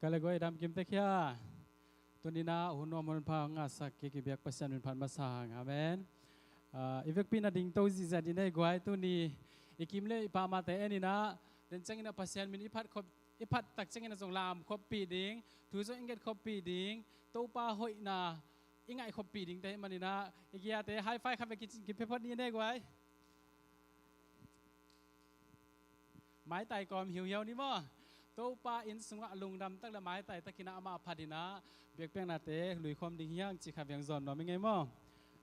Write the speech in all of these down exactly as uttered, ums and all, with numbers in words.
Ka le guai, dam kim tek hia. Tuni-in ah hun nuam hun pha ngahsak kik i biak Pasian min phat masa hang. Amen. Ah, i vekpi-in ah dingto zihziah ding nei guai, tuni i kim le i pamte en-in ah, den ciangin ah Pasian min i phat khop, i phat tak ciangin ah zong lam khoppih ding, thu zong i nget khoppih ding, Topa hoihna i ngaih khoppih ding te ahih manin ah, i kiate high five khat vei kicin kipe phot ni nei guai. Maitai kawm hiuhiau ni maw. Topa inn sungah lungdam tak le maitai takin ah amah phat in ah biakpiaknate luikhawm ding hi hang cih khat vei hong zawn nuam ing ei maw.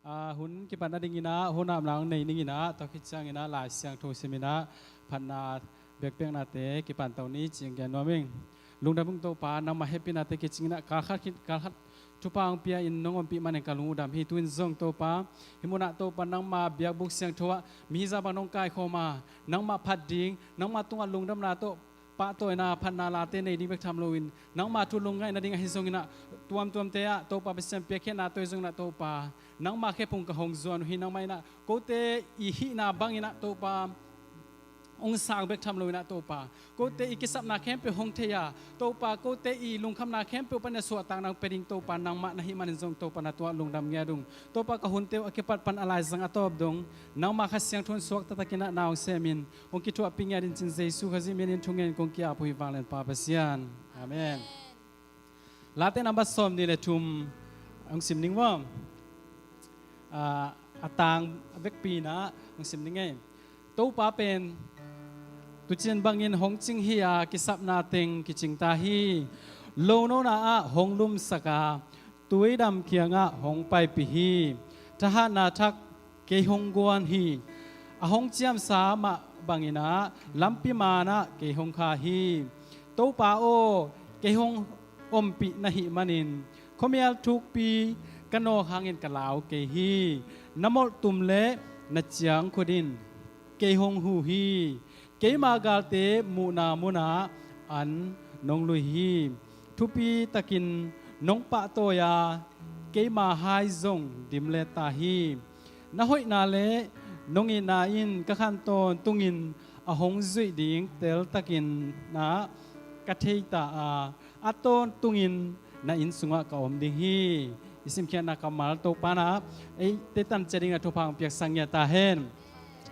Ah, hun kipan nadingin ah hun apna hong nei ning in ah, tua khit ciangin ah Lai Siangtho simin ah phatna biakpiaknate kipan to ni cih hong gen nuam ing. Lungdam ung Topa, nangmah hehpihnate kicing in ah kal khat khit kal khat thupha hong pia-in nong ompih manin ka lung uh dam hi. Tu-in zong Topa, hih munah Topa, nangma biakbuk siangtho ah mihing zah bang nong kaikhawm a, nangmah phat ding, nangma tungah lungdamna tawh pahtawina, phatna late nei ding bek tham loin, nangma thu lungngaih nading ahi zongin ah, tuamtuamte ah Topa Pasian piakkhiatna tawh hi zongin ah Topa, nangma khephung ka hong zuan uh hi. Nangmah in ah kote i hihna bangin ah Topa hong sang bek tham loin ah Topa, kote i kisapna khempeuh hong thei a, Topa, kote i lungkhamna khempeuh pan a suahtakna hong pia ding Topa, nangmah na hih manin zong Topa, na tungah lungdam ngiat ung. Topa, ka hunte uh a kipat pan a laizang a tawp dong, nangma Kha Siangtho in suak taktakin ah na hong semin, hong kithuahpih ngiat in cin Jesu Khazih min in thungen kong ki-ap uh hi, vanglianpa Pasian. Amen. Late number sawmnih le thum hong sim ning maw. Ah, a tang a vekpi-in ah hong sim ning ei. Topa pen tuciin bangin hong cing hi a, kisapna teng kicing ta hi. Lonona ah hong lumsak a, tuidam kiangah hong paipih hi. Thahatna thak kei hong guan hi. A hong ciamsa mah bangin ah lampi manah kei hong kha hi. Topa aw, kei hong ompih na hih manin khuamial thukpi ka nawk hangin ka lau kei hi. Na molhtum le na ciangkhut in kei hong huh hi. Keima galte muhna munah an nong lui hi. Thupi takin nong pahtawi a, keima hai zong dimlet ta hi. Na hoihna le nong itna in ka khan tawntungin a hong zuih ding teltakin ah ka thei ta a, a tawntungin na inn sungah ka om ding hi. I simkhiatna kammal Topa in ah eite tan ciat dingin ah thupha hong piaksak ngiat ta hen.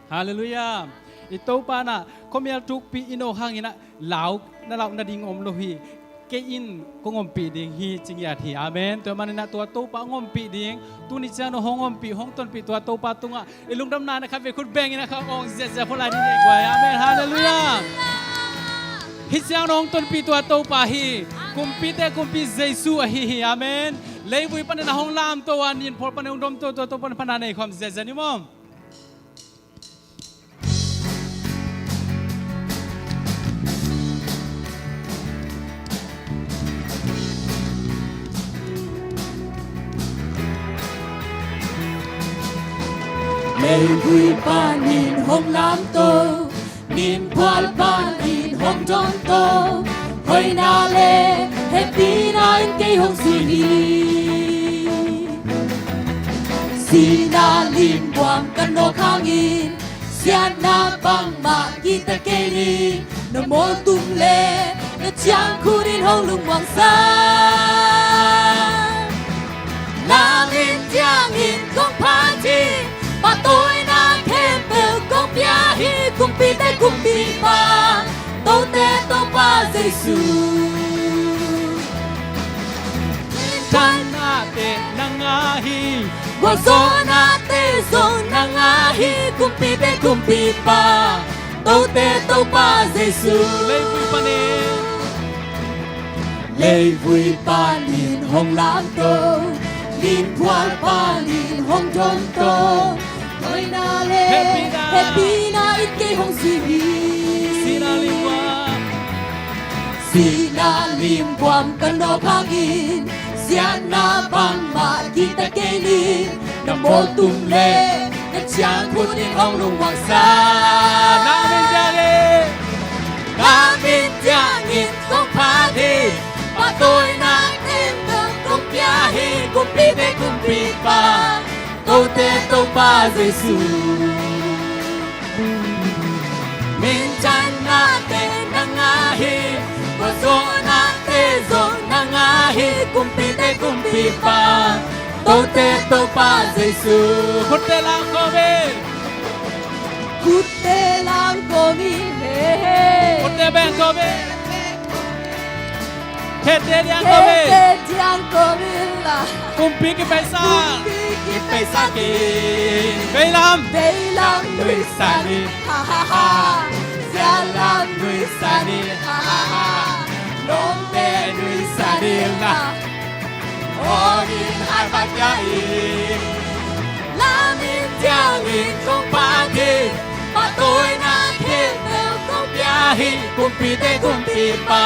Halleluiah. I Topa in ah khuamial thukpi i nawk hangin ah lau, na lau nading om lo hi. Kei in kong ompih ding hi ci ngiat hi. Amen. Tua manin ah tua Topa hong ompih ding, tuni ciang nong hong ompih, hong tonpih tua Topa tungah i lungdamna na khat vei khut bengin ah ka awng ziahziah phuh lai ding nei guai. Amen. Halleluiah. Hih ciang nong hong tonpih tua Topa hi. Kumpite kumpi Jesu ahi hi. Amen. Leivui panin a hong lamto a, ninphual panin hong domto tua Topa in phatna nei khawm ziahziah ni maw. Leivui panin hong lamto, ninphual panin hong domto, hoihna le hehpihna in kei hong zuih hi. Sihna limbuam ka nawk hangin, siatna bangmah kihta kei ning, na molhtum le na ciangkhut in hong lungmuangsak. Na min tiangin kong phat hi, pahtawina khempeuh kong pia hi, kumpite kumpipa, tote Topa Jesu. Thanate na ngah hi, gualzawhnate zong na ngah hi, kumpite kumpipa, tote Topa Jesu. Leivui panin, leivui panin hong lamto, ninphual panin hong domto, hoihna le hehpihna in kei hong zuih hi. Sihna limbuam, sihna limbuam ka nawk hangin, siatna bangmah kihta kei ning, na molhtum le na ciangkhut in hong lungmuangsak. Na min tiangin, na min tiangin kong phat hi, pahtawina khempeuh kong pia hi, kumpite kumpipa, tote Topa Jesu. Minthannate na ngah hi, gualzawhnate zong Kumpipa, Tote Topa Jesu. Khutte lam kawm in. Khutte lam kawm in, he, he. Khutte beng kawm in. Khete diang kawm in. Khete diang kawm in la. Kumpi kipeisa. Kumpi kipeisa in. Veilam. Veilam nuisan in. Ha, ha, ha. Sialam nuisan in. Ha, ha, ha. Lawmte nuisan in la. Hong in hai Pathia in. Lam in thiang in kong phat hi. Pahtawina khempeuh kong pia hi. Kumpite Kumpipa,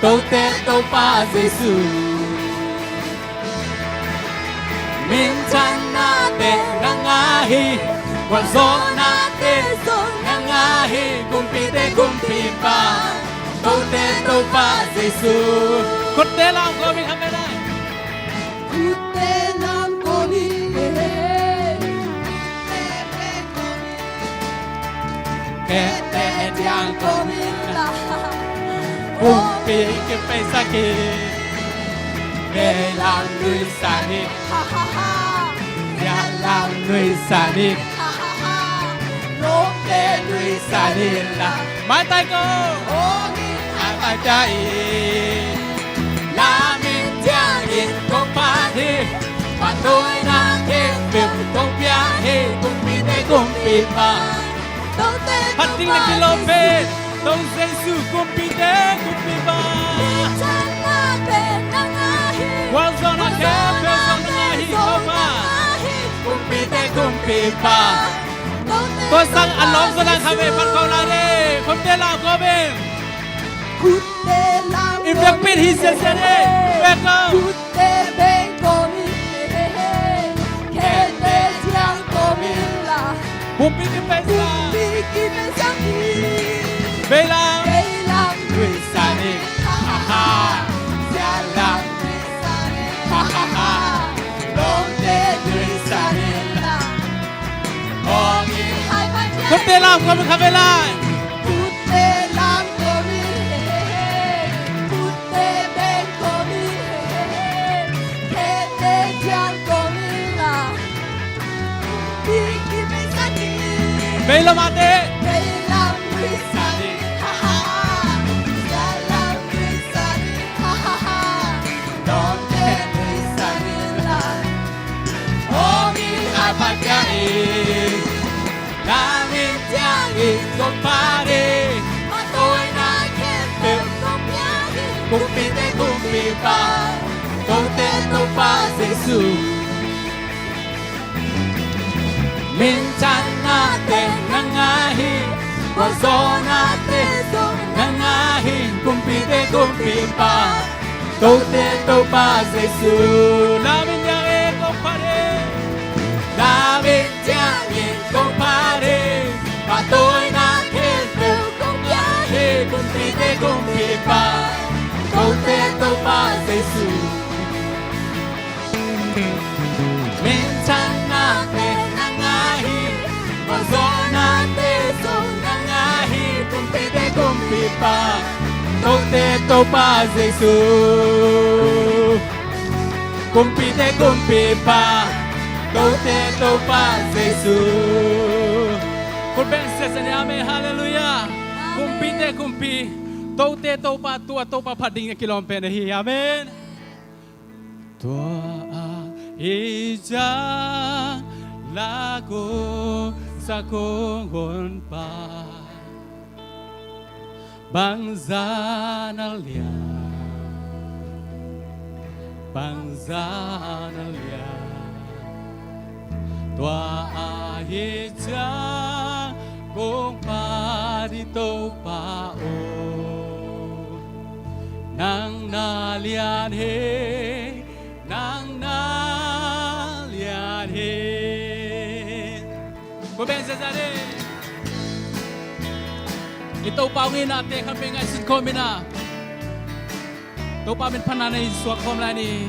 Tote Topa Jesu. Minthanna te nang ahi, gualzawhna te zong nang ahi, Kumpite Kumpipa, Tote Topa Jesu. Khutte lam kawm in, kha mena. Khutte lam kawm in, he, he. Khete diang kawm in la. Kumpi kipeisa in. Veilam nuisan in. Ha, ha, ha. Sialam nuisan in. Ha, ha, ha. Lawmte nuisan in la. Maitai ko. Hong in hai Pathia in. Lam in thiang in kong phat hi. Pahtawina khempeuh kong pia hi. Kumpite Kumpipa, Tote Topa Jesu. Phat ding na kilawm pen Topa Jesu, Kumpite Kumpipa. Minthanna te nang ahi. Gualzawhna khempeuh zong nang ahi, Topa. Kumpite Kumpipa. Tua sang a lawm zaw lai kha ve, phat khawm lai ni. Khutte lam kawm in. Khutte lam kawm in. I vekpi in hi siasia ni. Vek kawm. Khutte beng kawm in, he, he, he. Khete diang kawm in la. Kumpi kipeisa. Kumpi kipeisa in. Veilam. Veilam nuisan in. Ha, ha, ha. Sialam nuisan in. Ha, ha, ha. Lawmte nuisan in la. Hong in hai Pathia in. Khutte lam kawm in, kha ve lai. Khutte lam kawm in, he, he, he. Khutte beng kawm in, he, he, he. Khete diang kawm in la. Kumpi kipeisa in. Veilam a te. Veilam nuisan in. Ha, ha, ha. Sialam nuisan in. Ha, ha, ha. Lawmte nuisan in la. Hong in hai Pathia in. Lam in thiang in kong phat hi. Pahtawina khempeuh kong pia hi. Kumpite Kumpipa, Tote Topa Jesu. Minthanna te nang ahi, gualzawhna te zong nang ahi, Kumpite Kumpipa, Tote Topa Jesu. Lam in thiang in kong phat hi. Lam in thiang in kong phat hi. Pahtawina khempeuh kong pia hi. Kumpite Kumpipa, Tote Topa Jesu. Minthanna te nang ahi, gualzawhna te zong nang ahi, Kumpite Kumpipa, Tote Topa Jesu. Kumpite Kumpipa, Tote Topa Jesu. Khut beng siasia ni, amen, halleluiah. Amen. Kumpite Kumpi, Tote Topa, tua Topa phat ding a kilawm pen ahi, amen. Tua ahih ciang la kong sak kong honpa, bangzah na lian, bangzah na lian. Tua ahih ciang kong phat hi Topa aw, nang na lian hi, nang na lian hi. Ko beng ziahziah ni. I Topa hong itnate kham peuh ngaihsun khawm in a, Topa min phatna nei suak khawm lai ni.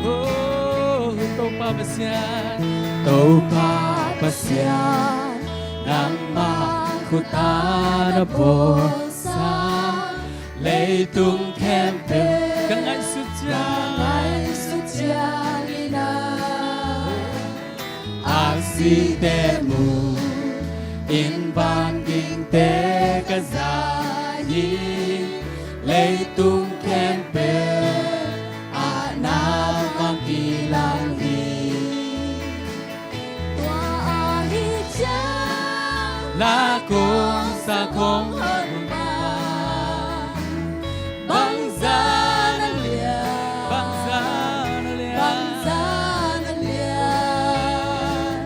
Oh Topa Pasian, Topa Pasian, nangmah khut a na bawlsa Leitung khempeuh ka ngaihsut ciang, ka ngaihsut ciangin ah, a site mu in, vangingte ka za hi. Leitung khempeuh ah na vang kilang hi. Tua ahih ciang na kong sak hong honpa bangzah na lian, bangzah na lian, bangzah na lian.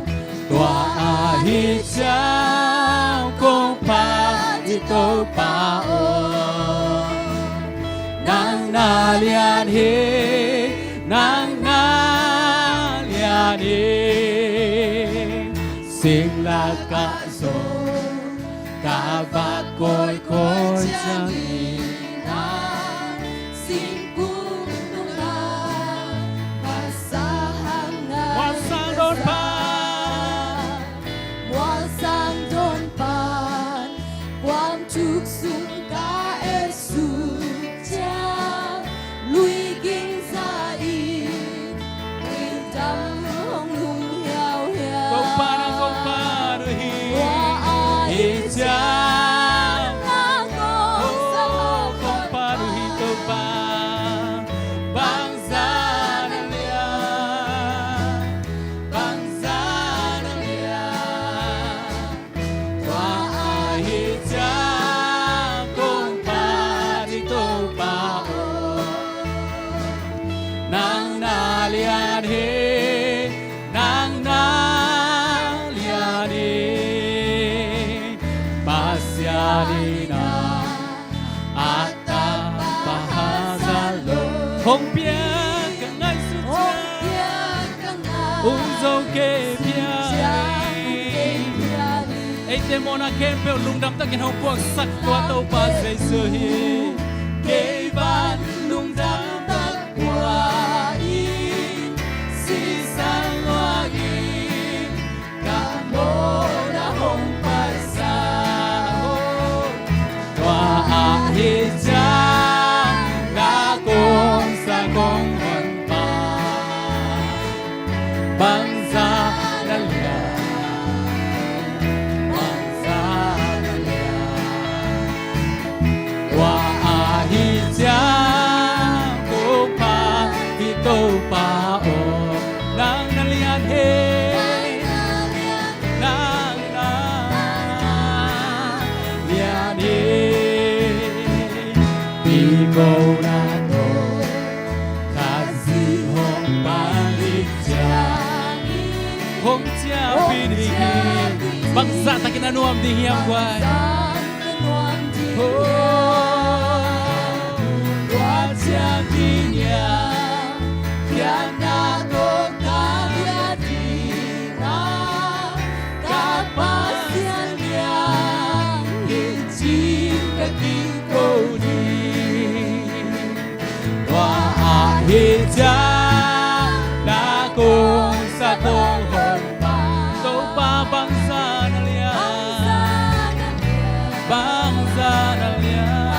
Tua ahih ciang kong phat i Topa aw, nang na lian hi, nang na lian hi. Sing lakah zong ka vak kawikawi ciangin ah, singkung nungah masa hangah mualsang dawn pan, mualsang dawn pan, kuang thuk sung ka et suk ciang, lui ging za in, lui dam hong lum hiauhiau. Topa na kong phat uh hi. Tua ahih ciang na kong sak hong honpa, kong phat uh hi Topa. Bangzah na lian, bangzah na lian. Tua ahih ciang kong phat i Topa aw, nang na lian hi, nang na lian hi. Pasian in ah a tapa haza lo hong piak ka ngaihsut ciang, hong zo kei pia hi. Eite mawhna khempeuh lungdam takin hong puaksak tua Topa Jesu hi. Kei van lungdam tak pua in, sisan luang in, ka mawhna hong paisa. Tua ahih ciang na kong sak hong honpa, bangzah na lian, bangzah na lian. Tua ahih ciang kong phat i Topa aw, nang na lian hi, nang na lian hi. Pi ko na to, Khazih hong palik ciangin, hong ciahpih ding hi. Bangzah takin a nuam ding hiam guai? Bangzah takin a nuam ding hiam? Oh, tua ciang ding hiam? Pianna tawh ka lian ding a, ka Pasian lian hi cin ka kiko ding. Tua ahih ciang na kong sak hong honpa, Topa bangzah na lian, bangzah na lian.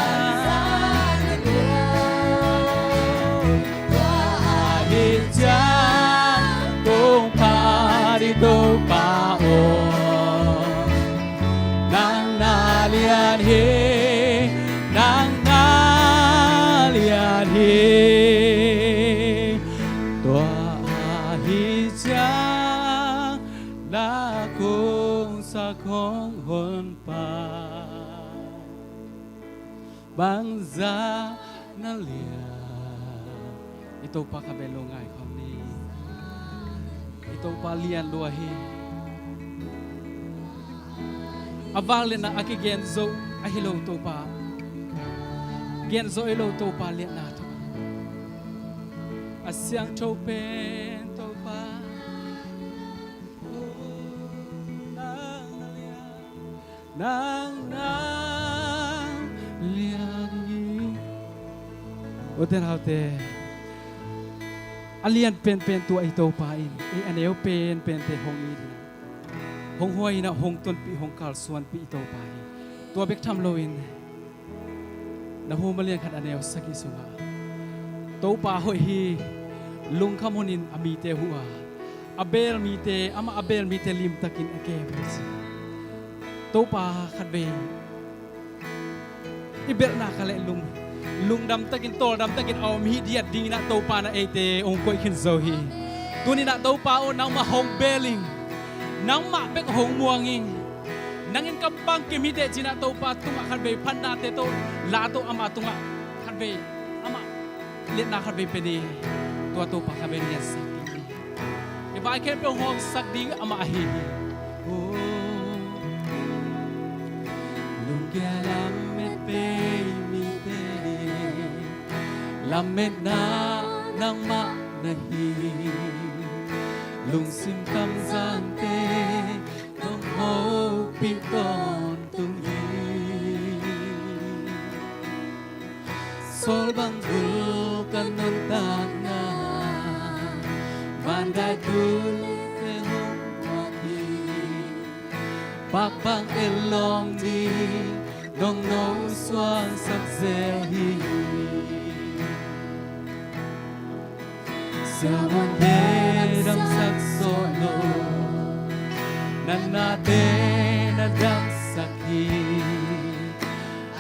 Tua ahih ciang kong phat i Topa aw, nang na lian hi, nang na lian hi. Tua ahih ciang na kong sak hong honpa, bangzah na lian. I Topa khat bek lungngai khawm ni. I Topa lian lua hi. A vangliatna a kigen zo ahi lo Topa, gen zo ahi lo Topa liatna tawh. A siangtho pen Topa, nang na lian, nang na lian hi. Ute naute, a lian penpen tua i Topa in ei a neu penpente hong it in ah, hong huai in ah, hong tonpih, hong kalsuanpih i Topa hi. Tua bek tham loin Nahum a lian khat a neu sagih sungah Topa hoih hi, lungkham hunin a mite huh a, a beel mite, amah a beel mite limtakin a kem hi ci. Topa khatvei i belhna kha leh lung, lungdam takin, tawldam takin a om hi diat dingin ah Topa in ah eite hong koih khin zo hi. Tuni-in ah Topa aw, nangmah hong beel ing, nangmah bek hong muang ing. Nang in ka bangkim hi teh ci-in ah Topa tungah khatvei phatnate tawh, la tawh ama tungah khatvei, amah liatna khatvei pia ni. Tua Topa khatvei liansak ding hi. I vai khempeuh hong hawmsak ding amah ahi hi. Lunggel lamet bei mite, lametna nangmah na hi. Lungsim tamzangte nong hopih tawntung hi. Sawl bang bul ka nuntakna, van dai tuite hong buak hi. Pak bang et lawm ding nong nosuahsak zel hi. Siavuante damsak zawh lo, natnate na damsak hi.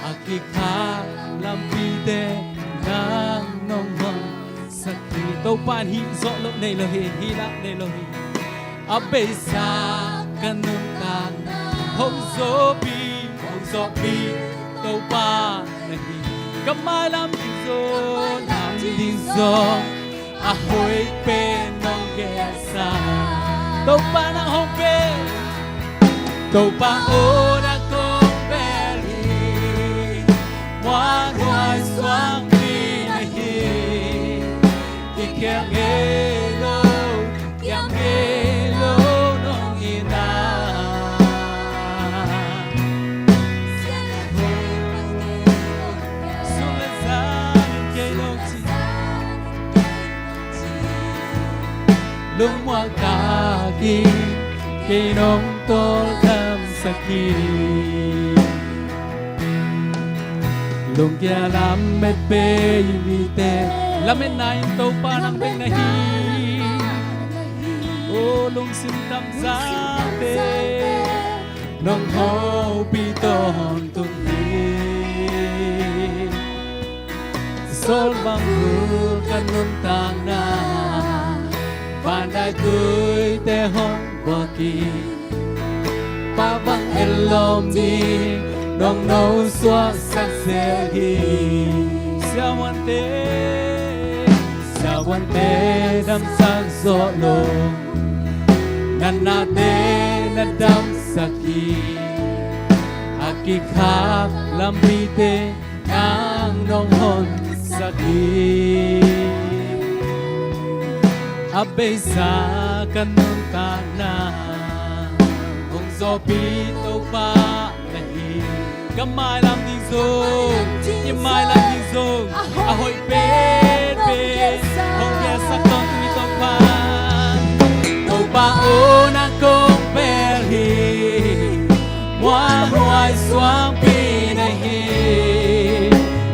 A kikhak lampite nang nong honsak hi. Topa in hih zawh loh nei lo hi, hih lah nei lo hi. A beisa ka nuntakna, hong zawhpih, hong zawhpih Topa na hi. Ka mailam ding zong, lam ding zong, a hoih pen nong gelsak. Topa nang hong beel, Topa aw nang kong beel hi. Muanhuai suangpi na hi. Kikhel ngei lo, kiam ngei lo nong hi na. Sun le zan in kei nong ci, lungmuang takin kei nong tawldamsak hi. Lunggel lamet bei mite, lametna in Topa nang bek na hi. O lungsim tamzangte nong hopih tawntung hi. Sawl bang bul ka nuntakna, van dai tuite hong buak hi. Pak bang et lawm ding nong nosuahsak zel hi. Siavuante, siavuante damsak zawh lo, natnate na damsak hi. A kikhak lampite nang nong honsak hi. A beisa ka nuntakna, hong zawhpih Topa na hi. Ka mailam ding zong, i mailam ding zong, a hoih penpen hong gelsak tawntung hi Topa. Topa aw nang kong beel hi. Muanhuai suangpi na hi.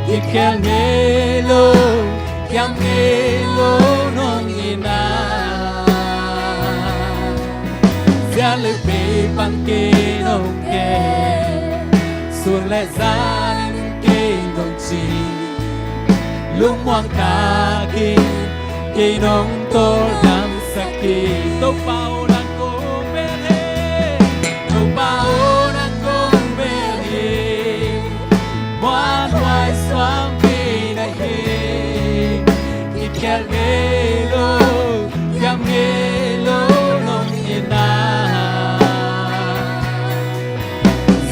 Kikhel ngei lo, kiam ngei lo nong hi na. Ziat le vei pan kei nong kem, sun le zan in kei nong cing. Lungmuang takin kei nong tawldamsak hi. Topa aw nang kong beel hi. Topa aw nang kong beel hi. Muanhuai suangpi na hi. Kikhel ngei lo, kiam ngei lo nong hi na.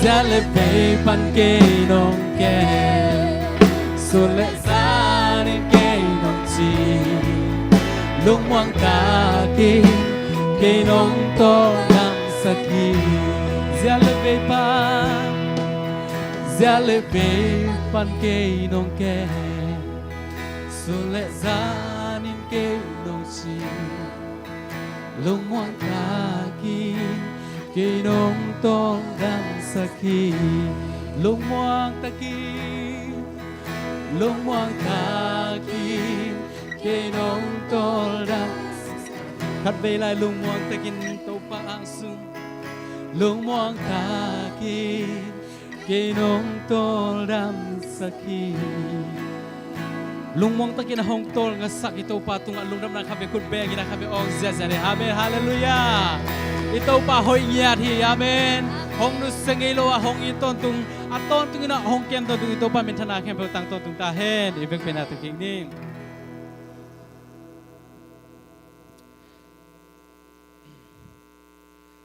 Ziat le vei pan kei nong kem, sun le zan in kei nong cing. Lungmuang takin kei nong tawldamsak hi. Ziat le vei pan, ziat le vei pan kei nong kem, sun le zan in kei nong cing. Lungmuang takin kei nong tawldamsak hi. Lungmuang takin Lungmuang takin kei nong tawldam. Khat vei lai, lungmuang takin Topa angsung. Lungmuang takin kei nong tawldam sak hi. Lungmuang takin a hong tawlnga sak i Topa tungah lungdamna khat vei, khut bengin a khat vei awng ziahziah ni. Amen. Halleluiah. I Topa hoih ngiat hi. Amen. Hong nusia ngei lo a hong it tawntung, a tawntung in a hong kem tawntung i Topa minthanna khempeuh tang tawntung ta hen. I vekpi-in a tun kik ni.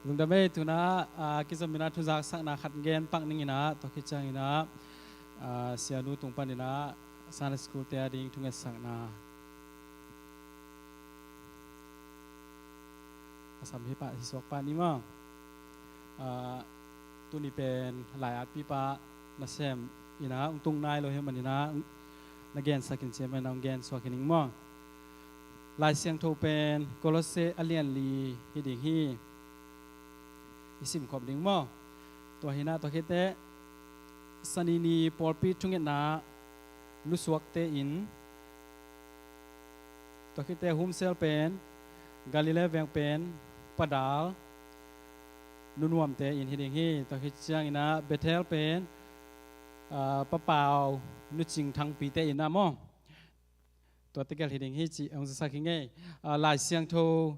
Lungdam ei. Tu-in a, ah, kizom in a thuzaksakna khat gen pak ning in a, tua khit ciangin a, ah, Sianu tung panin a Sunday School te a ding thungetsakna a sam hi pah, hi suak pah ni maw. Ah, tuni pen lai atpipa nasem in a hong tung nai lo hi manin a, na gensak in ci a, manin a hong gen suak hi ning maw. Lai Siangtho pen Kolose a lian li hi ding hi. I simkhop ding maw. Tua hi in a, tua khit teh Sani ni pawlpi thungetna nusuakte in, tua khit teh Humsel pen Galilee veng pen Pa Dal nunuamte in hi ding hi. Tua khit ciangin a Bethel pen, ah, Pa Pau nucing thangpite in a maw. Tua tegel hi ding hi ci hong zasak hi ing ei. Ah, Lai Siangtho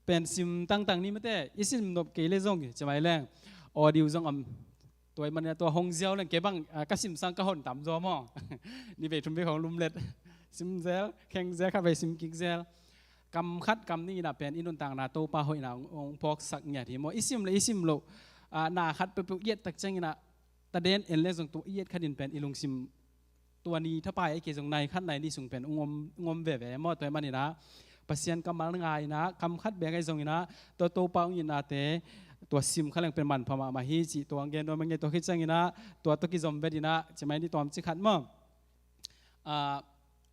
pen sim tangtang ni mate, i sim nop kei le zong hi, ci mai leng. Audio zong om. Tua ahih manin a tua hong ziau leng kei bang, ah, ka sim sang ka hon tam zaw maw. Ni vei thum vei hong lum let. Sim zel, kheng zel, khat vei sim kik zel. Kam khat kam nih in a pen i nuntakna Topa hoihna hong, hong phawksak ngiat hi maw. I sim le i sim loh, ah, na khat peuhpeuh i et tak ciangin a, taden en le zong tua i et khat in pen i lungsim tua ni thapai a, i kei zong nai khat nai nih sung pen ung om, ung om veve maw. Tua ahih manin a Pasian kammal ngai in a, kam khat bek ahi zongin a, tua Topa hong itnate tua sim kha leng pen manpha mahmah hi ci tua hong gen nuam ing ei. Tua khit ciangin a tua tawh kizom vet in a, ci mai ni, tawmcik khat maw. Ah,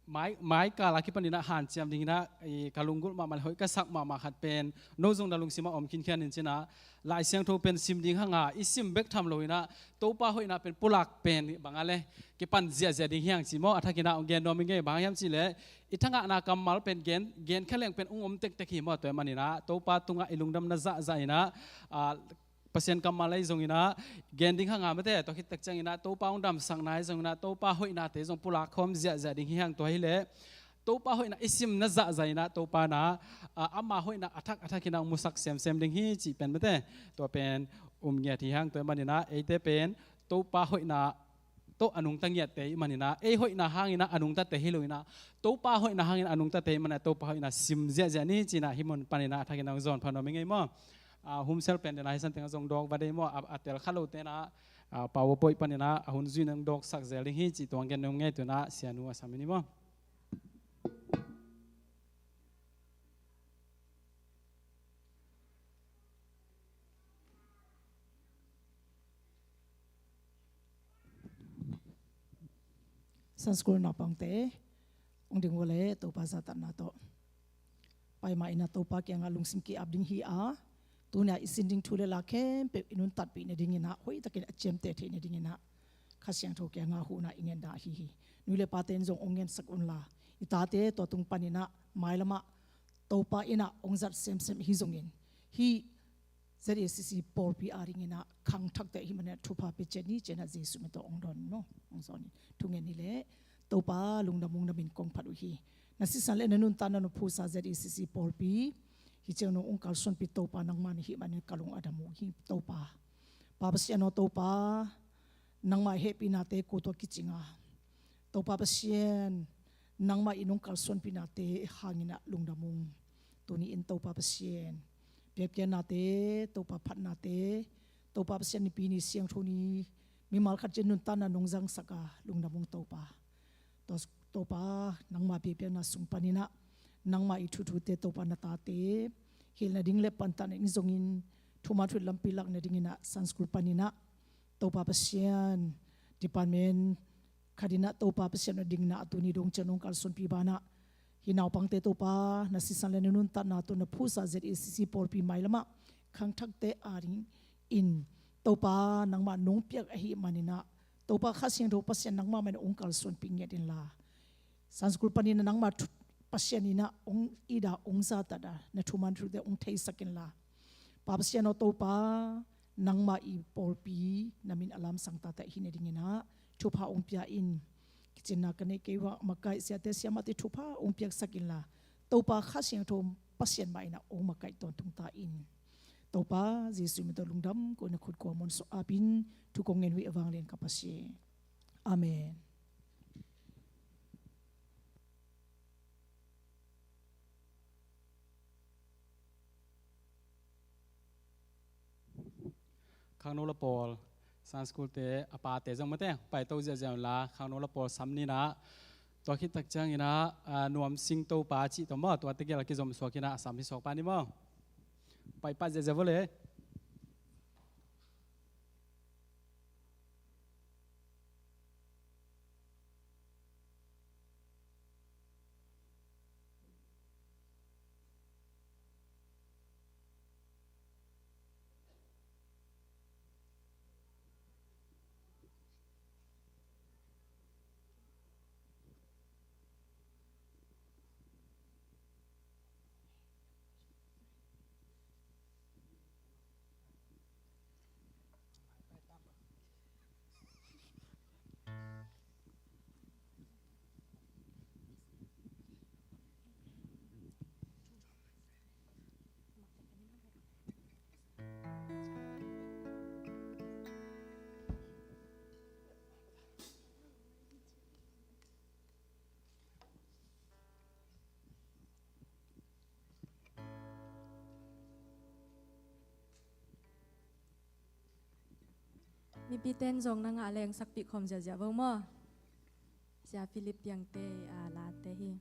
mai, mai kal a kipan in a hanciam ding in a, i, ka lunggulh mahmah le hoih ka sak mahmah khat pen, no zong na lungsim ah om khinkhian in ci in a, Lai Siangtho pen sim ding hang a, i sim bek tham lo in a, Topa hoihna pen pulak pen bang a le kipan ziahziah ding hi hang ci maw. A thak in a hong gen nuam ing ei. Bang hiam cih leh i thangahna kammal pen gen, gen kha leng pen ung om tektek hi maw. Tua ahih manin a Topa tungah i lungdamna zahzah in a, ah, Pasian kammal ahi zongin a gen ding hang a mate, tua khit tak ciangin a Topa hong damsakna ahi zongin a Topa hoihnate zong pulak khawm ziahziah ding hi hang. Tua hi leh Topa hoihna i simna zahzah in a Topa na, a, ama hoihna a thak a thak in a hong musak semsem ding hi cih pen mate, tua pen um ngiat hi hang. Tua ahih manin a eite pen Topa hoihna tawh a nungta ngiatte i hih manin a, ei hoihna hangin a a nungtate hi lo in a, Topa hoihna hangin a nungtate i hih manin a Topa hoihna sim ziahziah ni ci in a hih mun panin a a thak in a hong zawn pha nuam ing ei maw. A, Humsel pen den a hi san teng a zong dawk va dei maw, a, a tel kha lote in a, a, PowerPoint panin a a hun zui in a hong dawksak zel ding hi cih tua hong gen nuam ing ei. Tu-in a Sianu a sam in hi maw. Sunday School naupangte, hong ding uh leh Topa zahtakna tawh pai mah in a Topa kiangah lungsim ki-ap ding hi a, tuni-a i sin ding thu le la khempeuh i nuntatpih nadingin a, hoihtakin a ciamteh theih nadingin a, Kha Siangtho kiangah huhna i ngen dah ahi hi. Nu le pate in zong hong ngensak unla, i tate tua tung panin a mailamah Topa in a hong zat semsem ahi zongin, hih Z A C C pawlpi adingin a khangthakte ahih manin a thupha pia ciat ni ci in a Jesuh min tawh hong dawn in maw, hong zawn in. Thungen ni leh Topa lungdam ung, na min kong phat uh hi. Na sisan le na nuntakna na phusa Z A C C pawlpi hih ciang nong hong kalsuanpih Topa nangma na hih manin ka lung a dam uh hi Topa. Pa Pasian aw Topa, nangma i hehpihnate ko tawh kicing a, Topa Pasian, nangmah in hong kalsuanpihnate hangin a lungdam ung. Tuni in Topa Pasian, biakpiaknate, Topa phatnate, Topa Pasian nipi ni siangtho ni, mimal khat ciat nuntakna nong zangsak a lungdam ung Topa. Tua, Topa, nangma biakpiakna sung panin a, nangma i thuthute Topa na tate hilh nading le pantan in zongin, thuman thuih lampi lak nadingin a Sunday School panin a, Topa Pasian, department khat in a Topa Pasian a dingin a tuni dong ciang nong kalsuanpih banah, hih naupangte Topa na sisan le na nuntakna tawh na phusa Z A C C pawlpi mailamah khangthakte adingin Topa nangmah nong piak ahih manin a, Topa Kha Siangtho Pasian nangmah mah in hong kalsuanpih ngiat inla, Sunday school panin ah nangmah thu Pasian in ah hong it a, hong zahtak a, na thuman thute hong theisak inla, Pa Pasian aw Topa, nangmah i pawlpi na min a lamsang taktak hi nadingin ah thupha hong pia in. Kicinna ka neih kei uh a, makaih siate siamahte thupha hong piaksak inla, Topa Kha Siangtho Pasian mah in ah hong makaih tawntung ta in. Topa Jesuh min tawh lungdam ko in ah khut kua muansuah apin thu kong ngen uh hi, a vanglian ka Pasian. Amen. Khangno la pawl, Sunday school te a pate zong mate paito ziahziah unla, khangno la pawl sam ni in ah, tua khit tak ciangin ah, a, Nuam Sing Topa cih tawh maw, tua tegel a kizom suak in ah a sam hi suak pah ni maw. Pai pah ziahziah vo le. Mipite in zong na ngah leng sakpih khawm ziahziah vo maw. Sia Philip Piangte, a, late hi.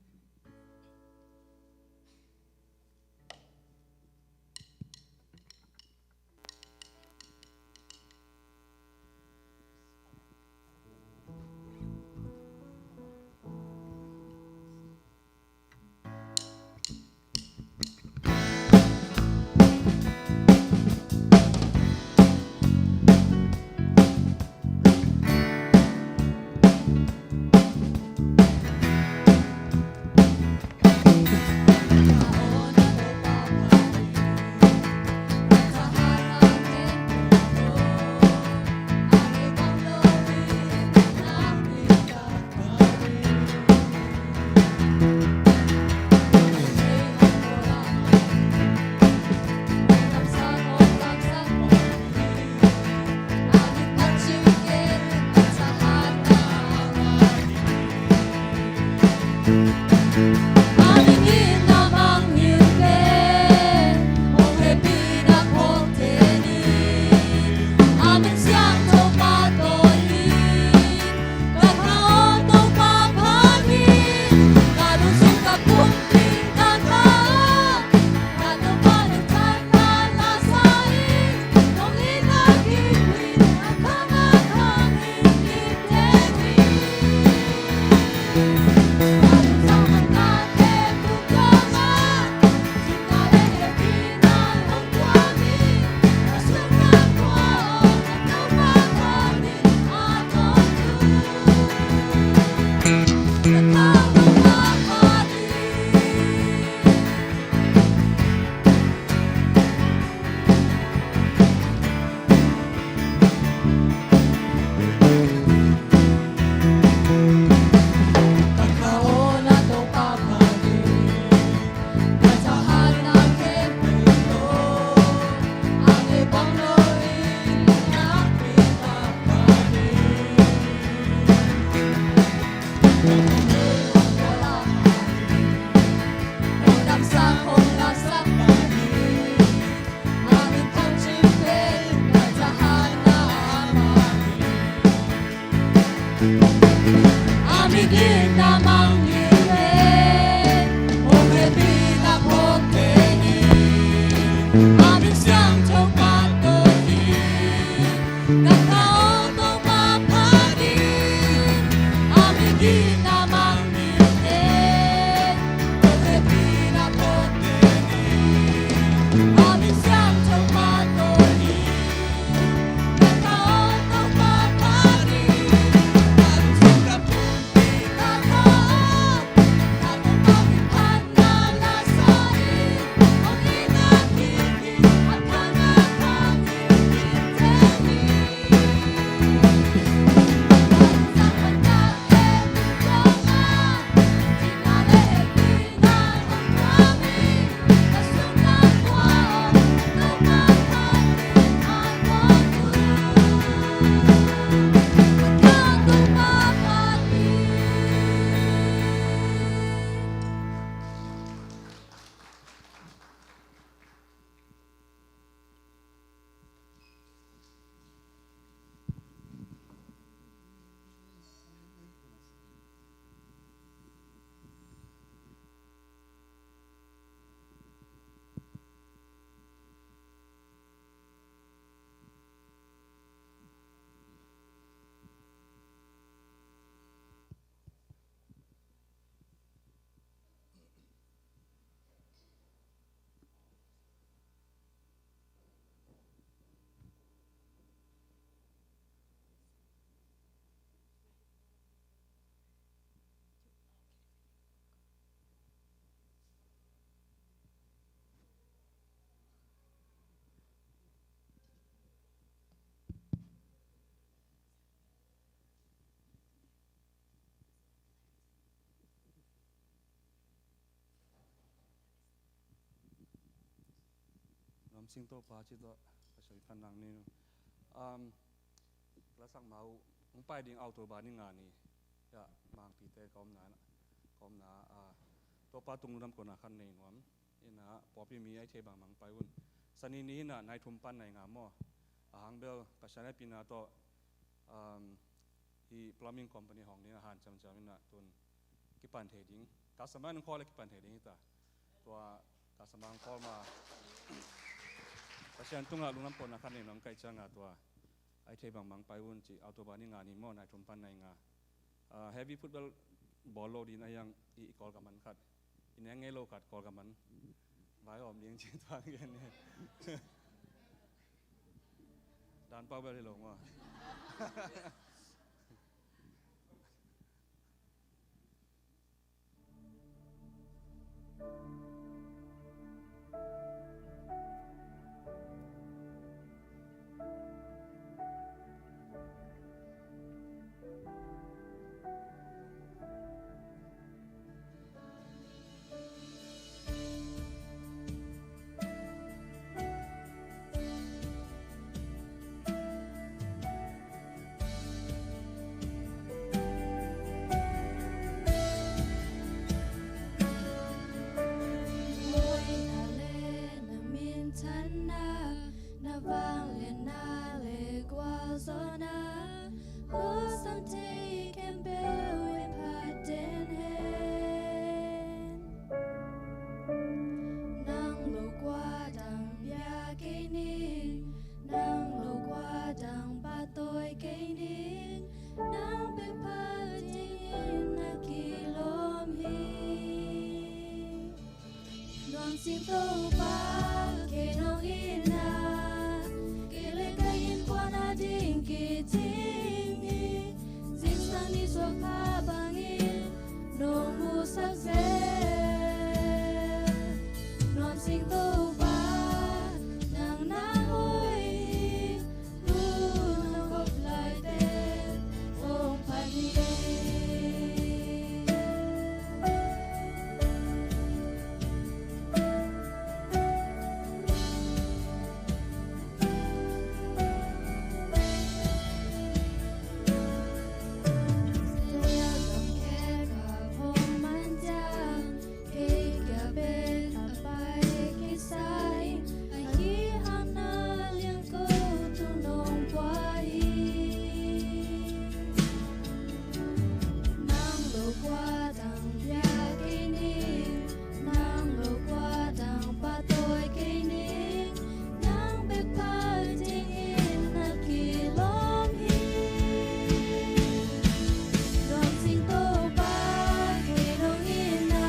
Sing Topa ci tawh Pasian phatna nei ni. Um, lasak ma uh, hong pai ding October ni nga ni. Ya, Mangpite ka omna, ka omna, ah, Topa tung lungdam kona khat nei nuam. Ina, pawlpi mi a i thei bangbang pai un. Sani ni ina, nai thum pan nai nga maw. A hang bel, Pasian a pina tawh, um, hi plumbing company hong ding a hanciam ciam ina tun kipan thei ding. Customer in call a kipan thei ding hi ta. Tua customer in call ma. Pasian tungah lungdam kona khat nei nuam ka hih ciangin tua. A i thei bangbang pai un ci October ni nga ni maw, nai thum pan nai nga. Ah, heavy football bawl lo ding a hiang i, i Kawlgam man khat. I neng ngei lo khat Kawlgam man. Vai om ding ci tua ngen ni. Dan pau bel hi lo maw. Hoih na le na minthanna, na vangliatna le gualzawhna, husam thei khempeuh in phat den hen. Nang lo kua dang bia kei ning, nang lo kua dang pahtawi kei ning, nang bek phat dingin na kilawm hi. Nuam sing Topa, kei nong itna, kei le ka innkuan a ding kicing hi. Zingsang nisuak pha bangin nong musak zel. Nuam sing Topa, nang na hoih hi. Hun hong kop laite hong phat ni. Kei kia bek a pai kisa hi, ahih hang na liangko tung nong pua hi. Nang lo kua dang bia kei ning, nang lo kua dang pahtawi kei ning, nang bek phat dingin na kilawm hi. Nuam sing Topa, kei nong itna,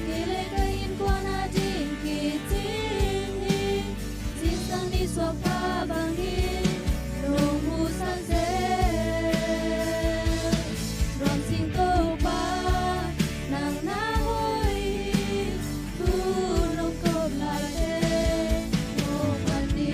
kei le ka innkuan a ding kicing hi. Zingsang nisuak pha bangin nong musak zel. Nuam sing Topa, nang na hoih hi. Hun hong kop laite hong phat ni.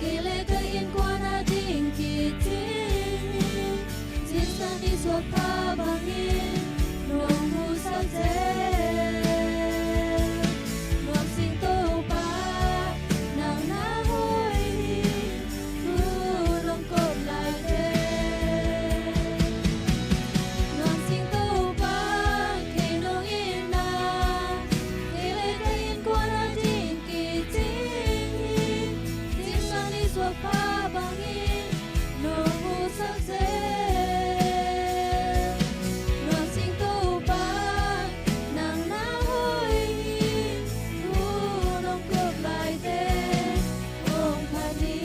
Kei le ka innkuan a ding kicing hi. Zingsang nisuak pha bangin nong musak zel. Nuam sing Topa, nang na hoih hi. Hun hong kop laite. Nuam sing Topa, kei nong itna, kei le ka innkuan a ding kicing hi. Zingsang nisuak pha bangin nong musak zel. Nuam sing Topa, nang na hoih hi. Hun hong kop laite hong phat ni.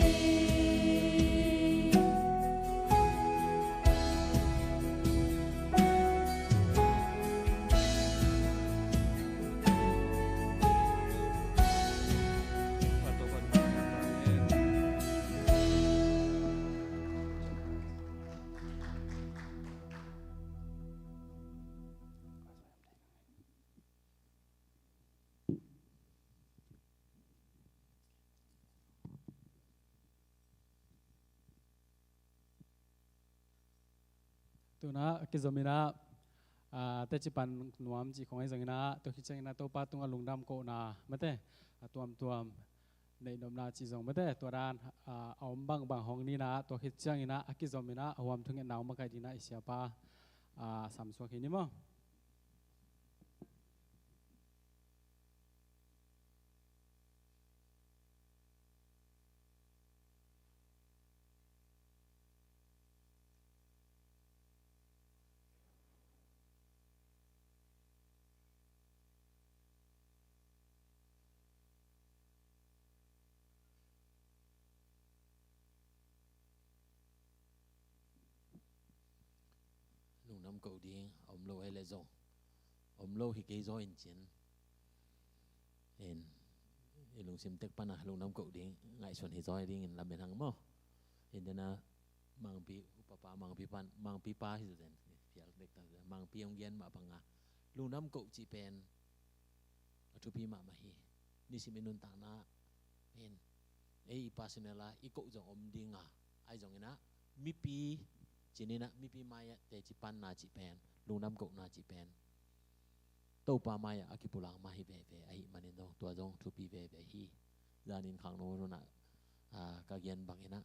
Tu-in ah a kizom in ah, ah, teci pan nuam cih khong ahi zongin ah, tua khit ciangin ah Topa tungah lungdam kohna mate, a tuamtuam neih nopna cih zong mate, tua dan, ah, a om bangbang hong ni in ah, tua khit ciangin ah a kizom in ah a huam thungetna hong makaih dingin ah i siapa, ah, samsuak hi ni maw. Lungdam koh ding a om lo ahih leh zong, om lo hi kei zaw in cin, in, i lungsim tek pan a lungdam koh ding ngaihsun hi zaw dingin lamen hang maw. In, dena Mangpi, upapa Mangpi pan, Mangpi pa hi zaw den, fial dek ta, Mangpi hong gen mah bang a, lungdam koh cih pen a thupi mahmah hi. Nisim i nuntakna in, ei i personal a i koh zong om ding a, ahi zongin ah mipi, ci-in ah mipi mai-ah teci panna cih pen, lungdam kohna cih pen Topa mai-ah a kipulak mah hi veve ahih manin zong, tua zong thupi veve hi. Zanin khangno nunah, ah, ka gen bangin ah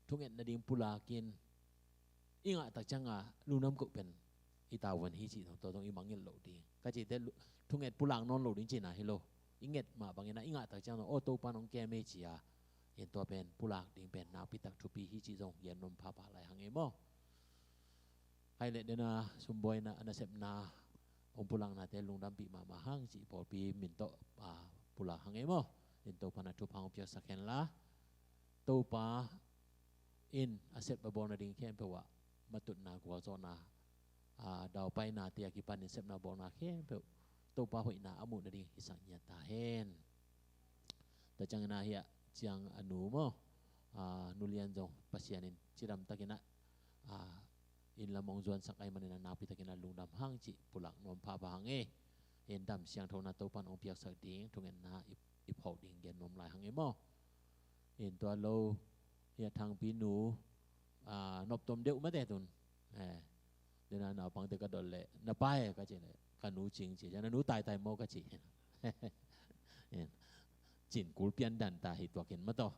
thungetna ding pulak in, i ngah tak ciang a lungdam koh pen i tavuan hi cih zong, tua zong i mangngilh loh ding. Ka cihte lu-, thunget pulak nawn lo ding cihna hi lo. I nget mah bangin ah i ngah tak ciang zong, aw, Topa in hong kem ei ci a, in tua pen pulak ding pen nakpi tak thupi hi cih zong gen nuam phapha lai hang ei maw. Hai leh dena sumbuaina, a nasepna hong pulaknate lungdampih mahmah hang cih pawlpi min tawh, ah, pulak hang ei maw. In Topa in a thupha hong piaksak hen la, Topa in a sep a bawl nading khempeuh ah matutna, gualzawhna, aa, daupainate a kipanin sepna bawlna khempeuh Topa hoihna a muh nading hisak ngiat ta hen. Tua ciangin ah hiah ciang a nu maw, aa, Nu Lian zong Pasian in cidam takin ah, aa, inn lam hong zuansak ahih manin ah nakpi takin ah lungdam hang cih pulak nuam phapha hang ei. In dam siangthona Topa in hong piaksak ding thungetna i, i phawk ding gen nuam lai hang ei maw. In tua lo, hiah Thangpi nu, aa, noptom deuh mate tun. Eh, dena naupangte ka dot leh, na pa e ka cih leh, ka nu cing ci, na nu taitai maw ka ci. In, cin kul pian dan ta hi tuakin maw taw.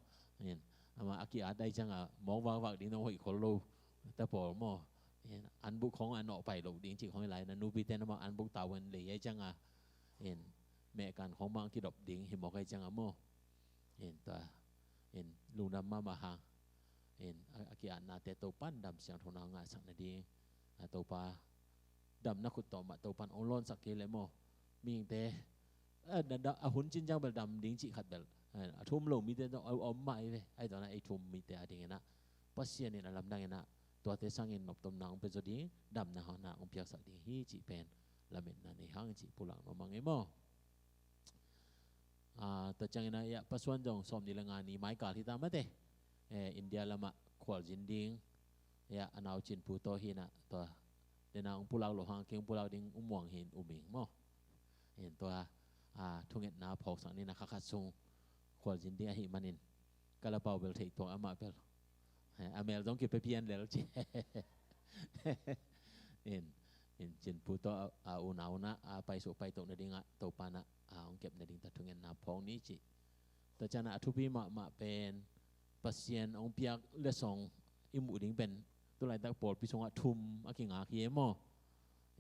In, amah a ki-at ahih ciang a mawk vakvak ding nong hoih khol lo ta pawl maw. In, anbuk khong a nawh pai loh ding cih khong hi lai, na nupite na mawk anbuk tavuan lei ahih ciang a, in, mehkan khong mah kidop ding hi mawk ahih ciang a maw. In tua, in lungdam mahmah hang. In a, a ki-atnate Topa in dam siangthona ngahsak nading, a, Topa damna khut tawh mah Topa in hong lawnsak kei leh maw, mihingte, a, da, da, a hun cin ciang bel dam ding cih khat bel, a, a thu um lo mite zong a, a om mah hi ve. Ahi zongin ah ei thu um mite adingin ah Pasian in a lamdangin ah tuate sangin noptomna hong pia zaw ding, damna hong piaksak ding hi cih pen lametna nei hang cih pulak nuam hang ei maw. Ah, tua ciangin ah, ya, Pa Suan zong sawmnih le nga ni maikal hi ta mate. Eh, India lamah khualzin ding. Ya, a nau Cin Pu tawh hi in ah, tua, dena hong pulak loh hang kei hong pulak ding um muang hi in um ing maw. In tua, ah, thungetna phawksak ni in ah kha khat sung khualzin ding ahih manin. Ka lapau bel theih tuak amah bel. Eh, a mel zong kipia pian lel ci. In, in Cin Pu tawh a, a unau in ah, a paisuak paitoh nading ah, Topa in ah, a hong kep nading ta thungetna phawk ni ci. Tua ciang ah a thupi mahmah pen, Pasian hong piak letsong i muh ding pen, tu laitak pawlpi sungah thum a kingak hi e maw.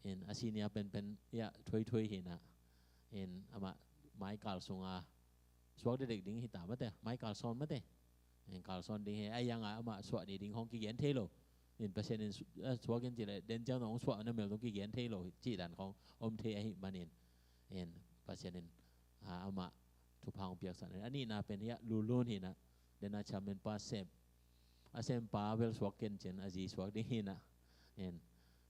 In, a senior penpen, ya, thuaithuai hi in ah. In, amah maikal sungah suak dekdek ding hi ta mate, maikal sawn mate. In, kal sawn ding hi, ahi zongin amah suah ni ding hong kigen thei lo. In, Pasian in su-, eh, suak in cih leh, den ciang hong suah na mel hong kigen thei lo, cih dan hong om thei ahih manin. In, Pasian in, ah, amah thupha hong piaksak na. A nihna pen hiah Lulun hi in ah, dena chairman pa sem. A sempa bel suak ken cin, a zi suak ding hi in ah. In,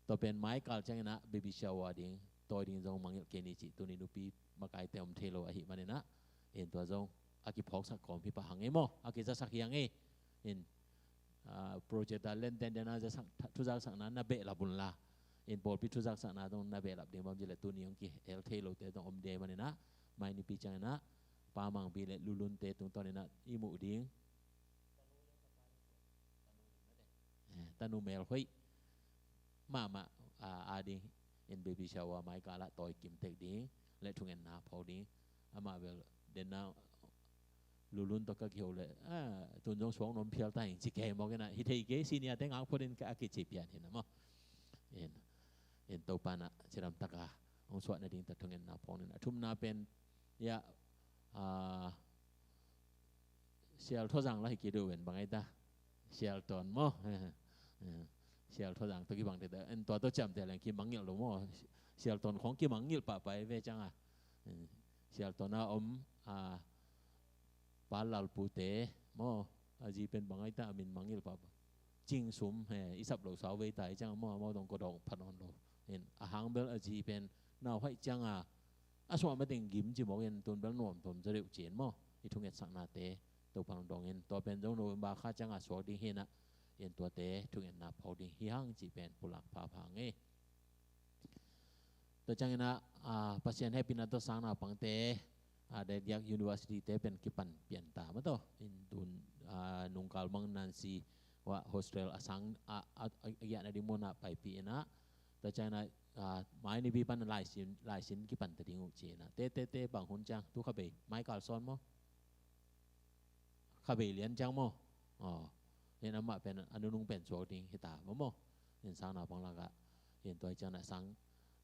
tua pen maikal ciangin ah, baby shower ding, tawi ding zong mangngilh kei ni cih, tuni nupi makaite om thei lo ahih manin ah. In, tua zong a kiphawksak kawm hi pah hang ei maw, a kizasak hi hang ei. In, ah, project a lenten dena zasak, thu-, thuzaksakna na behlap un la. In, pawlpi thuzaksakna zong na behlap ding bang ci leh tuni hong kihel thei lote zong om ding ahih manin ah, mai nipi ciangin ah, Pa Mangpi le Lulunte tungtawnin ah i muh ding. Eh, tanu mel hoih. mahmah a, a ding in baby shower mai kal ah tawi kim tek ding le thungetna phawk ding. Amah bel denna lulun tawh ka kiho le tun zong suang nuam phial ta ing ci kei mawk in ah, hi thei kei, senior te ngak phot in ka a kici pian hi na maw. In, in Topa in ah cidam tak a hong suah nading tawh thungetna phawk in ah, thumna pen, ya, a, Sial Thuazang lah hi kei deuh ven, bang ai ta. Sial Tawn maw. Sial Thuazang tawh kibang tete, en tua tawh ciamteh leng kimangngilh lo maw. Sial Tawn khawng kimangngilh pahpah ve ciang a. Sial Tawn a om, a, Pa Lalpu te maw. A zi pen bang ai ta, a min mangngilh pahpah. Cing Sum, he, i sap lo sau vei ta i ciang maw, amau dong ko dong pha nawn lo. En, a hang bel a zi pen nau haih ciang a, a suah mateng gim ci mawk in, tun bel nuam tuam zaw deuh ci in maw. I thungetsaknate Topa hong dong in, tua pen zong November kha ciang a suak ding hi na, in tuate thungetna phawk ding hi hang cih pen pulak pha pha ngei. Tua ciangin ah, a, Pasian hehpihna tawh sang naupangte, a, Daediak University te pen kipan pian ta maw taw. In tun, a, nungkal mang Nancy wa hostel a sang, a, a, a, a giahna ding mun ah paipih in ah. Tua ciangin ah, a, mai Nipi pan laisin, laisin kipan ta ding uh ci in ah. Te, te, te bang hun ciang, tu kha bei, mai kal sawn maw. Kha bei lian ciang maw. Aw, in amah pen a nunung pen suak ding hi ta maw maw. In sang naupang lakah, in tua hi ciang ah sang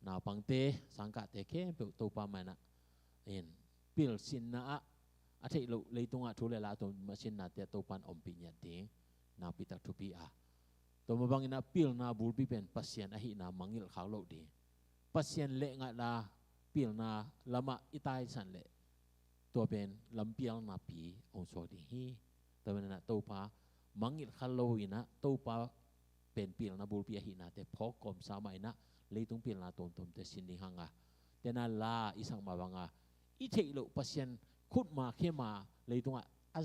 naupangte, sang kahte khempeuh Topa mai in ah, in pilsinna ah, a theih loh leitungah thu le la a tuam masinnate ah Topa in ompih ngiat ding. Nakpi tak thupi a. Tua mah bangin ah pilna bulpi pen Pasian ahihna mangngilh khak loh ding. Pasian lehngatna pilna lamah i taisan leh tua pen lampialnapi hong suak ding hi. Tua manin ah Topa mangngilh kha lo in ah Topa pen pilna bulpi ahihnate phawk kawmsa mah in ah leitung pilna tuamtuamte sin ding hang a. Tena la i sak mah bang a, i theih loh Pasian khutma khema leitungah a,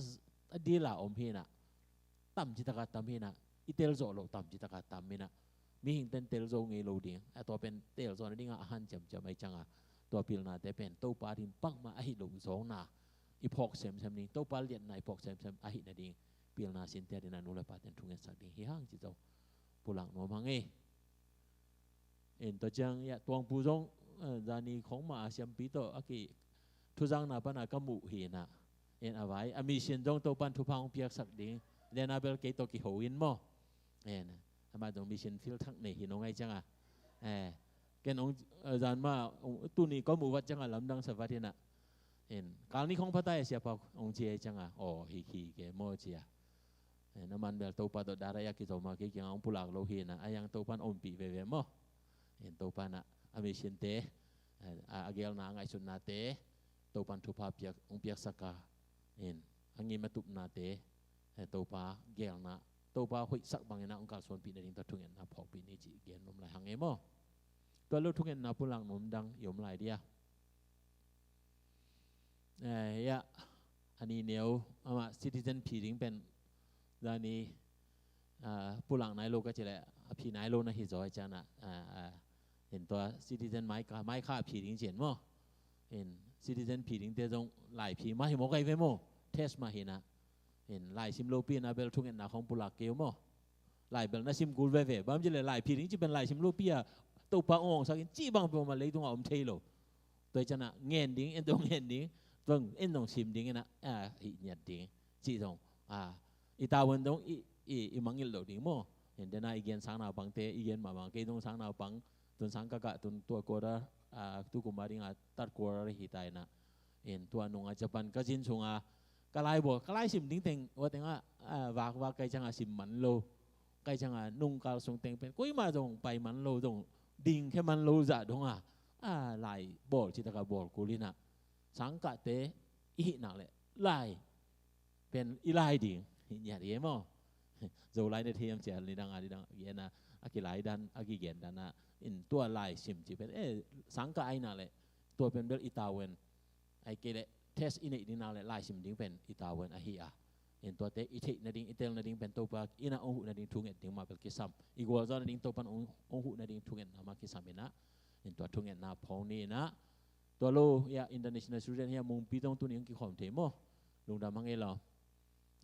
a dil a om hi in ah, tam citak a tam hi in ah, i tel zawh loh tam citak a tam hi in ah, mihingte'n tel zo ngei lo ding, a tua pen tel zawh nading a a han ciamciam ahi ciang a, tua pilnate pen Topa ading bangmah ahi loh zawkna i phawk semsem ding, Topa liatna i phawk semsem ahih nading pilna sinte ading a nu le pate'n thungetsak ding hi hang ci zo pulak nuam hang ei. In tua ciang, ya, Tuangpu zong, eh, zani khong mah a siampi tawh a ki thuzangna pan a ka muh hi in ah. In a vai, a mission zong Topa'n thupha hong piaksak ding. Lian a bel kei tawh kiho in maw. In, amah zong mission field thak nei hi nong ai ciang a. Eh, ken hong, eh, zan mah, hong, tuni ka muh vat ciang a lamdang sa vat hi in ah. In, kal ni khong pha ta e siapa hong ci ai ciang a. Aw, hi hi ke maw ci a. Eh, na man bel Topa tawh dara yak kizo ma kei kiang hong pulak lo hi in ah, a yang Topa'n ompih veve maw. In Topa'n ah, a missionte, eh, a, a gelna, a ngaihsutnate, Topa'n thupha piak, hong piaksak a, in, a ngim a tupnate, eh, Topa gelna, Topa hoihsak bangin ah hong kalsuanpih nading tawh thungetna phawkpih ni cih gen nuam lai hang ei maw. Tua lo thungetna pulak nuam dang i om lai dia. Eh, ya, a ni neu, amah citizen phi ding pen, zani, ah, pulak nai lo ka ci leh, a phi nai lo na hi zaw ai ciang ah, ah, ah, in tua citizen mai kha, mai kha a phi ding ci in maw. In citizen phi dingte zong lai phi mah hi mawk ai ve maw, test mah hi in ah. In lai sim lopi in a bel thungetna khong pulak kei uh maw. Lai bel na sim kul veve. Bang ci leh lai phi ding ci pen lai sim lopi a Topa hong awngsak in cih bang peuhmah leitungah om thei lo. Tua hi ciang ah ngen ding, en zong ngen ding, tua en zong sim ding in ah, ah, hih ngiat ding. Cih zong, ah, i tavuan zong i, i, i mangngilh loh ding maw. In dena i gen sang naupangte, i gen mahmah kei zong sang naupang, tun sang ka kah, tun tua quarter, ah, tu kum a ding a third quarter hi ta in ah. In tua nung a Japan ka zin sung a, ka lai bawl, ka lai sim ding teng, ua teng ah, ah, vak, vak kai ciang a sim man lo. Kai ciang a nungkal sung teng pen, koimah zong pai man lo, zong ding khe man lo zah dong a, ah, lai bawl citak a bawl kul in ah. Sang kahte i hih nak leh lai pen i lai ding, hih ngiat hi e maw. Zolai na thei hiam ci a, nidang a, nidang a, gen a, a kilai dan, a kigen dan a, in tua lai sim ci pen, eh, sang kah ai nak leh, tua pen bel i tavuan, ai kei leh test i neih ding nak leh lai sim ding pen i tavuan ahi a. In tuate i theih nading, i tel nading pen Topa in ah hong huh nading thunget ding mah bel kisam. I gualzo nading Topa'n hong, hong huh nading thungetna mah kisam in ah. In tua thungetna phawk ni in ah. Tua lo, ya, international student hi a, Mungpi zong tuni hong kikhawm thei maw. Lungdam hang ei lo.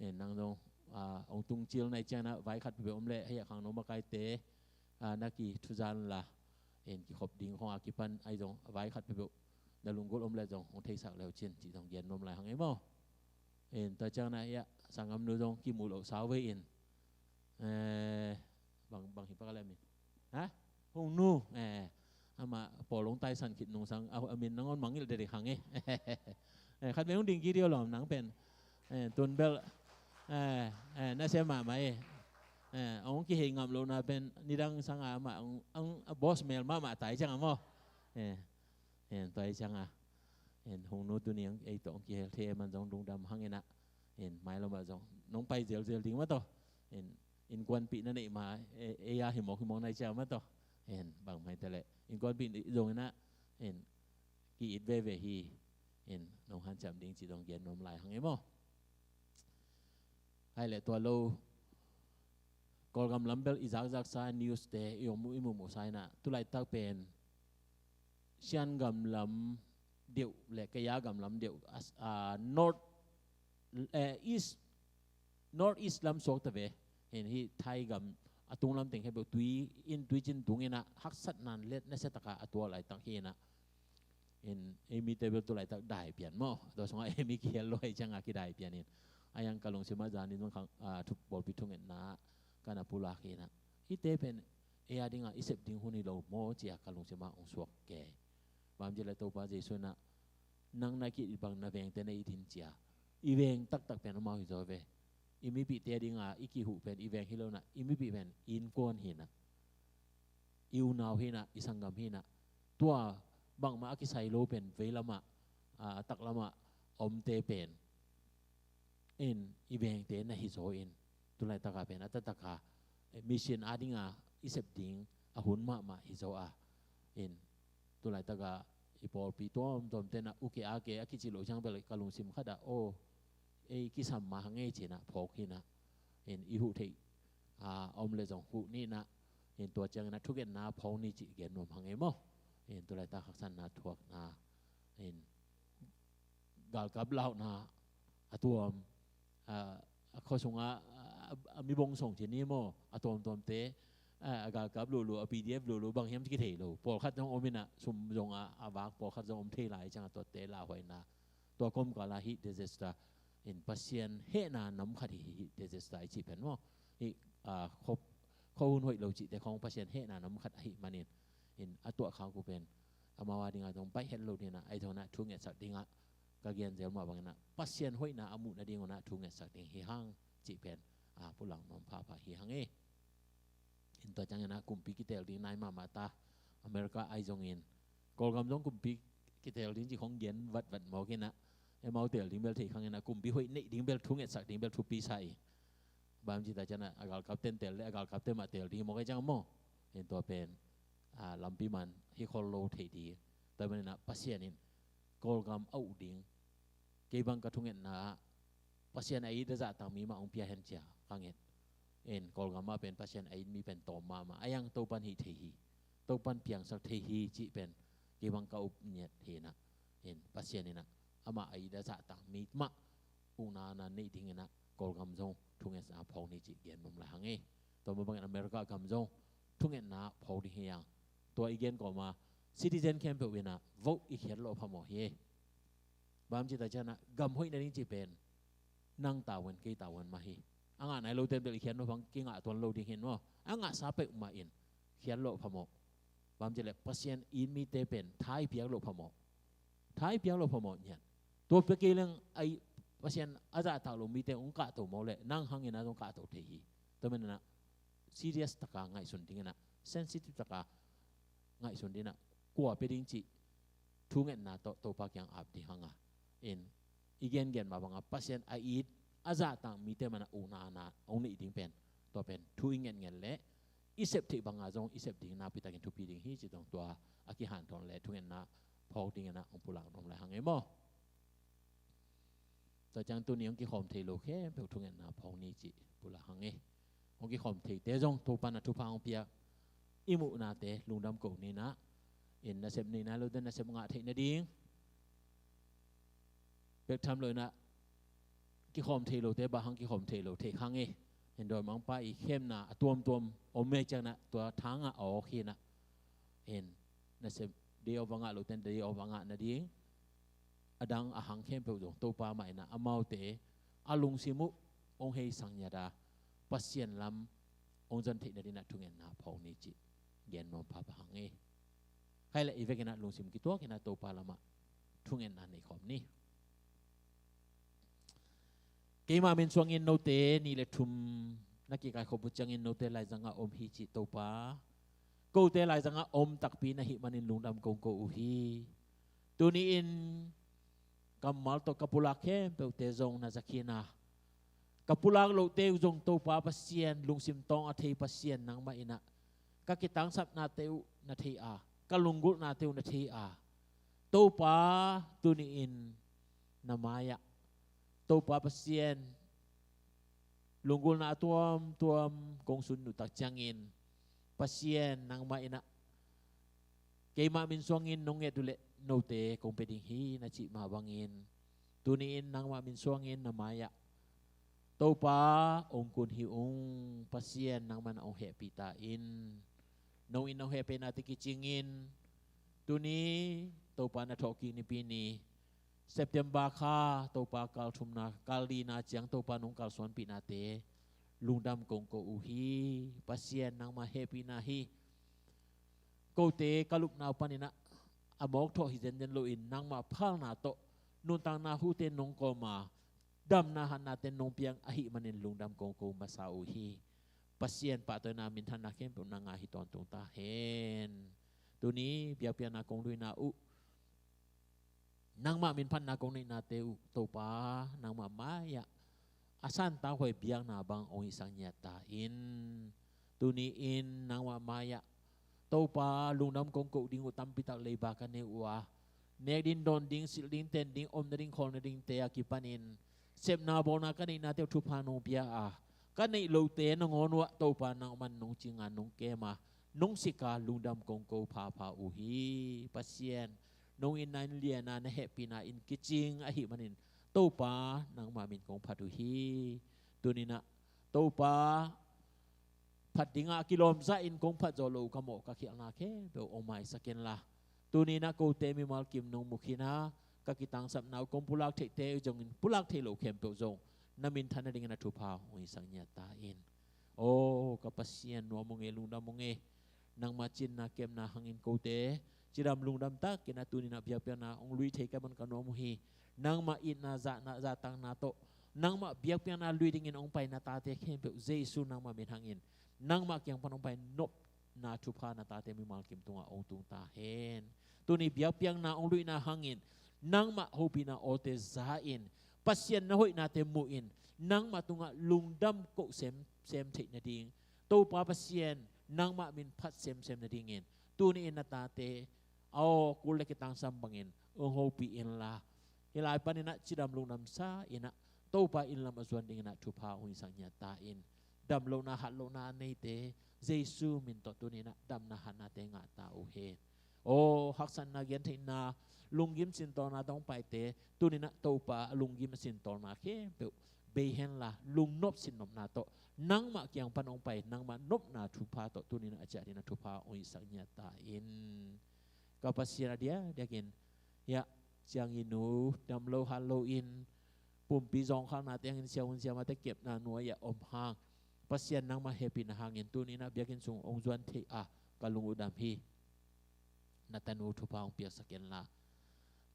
Eh, nang zong, ah, hong tung cil nai ciang ah, vai khat peuhpeuh om leh, hei a khangno makaite, a, na kithuzan la, in kikhop ding khong a kipan ahi zong a vai khat peuhpeuh na lunggulh om le zong hong theisak le uh cin cih zong gen nuam lai hang ei maw. In tua ciang na ia sanggamnu zong kimu lo sau vei in, eh, bang, bang hi pak a le min, ha? Hong nu, eh, amah pawl hong taisan khit nungsang a, a min nangawn mangngilh dedik hang ei. Eh, khat vei hong ding kik dih aw lawm nang pen. Eh, tun bel, eh, eh, na sia mahmah ei. Eh, hong kihei ngam lohna pen nidang sanga amah hong, hong, a boss mel mahmah tai ciang a maw. Eh, eh, tua hi ciang a, eh, hong nu tuni hong ei tawh hong kihel thei man zong lungdam hang in ah, eh, mailam ah zong nong pai zelzel ding mah tawh. Eh, innkuanpih na neih ma, eh, ei a himawk himawk na hi ciang mah tawh. Eh, bang mai ta leh innkuanpih zong in ah, eh, ki-it veve hi. In nong hanciam ding cih zong gen nuam lai hang ei maw. Hai leh tua lo, Kawlgam lam bel i zakzaksa news te i om, i muhmuhsa in ah tulaitak pen Shan gam lam deuh le Kaya gam lam deuh, a, a, North, eh, East, North East lam suak ta ve. Hin hih Thai gam a tung lam teng khempeuh tui in, tuicin tung in ah haksatna let nasia taka a tuak laitak hi in ah, in ei mite bel tulaitak dai pian maw. Tua sungah ei mi kihel lo hi ciang a kidai pian in, a iang ka lungsim ah zanin zong khang, a, thu, pawlpi thungetna ka na pulak hi in ah, hihte pen ei a dingah i sep ding hun hi lo maw ci a ka lungsim ah hong suak kei. Bang ci leh Topa Jesuh in ah nang na ki-it bang na vengte na it in ci a, i veng taktak pen amau hi zaw ve. I mipihte a dinga i kihuh pen i veng hi lo in ah, i mipih pen i innkuan hi in ah, i unau hi in ah, i sanggam hi in ah, tua bangmah a kisai lo pen veilamah, a, taklamah omte pen in i vengte na hi zaw in, tulaitaka pen a taktaka, eh, mission a dinga i sep ding a hun mahmah hi zaw a, in tulaitaka i pawlpi tuamtuamte na uke ake a kici lo ciang bel ka lungsim khat ah aw, ei kisam mah hang ei ci in ah phawk hi in ah, in i huh theih, a, om le zong huh ni in ah, in tua ciangin ah thungetna phawk ni cih gen nuam hang ei maw. In tulaitak haksatna thuakna, in galkap launa a tuam, a, a khua sungah, a, a, a mibong song ci ni maw, a tuamtuamte, a, a galkap luhluh, a P D F luhluh bang hiam ci kithei lo. Pawlkhat zong om in ah, sum zong a, a vak pawlkhat zong om thei lai ciang a tuate lauhuaina. Tua komkala hih disaster in Pasian hehna nam khat hi, hih disaster i cih pen maw. Hih, a, khop, khuahun hoih lo cihte khong Pasian hehna nam khat ahih manin, in a tuah khak uh pen amau a dinga zong baih het lo ding in ah, ahi zongin ah thungetsak dingah ka gen zel mah bangin ah Pasian hoihna a muh nading un ah thungetsak ding hi hang cih pen, a, pulak nuam phapha hi hang ei. In tua ciangin ah kumpi kitel ding nai mahmah ta, America ahi zongin, Kawlgam zong kumpi kitel ding cih khong gen vatvat mawk in ah, amau tel ding bel thei khang in ah, kumpi hoih neih ding bel thungetsak ding bel thupi sa hi. Bang ci ta ciang ah, a galkapten tel le a galkapte mah tel ding mawk ahi ciang maw. In tua pen, a, lampi man hi khol lo thei ding. Tua manin ah Pasian in Kawlgam a uh ding, kei bang ka thungetna ah Pasian a it a zahtak mi mah hong pia hen ci a ka nget. In Kawlgam ah pen Pasian a it mi pen tawm mahmah, a iang Topan hih thei hi, Topan piangsak thei hi cih pen kei bang ka up ngiat hi in ah, in Pasian in ah amah a it a zahtak mi mah ukna na neih dingin ah Kawlgam zong thungetna phawk ni cih gen nuam lai hang ei. Tua mah bangin America gam zong thungetna phawk ding hi hang. Tua i gen kawma citizen khempeuh in ah vote i khiat loh phamawh hi ei. Bang ci ta ciang ah, gam hoih nading cih pen nang tavuan kei tavuan mah hi. A ngah nai lote bel i khiat loh phamawh, kingah tuan lo ding hi in maw. A ngahsa peuhmah in khiat loh phamawh. Bang ci leh Pasian it mite pen tha i piak loh phamawh. Tha i piak loh phamawh nian. Tua pia kei leng ai Pasian a zahtak lo mite hong kahto mawk leh nang hangin ah zong kahto thei hi. Tua manin ah serious taka ngaihsun dingin ah, sensitive taka ngaihsun dingin ah, kua pia ding cih thungetna tawh Topa kiang ap ding hang a. In i gengen mah banga Pasian a it a zahtak mite mah na ukna na hong neih ding pen, tua pen thu i ngetnget leh i sep theih banga zong i sep ding nakpi takin thupi ding hi cih zong tua a kihanthawn leh thungetna phawk dingin ah hong pulak nuam lai hang ei maw. Tua ciang tuni hong kikhawm thei lo khempeuh thungetna phawk ni cih pulak hang ei. Hong kikhawm theite zong Topa in ah thupha hong pia, i muhnate lungdam ko ni in ah, in nasep nei nai lote nasep ngah theih nading, bek tham lo in ah kikhawm thei lote bang hang kikhawm thei lo theih khang ei. Hindawimangpa i khemna a tuamtuam om mei ciangin ah tua thangah a awk hi-in ah, en, nasep day off a ngah lote in day off a ngah nading, a dang a hang khempeuh zong Topa mah in ah amaute a lungsim uh hong heisak ngiat a, Pasian lam hong zon theih nading ah thungetna phawk ni cih gen nuam pahpah hang e. Khai leh i vekin ah lungsim kituakin ah Topa lamah thungetna nei khawm ni. Keimah min suangin note nih le thum na kikaikhop uh ciangin note laizangah om hi cih Topa, kote laizangah om takpi na hih manin lungdam kong ko uh hi. Tuni-in kammal tawh ka pulak khempeuhte zong na za khin a, ka pulak lohte uh zong Topa Pasian, lungsim tawng a thei Pasian nangmah in ah ka kitangsapnate uh na thei a, ka lunggulhnate uh na thei a, Topa, tuni-in na mai-ah Topa Pasian, lunggulhna a tuamtuam kong sun uh tak ciangin, Pasian nangmah in ah keimah min suangin nong nget uh leh note kong pia ding hi na cih mah bangin, tuni-in nangmah min suangin na mai-ah Topa hong kun hi ung. Pasian nangmah in ah hong hehpih ta in. Nong in hong hehpihnate kicingin, tuni Topa na thawhkik nipi ni September kha Topa kal thumna, kal lina ciang Topa nong kalsuanpihnate lungdam kong ko uh hi. Pasian nangmah hehpihna hi. Kote ka lupna uh panin ah a mawk thawh hi zenzen loin nangmah phalna tawh nuntakna hute nong kawm a, damna hatnate nong piak ahih manin lungdam kong ko masa uh hi. Pasian pahtawina minthanna khempeuh nang a hi tawntung ta hen. Tuni biakpiakna kong luina uh, nangmah min phatna kong neihnate uh Topa, nangmah mai-ah a santauhuai biakna bang hong hisak ngiat ta in. Tuni-in nangmah mai-ah Topa, lungdam kong koh ding uh tampi tak leiba ka nei uh a, nek ding, dawn ding, silh ding, ten ding, om nading, khawl nadingte a kipanin sepna bawlna ka neihnate uh thupha nong pia a, ka neih lote nangawn uh ah Topa nangman nong cing a, nong kem a, nong sik a, lungdam kong ko phapha uh hi. Pasian, nong itna in lian a, na hehpihna in kicing ahih manin Topa nangmah min kong phat uh hi. Tuni-in ah Topa, phat dingah a kilawm zahin kong phat zawh loh uh ka mawh ka khialhna khempeuh hong maisak inla, tuni-in ah kote mimal kim nong mu khin a, ka kitangsapna uh kong pulak theihte uh zongin pulak theih loh khempeuh zong na minthan nadingin ah thupha hong hisak ngiat ta in. Aw ka Pasian, nuam ung e, lungdam ung e. Nangmah cinna kepna hangin kote cidam lungdam takin ah tuni-in ah biakpiakna hong lui thei ka hi man ka nuam uh hi. Nangmah itna, zahtakna tawh nangmah biakpiakna lui dingin hong pai na tate khempeuh Jesu nangmah min hangin nangmah kiang pan hong pai nopna thupha na tate mimal kim tungah hong tung ta hen. Tuni biakpiakna hong luina hangin nangmah hopihna awte za-in, Pasian na hoihnate mu-in nangmah tungah lungdam koh semsem theih nading, Topa Pasian nangmah min phat semsem nadingin tuni-in na tate, aw, kul le kitangsam bangin hong hopih inla, hih lai panin ah cidam lungdam sa-in ah Topa inn lam a zuan dingin ah thupha hong hisak ngiat ta in. Damlohna hatlohna a neite Jesu min tawh tuni-in ah damna hatnate ngah ta uh hen. Aw haksatna, gentheihna, lunggim sintawlna tawh hong paite tuni-in ah Topa, a lunggim a sintawlna khempeuh bei henla, lungnop sinnopna tawh nangmah kiang pan hong pai nangmah nopna thupha tawh tuni-in ah a ciah dingin ah thupha hong hisak ngiat ta in. Ka Pasian, a diakdiakin hiah ciangin uh damlo hatlo in pumpi zawngkhalnate hangin siahun siamahte kepna nuai-ah om hang, Pasian nangmah hehpihna hangin tuni-in ah biakinn sung hong zuan thei a ka lung uh dam hi. Na tanu thupha hong piaksak inla,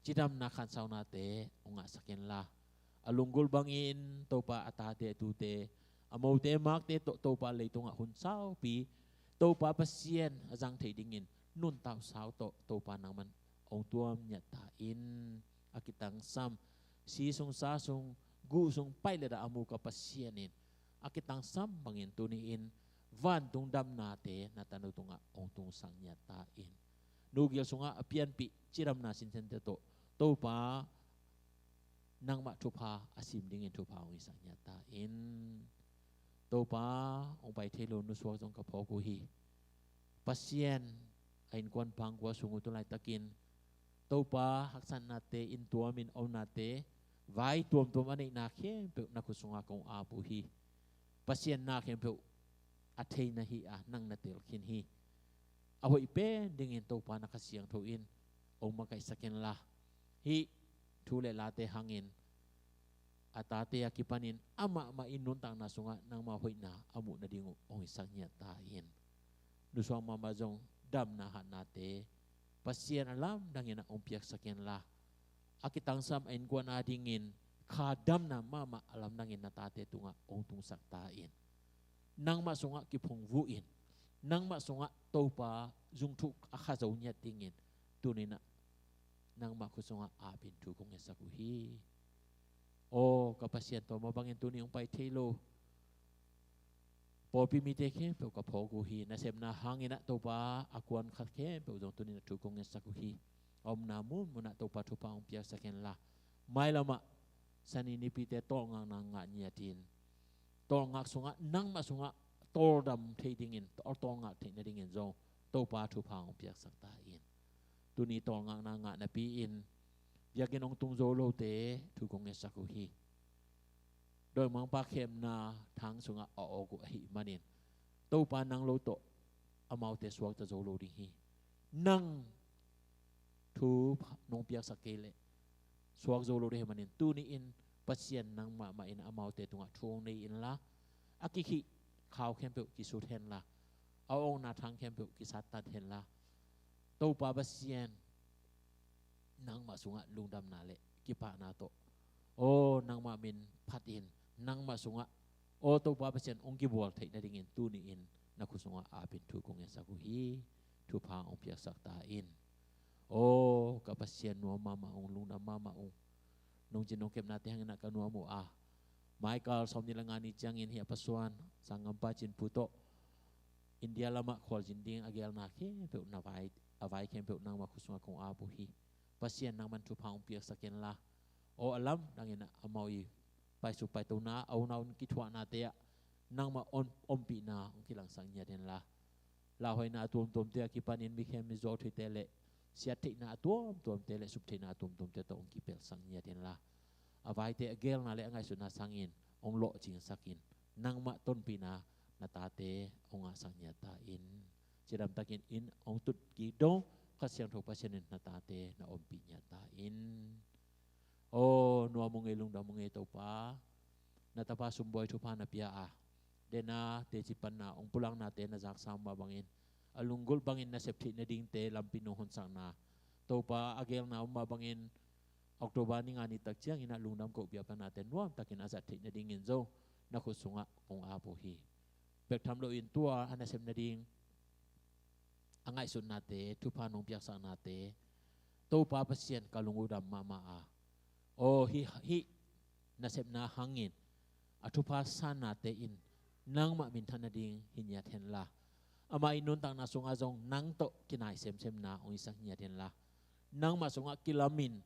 cidamna khansaunate hong ngahsak inla, a lunggulh bangin Topa a tate a tute, a mote makte tawh Topa leitungah hun saupi Topa Pasian a zang theih dingin nuntak sau tawh Topa nangman hong tuam ngiat ta in. A kitangsam si sung sa sung, guh sung paih le dah a mu ka Pasian in, a kitangsam bangin tuni-in vantung damnate na tanu tungah hong tungsak ngiat ta in. Nugil sungah a pianpih cidamna sinthente tawh Topa nangmah thupha a sim dingin thupha hong hisak ngiat ta in. Topa, hong pai thei lo nusuak zong ka phawk uh hi. Pasian, a innkuan pangkua sung uh tu laitakin Topa, haksatnate, inntuamin omnate, vai tuamtuam a neihna khempeuh na khut sungah kong ap uh hi. Pasian na khempeuh a thei na hi a, nang na tel khin hi. A hoih pen dingin Topa na Kha Siangtho in hong makaihsak inla, hih thu le late hangin a tate a kipanin amah mah in nuntakna sungah nangmah hoihna a muh nading uh hong hisak ngiat ta in. Nusuang mahmah zong damna hatnate Pasian a lamdangin ah hong piaksak inla, a kitangsam a innkuan adingin kha damna mahmah a lamdangin na tate tungah hong tungsak ta in. Nangmah sungah kiphungvuh in, nangmah sungah Topa zungthuk a kha zo ngiat dingin tuni-in ah nangmah khut sungah apin thu kong ngetsak uh hi. Aw ka Pasian, tua mah bangin tuni hong pai thei lo pawlpi mite khempeuh ka phawk uh hi. Nasepna hangin ah Topa a kuan khat khempeuh zong tuni-in ah thu kong ngetsak uh hi. A omna munmun ah Topa thupha hong piaksak inla, mailam ah Sani nipite tawlngakna ngah ngiatin, tawlngak sungah, nangmah sungah tawldam thei dingin, tawl, tawlngak theih nadingin zong Topa thupha hong piaksak ta in. Tuni tawlngakna ngah napi-in biakinn hong tung zo lote thu kong ngetsak uh hi. Dawimangpa khemna thang sungah a awk uh ahih manin Topa nang lo tawh amaute suakta zo lo ding hi. Nang thu nong piaksak kei leh suak zo lo ding ahih manin tuni-in Pasian nangmah mah in amaute tungah thu hong nei inla, a kikhih khau khempeuh kisut henla, a awkna thang khempeuh kisattat henla, Topa Pasian nangmah sungah lungdamna le kipahna tawh, aw nangmah min phatin, nangmah sungah, aw Topa Pasian hong kibual theih nadingin tuni-in na khut sungah apin thu kong ngetsak uh hi. Thupha hong piaksak ta in. Aw ka Pasian, nuam mahmah ung, lungdam mahmah ung. Nong cin nong kepnate hangin ah ka nuam uh a, maikal sawmnih le nga ni ciangin hih a pasuan sanggampa Cin Pu tawh India lamah khualzin ding a geelna khempeuh, na vai, a vai khempeuh nangmah khut sungah kong ap uh hi. Pasian nangman thupha hong piaksak inla, aw a lamdangin ah amau i paisuk paitona, a unau kithuahnate ah nangmah om, ompihna hong kilangsak ngiat inla, lauhuaina a tuamtuamte a kipanin mikhem mizuau theite le siattheihna a tuamtuamte le suptheihna a tuamtuamte tawh hong kipelsak ngiat inla, a vaite a geelna le a ngaihsutna sangin hong lawhcingsak in. Nangmah tonpihna na tate hong ngahsak ngiat ta in. Cidamtakin inn hong tut kik dong Kha Siangtho Pasian in na tate na ompih ngiat ta in. Aw nuam ung ei, lungdam ung ei Topa. Na tapa Sumbuai thupha na pia a, dena teci panna hong pulaknate na zaksa mah bangin, a lunggulh bangin na sep theih nadingte lampi nong honsakna, Topa a geelna om mah bangin October ni nga ni tak ciangin ah lungdam koh biakpiaknate nuamtakin a zat theih nadingin zong na khut sungah kong ap uh hi. Bek tham loin tua a nasep nading a ngaihsutnate, thupha nong piaksaknate, Topa Pasian, ka lung uh dam mahmah a, aw hih, hih nasepna hangin a thupha sannate in nangmah minthan nading hi ngiat henla, amah i nuntakna sungah zong nang tawh kinai semsemna hong hisak ngiat henla, nangmah sungah kilamin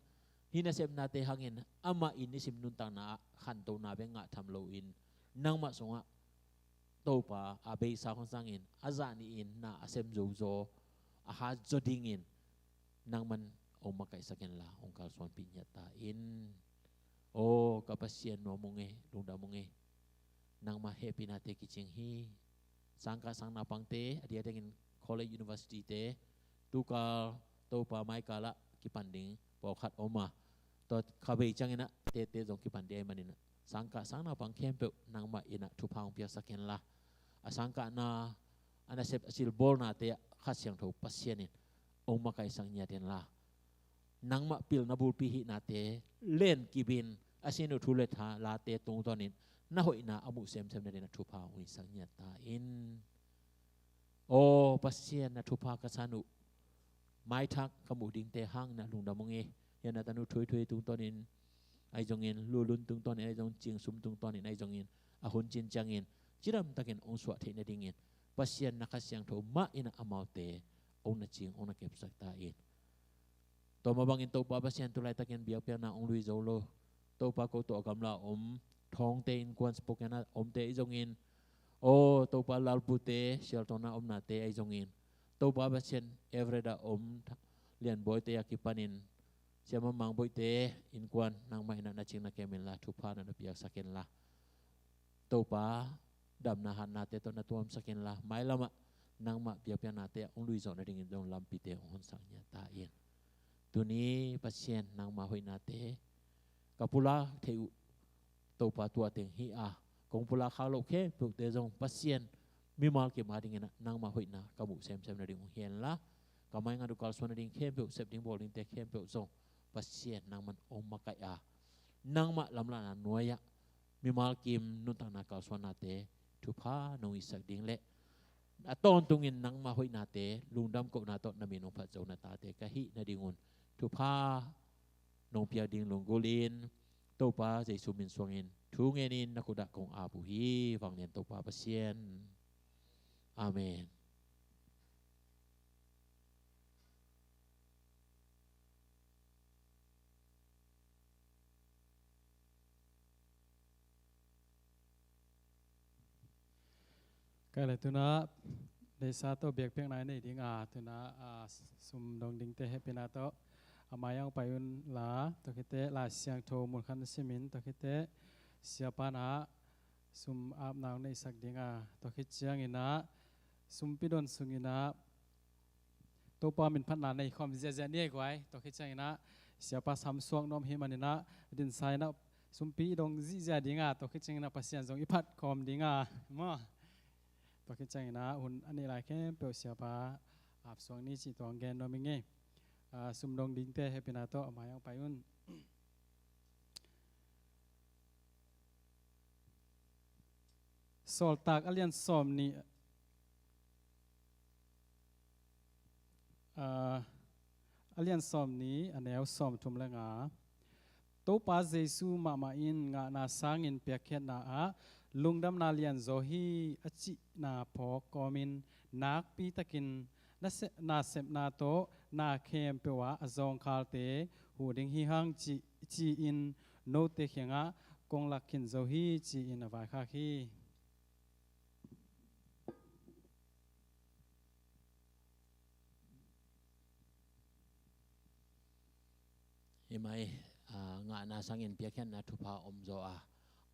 hih nasepnate hangin amah i nisim nuntakna ah khantona bek ngah tham loin nangmah sungah Topa a beisa hong sangin a zah nihin na a sem zozaw a hat zaw dingin nangman hong makaihsak inla hong kalsuanpih ngiat ta in. Aw ka Pasian, nuam ung ei, lungdam ung ei. Nangmah hehpihnate kicing hi. Sangkah sangnaupangte, a diakdiakin college, university-te, tukal Topa maikal ah kipan ding pawlkhat om a, tua kha bei ciangin ah tete zong kipan ding ahih manin ah sangkah sangnaupang khempeuh nangmah in ah thupha hong piaksak inla, a sangkahna, a nasep, a silbawlnate ah Kha Siangtho Pasian in hong makaihsak ngiat inla, nangmah pilna bulpi hihnate len kip in, a sin uh thu le tha late tungtawnin na hoihna a muh semsem nadingin ah thupha hong hisak ngiat ta in. Aw Pasian, na thupha ka san uh maithak ka muh dingte hangin ah lungdam ung ei. Hih a na tanu Thuithui tungtawnin ahi zongin, Lulun tungtawnin ahi zong, Cingsum tungtawnin ahi zongin, a hun cin ciangin cidamtakin hong suah theih nadingin Pasian na Kha Siangtho mah in ah amaute hong na cing, hong na kepsak ta in. Tua mah bangin Topa Pasian, tu laitakin biakpiakna hong lui zo lo, Topa ko tawh a gamla om Thawngte innkuan, Spokane a omte ahi zongin, aw Topa Lalpute Shelton a omnate ahi zongin, Topa Pasian, Everett a om Lianbawite a kipanin Siama Mangboihte innkuan nangmah in ah na cing na kem inla, thupha na na piaksak inla, Topa damna hatnate tawh na tuamsak inla, mailamah nangmah biakpiaknate ah hong luizawh nadingin zong lampite hong honsak ngiat ta in. Tuni Pasian, nangmah hoihnate ka pulak theih uh Topa, tua teng hi a, kong pulak khak loh khempeuhte zong Pasian, mimal kim adingin ah nangmah hoihna ka muh semsem nading hong hi inla, ka maingat uh kalsuan nading khempeuh, sep ding bawl dingte khempeuh zong Pasian, nangman hong makaih a, nangmah lamlahna nuai-ah mimal kim nuntakna kalsuannate thupha nong hisak ding le a tawntungin nangmah hoihnate lungdam kohna tawh na min hong phat zo na tate ka hih nadingun thupha nong piak ding lunggulhin, Topa Jesu min suangin thu ngenin na khut ah kong ap uh hi, vanglian Topa Pasian. Amen. Kei le tuna deihsa tawh biakpiakna i nei ding a, tuna a, sum dong dingte hehpihna tawh a mai-ah hong pai un la, tua khitteh Lai Siangtho mun khat na simin, tua khitteh siapa in ah sum apna hong neihsak ding a, tua khit ciangin ah sumpi don sungin ah Topa min phatna nei khawm ziahziah ni ei guai. Tua khit ciangin ah siapa sam suak nuam hi manin ah dinsa in ah sumpi i dong zihziah ding a, tua khit ciangin ah Pasian zong i phat khawm ding a maw. Tua khit ciangin ah hun a neih lai khempeuh siapa ap suak ni cih tua hong gen nuam ing ei. A, sum dong dingte hehpihna tawh a mai-ah hong pai un. Sawltak a lian sawm nih, a, a lian sawm nih, a neu sawm thum le nga. Topa Jesu mahmah in ngahna sangin piakkhiatna ah lungdamna lianzaw hi a cihna phawk kawmin nakpi takin na se-, na sepna tawh na khempeuh ah a zawngkhalte huh ding hi hang ci, ci-in note kiangah kong lak khin zo hi, ci-in a vaikhak hi. Hi mai, a, ngahna sangin piakkhiatna thupha om zaw a,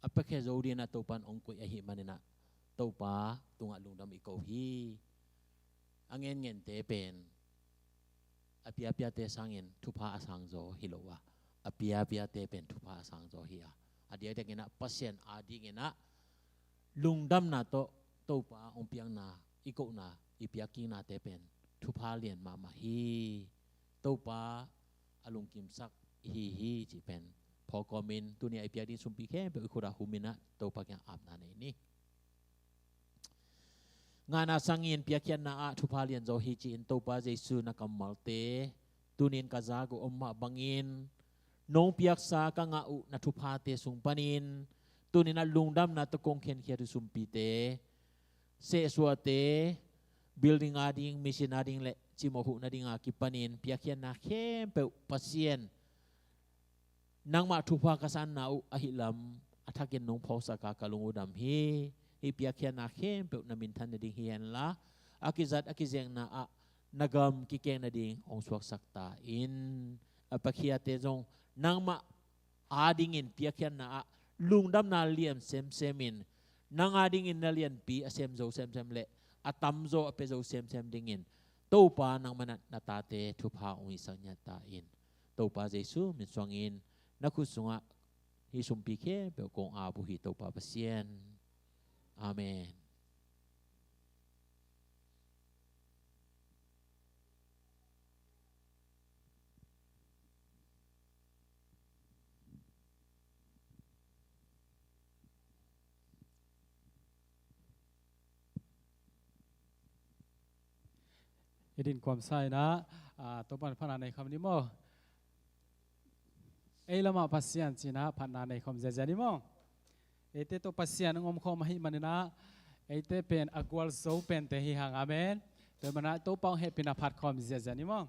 a piakhia zo dingin ah Topa in hong koih ahih manin ah Topa tungah lungdam i ko hi. A ngenngente pen a piapiate sangin thupha a sang zaw hi lo a, a piapiate pen thupha a sang zaw hi a, a diakdiakin ah Pasian adingin ah lungdamna tawh Topa hong piakna, i kohna, i piakkiknate pen thupha lian mahmah hi. Topa a lungkimsak i hi hi cih pen phawk kawmin tuni a i piak ding sumpi khempeuh i khut ah humin ah Topa kiang apna nei ni. Ngahna sangin piakkhiatna ah thupha lianzaw hi ci-in Topa Jesu na kammalte tunin ka zak uh om mah bangin nong piaksa ka ngah uh na thuphate sung panin tunin ah lungdamna tawh kong khenkhiat uh sumpite, sehsuahte, building ading, mission ading le cimawh huh nading a kipanin piakkhiatna khempeuh Pasian nangmah thupha ka sanna uh ahih lam a thakin nong phawksak a ka lung uh dam hi. Hih piakkhiatna khempeuh na minthan nading hi henla, a kizat a kizekna ah na gam kikeng nading hong suaksak ta in. A piakhiate zong nangmah adingin piakkhiatna ah lungdamna lian semsem in, nang adingin na lianpi a sem zo semsem le a tamzaw a pia zo semsem dingin Topa nangman ah na tate thupha hong hisak ngiat ta in. Topa Jesu min suangin na khut sungah hih sumpi khempeuh kong ap uh hi, Topa Pasian. Amen. I din kuamsa in ah, a, Topa in phatna nei khawm ni maw? Ei lamah Pasian ci-in ah phatna nei khawm ziazia ni maw? Eite tawh Pasian hong om khawm ahih manin ah eite pen a gualzo pente hi hang. Amen. Tua ahih manin ah Topa hong hehpihna phat khawm ziazia ni maw?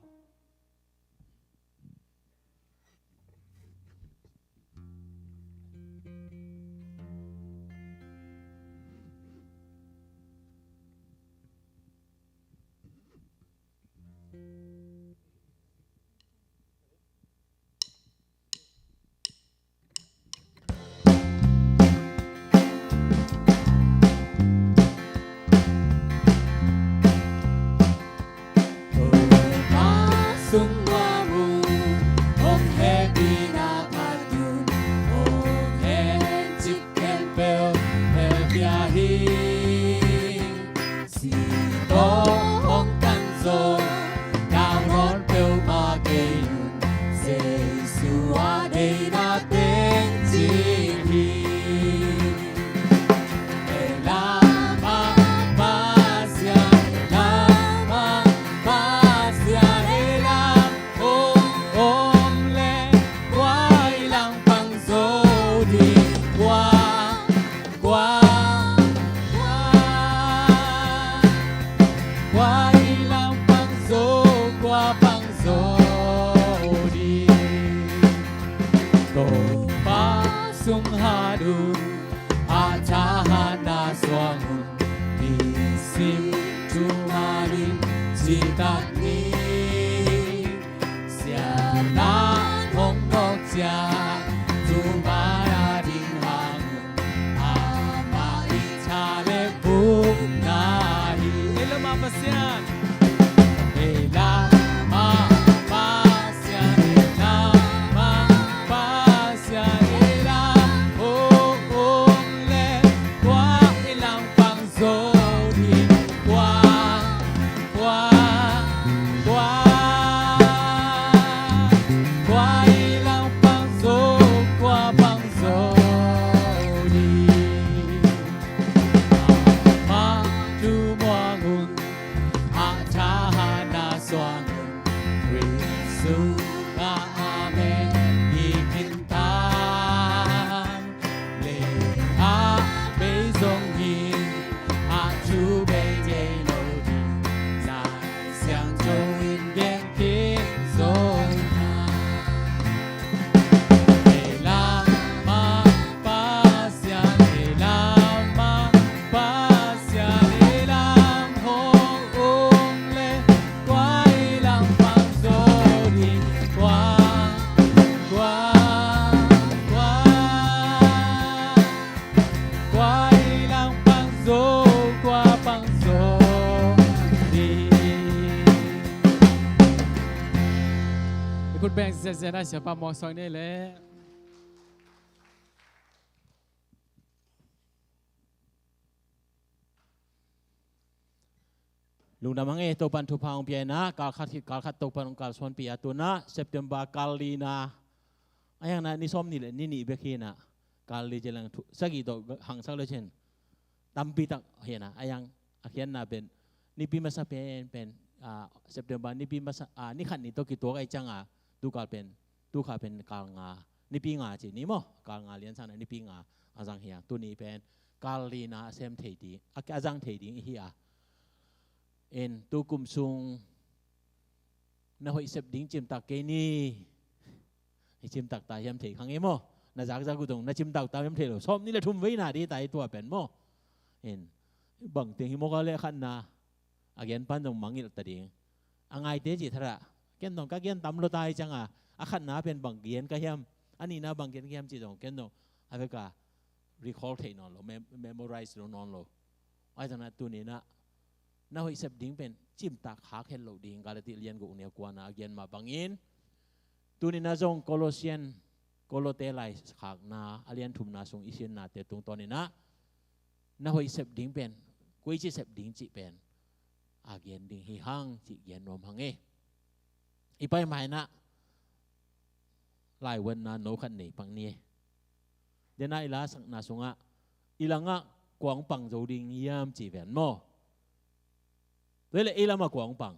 Pasian. Ei lam ah Pasian, ei lam ah Pasian, ei lam hong om leh kua i langpang zo ding, kua, kua, kua, kua i langpang zo, kua pang zo ding. Amah thu muang un, a thahatna suang un, Khrih sungah amen i khin tan. Lei ah bei zong hi, a thu bei ngei lo ding, Lai Siangtho in gen khin zo na. Ei lam ah Pasian, ei lam ah Pasian, ei lam hong om leh kua i langpang zo ding, kua, kua, kua, kua i langpang zo, kua pang zo ding. I khut beng ziahziah na, Siapa Muang Suang ni leh. Lungdam hang e, Topa'n thupha hong pia in ah, kal khat khit kal khat Topa'n hong kalsuanpih a, tu-in ah September kal lina, a hiang na ni sawmnih le ni nih bek hi in ah, kal li ci leng thu sagih tawh hangsak le cin tampi tak hi in ah, a hiang a khiatna pen Nipi masa pen, pen, ah, September Nipi masa, ah, ni khat ni tawh kituak ahih ciangin, tu kal pen, tu kha pen kal nga, Nipi nga ci ni maw, kal nga lian sang na Nipi nga a zang hi a, tuni pen kal lina a sem thei ding, a, a zang thei ding i hi a. In tu kum sung na hoih sep ding cimtak kei ni. I cimtak ta hiam thei kha ngei maw? Na zakzak uh dong na cimtak ta hiam thei lo. Sawmnih le thum veina ding ta hi tua pen maw? In bang teng hi maw ka leh khatna a gen pan dong mangngilh ta ding. A ngaite cih thadah. Ken dong ka gen tam lo ta hi ciangin, a khatna pen bang gen ka hiam, a nihna bang gen ka hiam cih dong ken dong a vek a recall thei nawn lo, mem-, memorize lo nawn lo. Ahi zongin ah tuni-in ah na hoih sep ding pen cimtak khak het loh ding, Galati lian guk neu kuana a gen mah bangin, tuni-in ah zong Colossian, Kolote lai khakna a lian thumna sung i sinnate tungtawnin ah na hoih sep ding pen, koici sep ding cih pen a gen ding hi hang cih gen nuam hang e. I pai ma-in ah laivuanna no khat nei pak ni e. Dena i lasakna sungah i langah kua hong pang zo ding hiam ci ven maw? Tua leh ei lamah kua hong pang?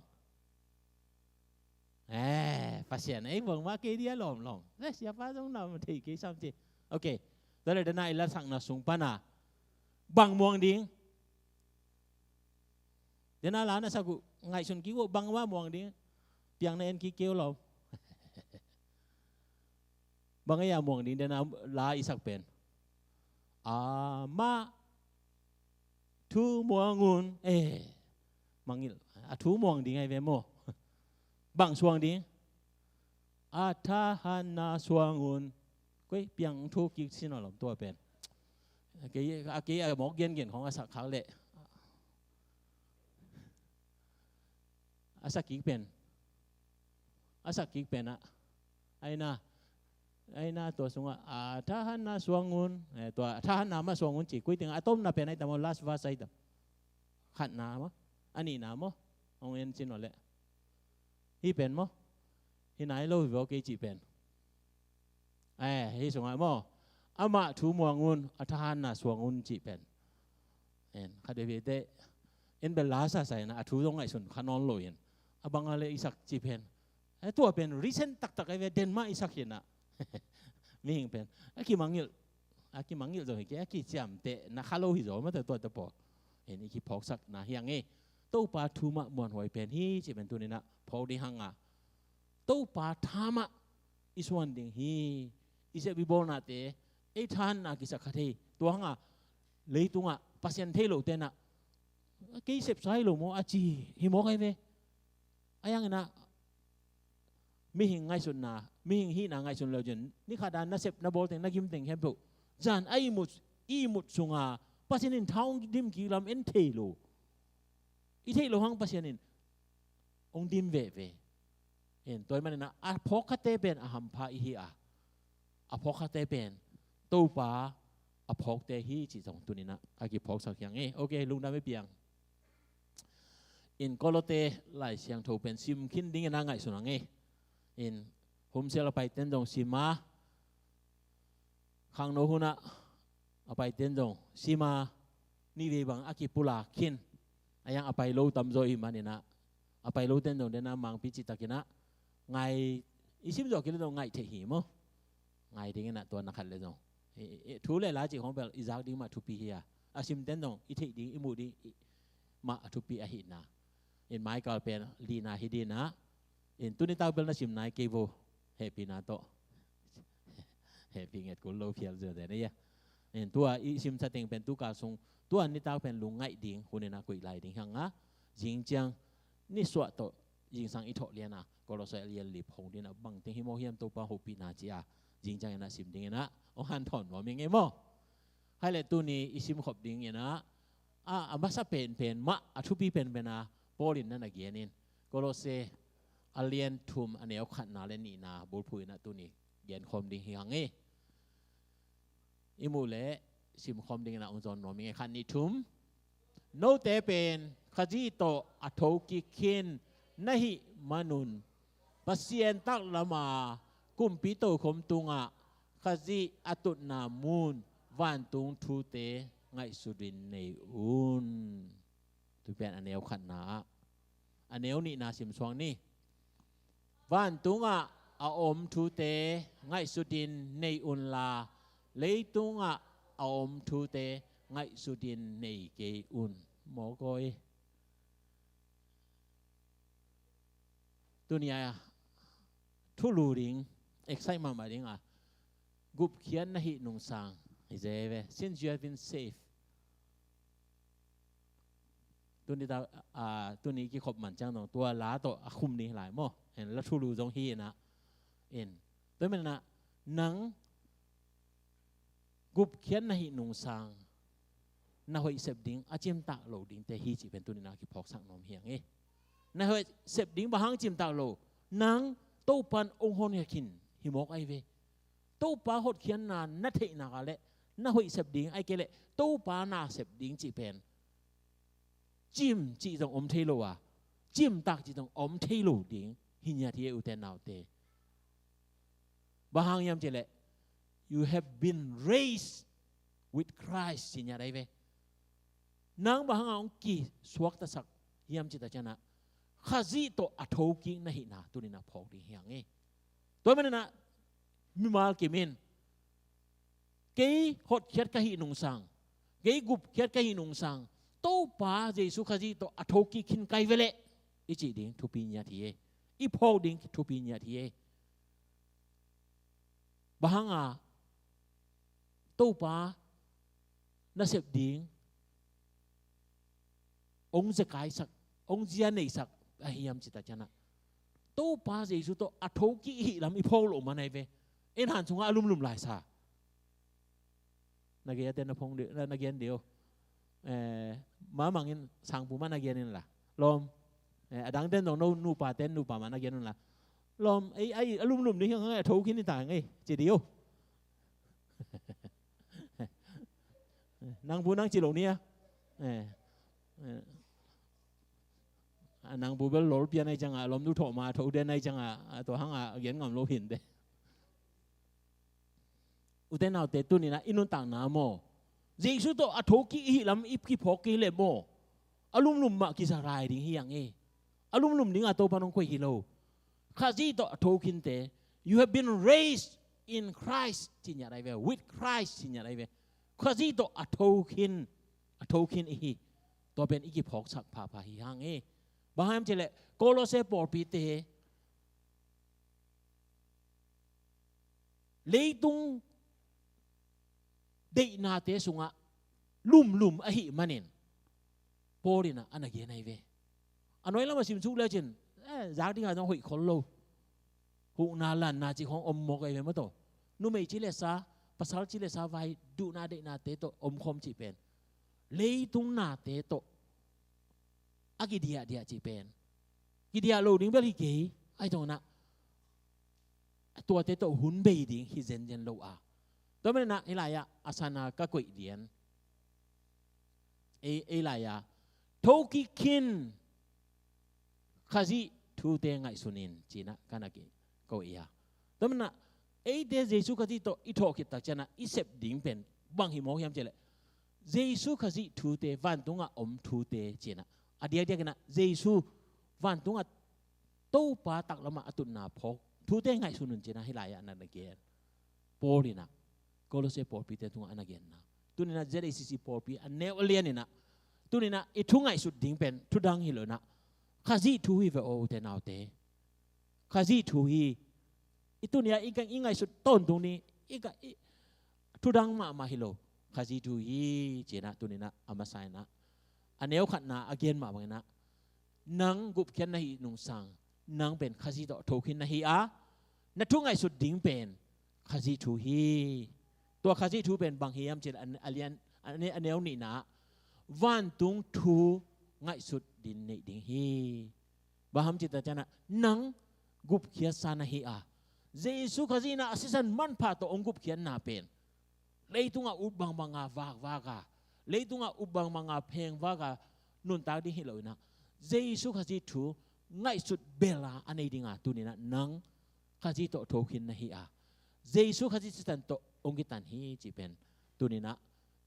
Eh, Pasian ei vuang mah kei dia lawmlawm. Eh, siapa zong na thei kei sam ci. Ok. Tua leh dena i lasakna sung pana bang muang ding? Dena la na sak uh ngaihsun kik uh bang mah muang ding. Piang na en kik kei uh lawm. Bang ei a muang ding dena la i sak pen? Amah thu muang un. Eh, mangngilh. A thu muang ding ahi ve maw? Bang suang ding? A thahatna suang un. Koi piang thu kik sin a lawm tua pen. A kei, a kei a mawk gengen khawng a sak khak leh a sak kik pen, a sak kik pen ah, aina, aina tua sungah a thahatna suang un, eh, tua a thahatna mah suang un ci, koi tengah a tomna pen ahi tam maw, last verse ahi tam. Khatna maw, a nihna maw, hong en cin aw leh. Hih pen maw, hi nai lo hi vaw kei cih pen. Eh, hih sungah maw, amah thu muang un, a thahatna suang un cih pen. En, khat veve te, en bel la sasa in a thu zong ngaihsun kha nawn lo in. A bang a leh i sak cih pen. Eh, tua pen recent taktak a ve den mah i sak hi na. Mihing pen. A kimangngilh, a kimangngilh zong hi kei, a kiciamteh na kha lo hi zaw mah tua tua pawl. En i kiphawksakna hi a ngei. Topa thu mah muanhuai pen hi cih pen tuni-in ah phawk ding hang a. Topa tha mah i suan ding hi. I sep i bawlnate, ei thahatna kisak kha thei. Tua hang a leitungah Pasian thei lote in ah, kei sepsa hi lo maw a ci hi mawk ahi ve. A hiangin ah mihing ngaihsutna, mihing hihna ngaihsun lo cin, ni khat a na sep na bawl teng, na gim teng khempeuh zan a ihmut, ihmut sunga Pasian in tha hong dim kik lam en thei lo. I theih loh hang Pasian in hong dim veve. In, tua ahih manin ah, a phawkkhate pen a hampha i hi a, a phawkkhate pen Topa a phawkte hi cih zong tuni-in ah a kiphawksak hi hang e. Ok, lungdam i piang. In, Kolose Lai Siangtho pen sim khin dingin ah ngaihsun hang e. In, home cell a paiten zong sim a, khangno hun ah a paiten zong sim a, nihvei bang a kipulak khin. A yang a pai lo tamzaw i hih manin ah, a pai loten zong den a mangpi cihtakin ah ngai, i sim zawh kei leh zong ngaih theih hi maw. Ngai dingin ah tua na khat leh zong, i, i, i, thu le la cih khawng bel i zak ding mah thupi hi a, a simten zong i theih ding, i muh ding, i, mah a thupi ahihna. In, mai kal pen lina hi ding ah, in, tuni tak bel na sim nai kei vo, hehpihna tawh. Hehpih nget kul lo phial zia den a ia. In, tua i simsa teng pen tu kal sung, tua nitak pen lungngaih ding, hun in ah koih lai ding hi hang a, zing ciang nisuah tawh zingsang i thawh lian a, Kolose a lian li phong ding ah bang teng hi maw hiam Topa hopihna ci a, zing ciangin ah sim dingin ah hong hanthawn nuam ing e maw. Hai leh tuni i simkhop dingin ah, a, a masa penpen mah, a thupi penpen a Paul in na na gen in, Kolose a lian thum a neu khatna le nihna bulphuh in ah tuni genkhawm ding hi hang e. I muh leh simkhawm dingin ah hong zawn nuam ing e, khat, nih, thum. Note pen Khazih tawh a thokik khin na hih manun, Pasian taklam a kumpi tokhom tungah Khazih a tutna mun vantung thute ngaihsutin nei un. Tu pen a neu khatna ah. A neu nihna simsuak ni. Vantungah a om thute ngaihsutin nei unla, leitungah a om thute ngaihsutin nei kei un. Mawk aw e. Tuni a thulu ding, excite mahmah ding a, gupkhiat na hih nungsang, hi ze ve, since you have been saved. Tuni ta, a, tuni kikhop man ciang dong tua la tawh a khum ni lai maw. Hen la thulu zong hi in ah. In, tua manin ah nang gupkhiat na hih nungsang, na hoih sep ding a cimtak lo dingte hi cih pen tuni-in ah kiphawksak nuam hi hang e. Na hoih sep ding bang hang cimtak lo, nang Topan hong honkhiat khin hi mawk ahi ve. Topa hotkhiatna na theihna ka leh na hoih sep ding, ahih kei leh Topa na sep ding cih pen cim cih zong om thei lo a, cimtak cih zong om thei lo ding hi ngiat hi e, ute naute. Bang hang hiam cih leh, you have been raised with Christ, ci ngiat ahi ve. Nang bang hang a hong kisuaktasak hiam cih ta ciangin ah, Khazih tawh a thokik na hihna tuni-in ah phawk ding hi hang e. Tua manin ah mimal kim in, kei hotkhiat ka hih nungsang, kei gupkhiat ka hih nungsang, Topa Jesu Khazih tawh a thokik khin ka hi ve leh, i cih ding thupi ngiat hi e. I phawk ding thupi ngiat hi e. Bang hang a Topa na sep ding hong zekaisak, hong zia neisak ahi hiam cih ta ciangin ah, Topa Jesu tawh a thokik i hih lam i phawk loh man ahi ve. En han sungah a lumlum lai sa. Na gen te na phong de, na, na gen de o. Eh, ma mangin sangpu mah na gen in la. Lawm. Eh, a dangten dong no nupa ten nupa mah na gen un la. Lawm, ei, ei, a lumlum ni hang a thokik ni ta ngai, ci de o. Nang bu nang ci lo ni a. Eh, eh. A nang bu bel lol pian ai ciang a, lawm du thawh ma, thawh den ai ciang a, a tua hang a gen ngam lo hin de. Ute naute, tuni-in ah i nuntakna maw, Jesu tawh a thokik i hih lam i kiphawk kei leh maw, a lumlum mah kiza lai ding hi hang e. A lumlum ding a Topa nong koih hi lo. Khazih tawh a thokhinte, you have been raised in Christ, ci ngiat ahi ve, with Christ, ci ngiat ahi ve. Khazih tawh a thokhin, a thokhin i hi. Tua pen i kiphawksak phapha hi hang e. Bang hang hiam cih leh, Kolose pawlpite leitung deihnate sungah lumlum ahih manin Paul in ah a na gen ahi ve. A nuai lam a simsuk lecin, eh, zak ding a zong hoih khol lo. Huhna lanna cih khawng om mawk ahi ve maw taw. Numei ci le sa, pasal ci le sa vai, duhna deihnate tawh omkhawm cih pen leitung nate tawh a kidiahdiah cih pen kidiah lo ding bel hi kei. Ahi zongin ah tuate tawh hun bei ding hi zenzen lo a. Tua manin ah hih lai-ah a sana ka koih dian. Ei, ei lai-ah thokik khin Khazih thute ngaihsun in ci-in ah ka na ko-ih a. Tua manin ah eite Jesu Khazih tawh i thawh khit tak ciangin ah i sep ding pen bang hi mawk hiam cih leh Jesu Khazih thute, vantungah om thute ci-in ah a diakdiakin ah Jesu vantungah Topa taklamah a tutna phawk thute ngaihsun un ci-in ah hih lai-ah na na gen. Paul in ah Kolose pawlpite tungah a na genna. Tuni-in ah Z A C C pawlpi a neu a lian in ah tuni-in ah i thu ngaihsut ding pen thu dang hi lo-in ah Khazih thu hi ve aw ute naute. Khazih thu hi. I tuni-a i ka, i ngaihsut tawntung ni i ka, i thu dang mahmah hi lo. Khazih thu hi ci-in ah tuni-in ah a masa in ah a neu khatna a gen mah bangin ah nang gupkhiat na hih nungsang nang pen Khazih tawh thokhin na hi a, na thu ngaihsut ding pen Khazih thu hi. Tua Khazih thu pen bang hiam cih leh a, a lian, a ne-, a neu nihna ah vantung thu ngaihsut ding neih ding hi. Bang hiam cih tak ciangin ah nang gupkhiatsa na hi a, Jesu Khazih in ah a sisan manpha tawh hong gupkhiatna pen leitungah up bangbanga vakvak a, leitungah up bangbanga phengvak a nuntak ding hi lo-in ah Jesu Khazih thu ngaihsut bel a a nei dinga tuni-in ah nang Khazih tawh thokhin na hi a, Jesu Khazih sisan tawh hong kitan hi cih pen tuni-in ah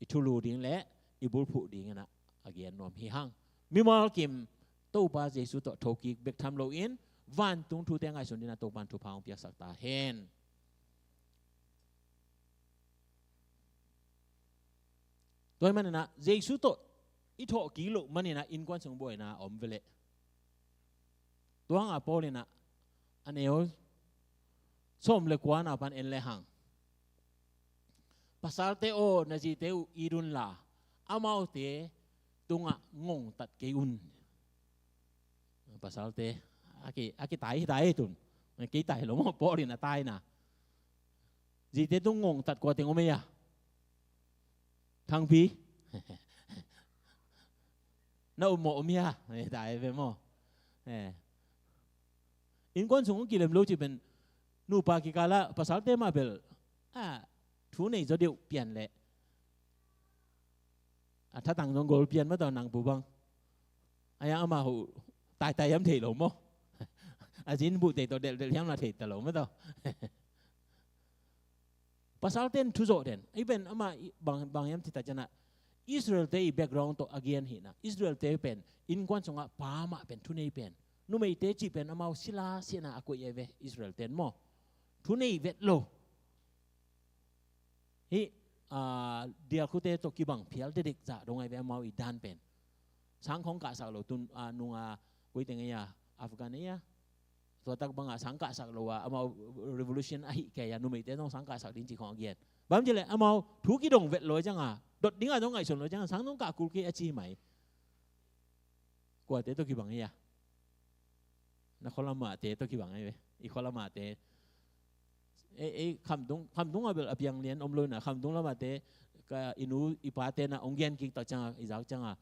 i thulu ding le i bulphuh dingin ah a gen nuam hi hang. Mimal kim Topa Jesu tawh thokik bek tham loin vantung thute ngaihsun dingin ah Topa'n thupha hong piaksak ta hen. Tua ahih manin ah Jesu tawh i thawhkik loh manin ah innkuan sung buaina a om ve leh. Tua hangah Paul in ah a neu sawm le kuana pan en le hang, pasalte aw, na zite uh it unla amaute tungah ngongtat kei un. Pasalte a ki, a kitai hi tai tun. Kei tai lo maw, Paul in a taina. Zite tung ngongtat kua teng om ei a? Thangpi. Na upmawh om hi a? Eh, tai ve maw. Eh. Innkuan sung hong kilem lo cih pen nupa kikalah pasalte mah bel a thu nei zaw deuh pian leh a thatang zong gol pian mah tawh nang pu bang. A yang amah uh taitai hiam thei lo maw. A zin buh tei tawh delhdelh hiam la thei ta lo mah tawh. Pasalte in thu zawh den. Ei pen amah i bang, bang hiam cih tak ciangin ah Israelte i background tawh a gen hi-in ah Israelte pen innkuan sungah pa mah pen thunei pen, numeite cih pen amau sila siahna a koih ahi ve Israelte in maw. Thunei vet lo. Hih, ah, dialkhute tawh kibang phial dedek zah dong ahi ve amau i dan pen. Sang khawng kahsak lo tun, ah, nung a koi teng ei a, Afghan ei a, tua tak bangah sang kahsak lo a amau revolution ahih kei a numeite zong sang kahsak ding cih khawng a gen. Bang hang hiam cih leh amau thu kidong vet lo ciangin, dot dingah zong ngaihsun lo ciangin sang zong kah kul kei a ci mai. Kuate tawh kibang ei a? Na khualamahte tawh kibang ei ve. I khualamahte. Ei, ei, khamtung, khamtung a bel a piang lian om lo-in ah, khamtung lamahte, ka, i nu i pate na hong gen kik tak ciangin, i zak ciangin,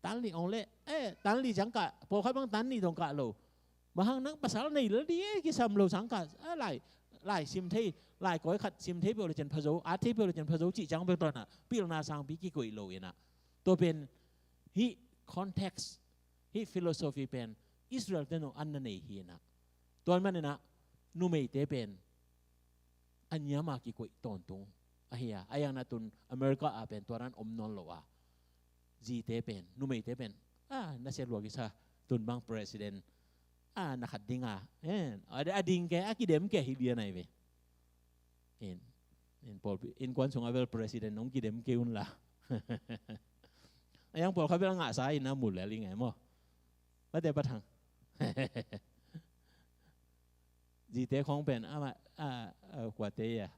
tan li hong leh, eh, tan li ciang kah, pawlkhat bang tan li dong kah lo. Bang hang nang pasal nei lel ding e, kisam lo sang kah, ah, lai, lai sim thei, lai kawi khat sim thei peuh le cian pha zo, at thei peuh le cian pha zo cih ciang bek tua-in ah pilna sangpi kikoih lo-in ah. Tua pen hih context, hih philosophy pen Israelte nong an na nei hi-in ah. Tua ahih manin ah numeite pen a niam a kikoih tawntung ahi a, a yang na tun America ah pen tua dan om nawn lo a. Zite pen, numeite pen, ah, na sia lua kisa, tun bang president, ah, na khat ding a, eh, a, a ding kei, a kidem kei hi lian ahi ve. In, in pawlpi, innkuan sungah bel president hong kidem kei unla. A yang pawlkhat bel a ngahsa in a mu lel i ngai maw. Bate pa thang. Zite khawng pen amah, a, a, kuate a,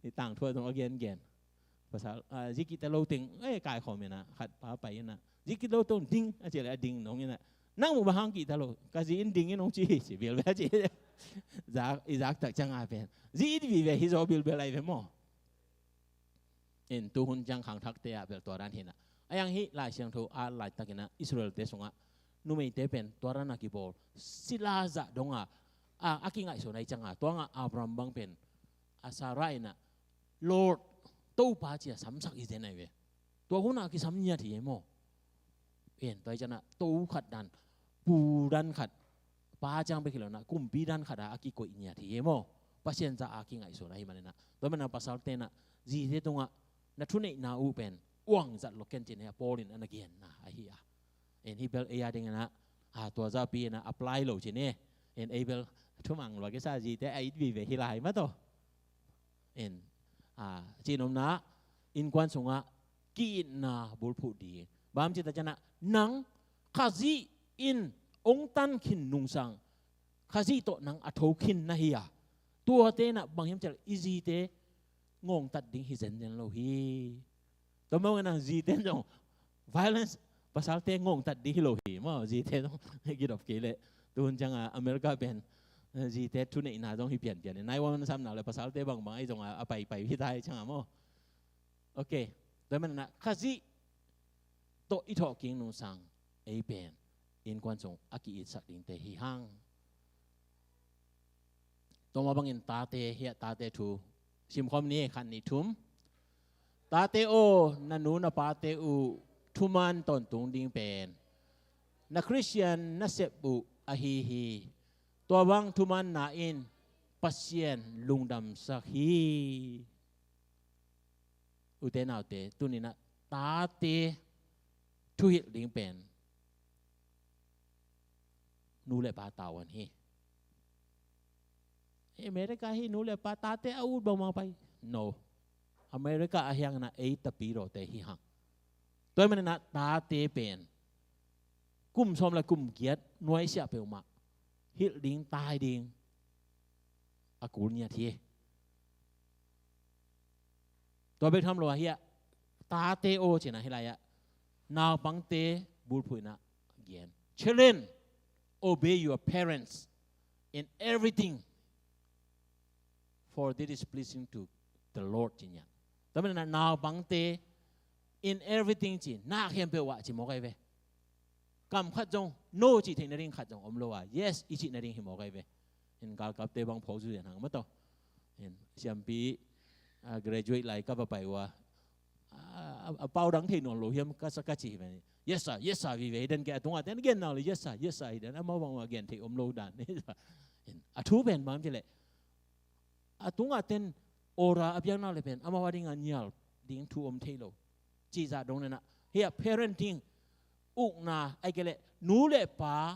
i tangthu a zong a gengen. Pasal, a, zi kihta lo teng, eh, kaikhawm in a, khat pa pai in a, zi kihta lo teng ding, a ci leh a ding nong in a, nang mu bang hang kihta lo, ka zi in ding in hong ci hi, ci bilbel ci. Zak, i zak tak ciang a pen zi it vive hi zaw bilbel ahi ve maw. In tuhun ciang khangthakte ah bel tua dan hi-in ah, a yang hih Lai Siangtho a laitak in ah Israelte sungah numeite pen tua dan a kibawl sila zah dong a, a, a kingaihsun ahih ciang a, tua hang a Abraham bang pen a Sarah in ah Lord, Topa ci a samsak hi zen ahi ve. Tua hun a kisam ngiat hi e maw. En, tua hi ciang a to khat dan, pu dan khat, pa ciang bek hi lo in ah kumpi dan khat a a kikoih ngiat hi e maw. Pasian zah a kingaihsun ahih manin ah, tua manin ah pasalte in ah zite tungah na thuneihna uh pen uang zat lo ken ci-in ah Paul in a na genna ahi a. En, hih bel ei a dingin ah, a, tua zahpi in ah apply lo ci-in e. En, ei bel thumang lua kisa zite a it vive hi lai mah tawh. En, a, ci-in omna innkuan sungah ki-itna bulphuh ding. Bang hiam cih tak ciang ah, nang Khazih in hong tan khin nungsang, Khazih tawh nang a tho khin na hi a. Tuate in ah bang hiam cih leh i zite ngongtat ding hi zenzen lo hi. Tua mah bangin ah zite zong violence, pasalte ngongtat ding hi lo hi maw, zite zong gidop kei leh. Tuhun ciang a America pen, eh, zite thuneihna zong hi pianpian. Nai wan sam nak leh pasalte bangbang ahi zong a, a paipai hi ta hi ciang a maw. Ok. Tua manin ah Khazih tawh i thawhkik nungsang ei pen innkuan sung a ki-itsak dingte hi hang. Tua mah bangin tate, hiah tate thu simkhawm ni, khat, nih, thum. Tate aw, na nu na pate uh thuman tawntung ding pen na Khristian nasep uh ahi hi. Tua bang thumanna in Pasian lungdamsak hi. Ute naute, tuni-in ah tate thuhilh ding pen nu le pa tavuan hi. America hi nu le pa tate a ut bangmah pai. No. America a hiangin ah ei tapidawte hi hang. Tua ahih manin ah tate pen kum sawm le kum giat nuaisiah peuhmah hilh ding, tai ding a kul ngiat hi. Tua bek tham lo a hiah tate aw ci-in ah hih lai-ah naupangte bulphuh in ah gen. Children, obey your parents in everything, for this is pleasing to the Lord, ci ngiat. Tua manin ah naupangte in everything ci, na khempeuh ah ci mawk ahi ve. Kam khat zong no cih theih nading khat zong om lo a, yes i cih nading hi mawk ahi ve. In galkapte bang phawk zuzen hang maw tawh. In siampi, ah, graduate lai ka va pai uh a, a, a pau dang thei nawn lo hiam ka sa ka ci hi ve. Yes sir, yes sir vive hi den, kei a tungah ten gen nak le yes sir, yes sir hi den, amau bang a gen thei om lo dan. In a thu pen bang ci leh a tungah ten order a piak nak le pen amau a dingah nial ding thu om thei lo. Cih zah dong in ah hiah parenting, ukna, ahih kei leh nu le pa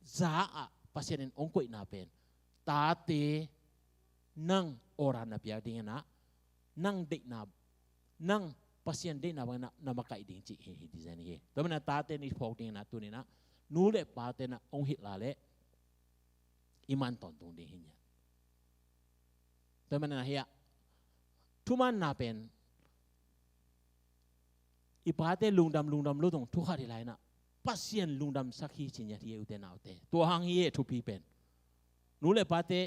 za-ah Pasian in hong koihna pen tate nang order na piak dingin ah nang deihna, nang Pasian deihna bangin ah na makaih ding cih hi, hi design hi. Tua manin ah tate i phawk dingin ah tuni-in ah nu le pate in ah hong hilh lai leh i man tawntung ding hi ngiat. Tua manin ah hiah thumanna pen i pate lungdam lungdam lo zong thu khat hi lai-in ah Pasian lungdamsak hi ci ngiat hi e ute naute. Tua hang hi e thupi pen. Nu le pate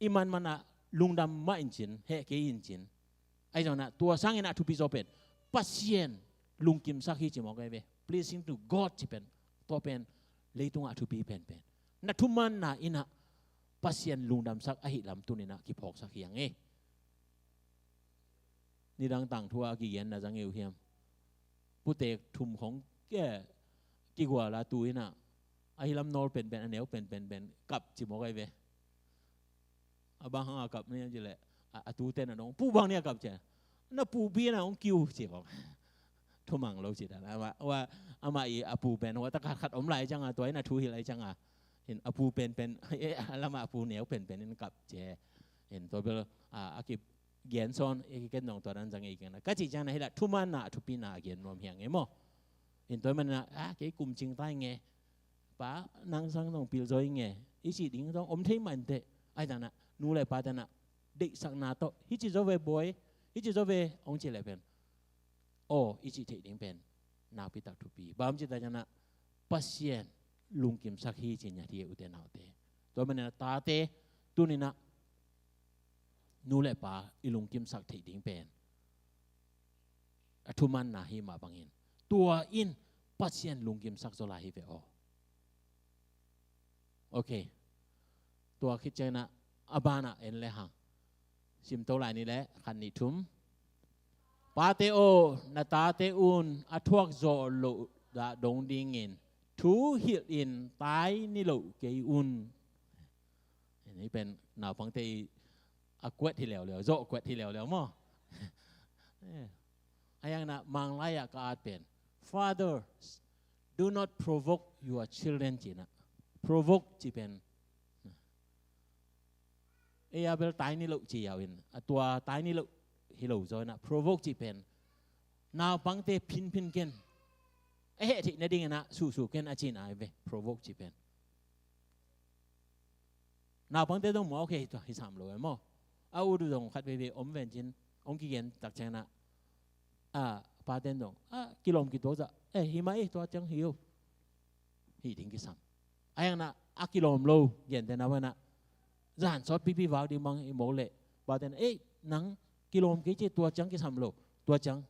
i man man ah lungdam mah in cin, heh kei in cin. Ahi zongin ah tua sangin ah thupi zaw pen Pasian lungkimsak hi ci mawk ahi ve. Pleasing to God ci pen, tua pen leitungah thupi penpen. Na thumanna in ah Pasian lungdamsak ahih lam tuni-in ah kiphawksak hi hang e. Nidang tangthu a kigen na za ngei uh hiam? Putek thum khong ke kigual a tu in ah, a hilam nawl penpen, a neu penpen pen kap ci mawk ahi ve. A bang hang a kap ni ci leh a, a tute na dong, pu bang ni a kap ci a, na pupi na hong kiu ci mawk. Thumang lo ci dan. Amah, amah i a pu pen hua tak khat khat om lai ciang a, tua in a thu hilh lai ciang a, in a pu penpen, eh, a lamah a pu neu penpen in kap ci. In tua bel a, a ki gen sawn, i ken zong tua dan zang i ken. Ka cih ciang na hi lah thumanna a thupina a gen nuam hi hang e maw. In tua manin ah, a, kei kum cing ta ing e, pa nang sang zong pil zaw ing e, i cih ding zong om thei mah inteh. Ahi zongin ah nu le pate in ah deihsakna tawh, hih ci zaw ve bawi, hih ci zaw ve hong ci leh pen, aw, i cih theih ding pen nakpi tak thupi. Bang hang hiam cih tak ciang ah Pasian lungkimsak hi ci ngiat hi e ute naute. Tua manin ah tate tuni-in ah nu le pa i lungkimsak theih ding pen a thumanna hi mah bangin, tua in Pasian lungkimsak zaw lai hi ve aw. Ok. Tua khit ciangin ah a banah en le hang. Simto lai ni le khat nih thum. Pate aw, na tate un a thuak zawh loh dah dong dingin thu hilh in tai ni loh kei un. Hih pen naupangte i a kuat hi leuleu, zawh kuat hi leuleu maw? Eh. A yang na Manglai ah ka at pen, "Fathers, do not provoke your children," ci na. Provoke ci pen, ei a bel tai ni loh ci yau in, a tua tai ni loh hi lo zaw na. Provoke ci pen naupangte phinphin ken, a heh theih nadingin ah suhsuh ken a ci na hi ve, provoke ci pen. Naupangte zong mua ok hi, tua hi sam lo e maw. A ut uh zong khat veivei om ven cin, hong kigen tak ciangin ah, a, paten zong a kilawm kituak zah, eh, hi mah ei, tua ciang hi uh. Hih ding kisam. A yang na a kilawm lo gente na ven ah, zan sawt pipi vak ding bang i mawk leh, paten, "Ei, nang kilawm kei ci, tua ciang kisam lo, tua ciang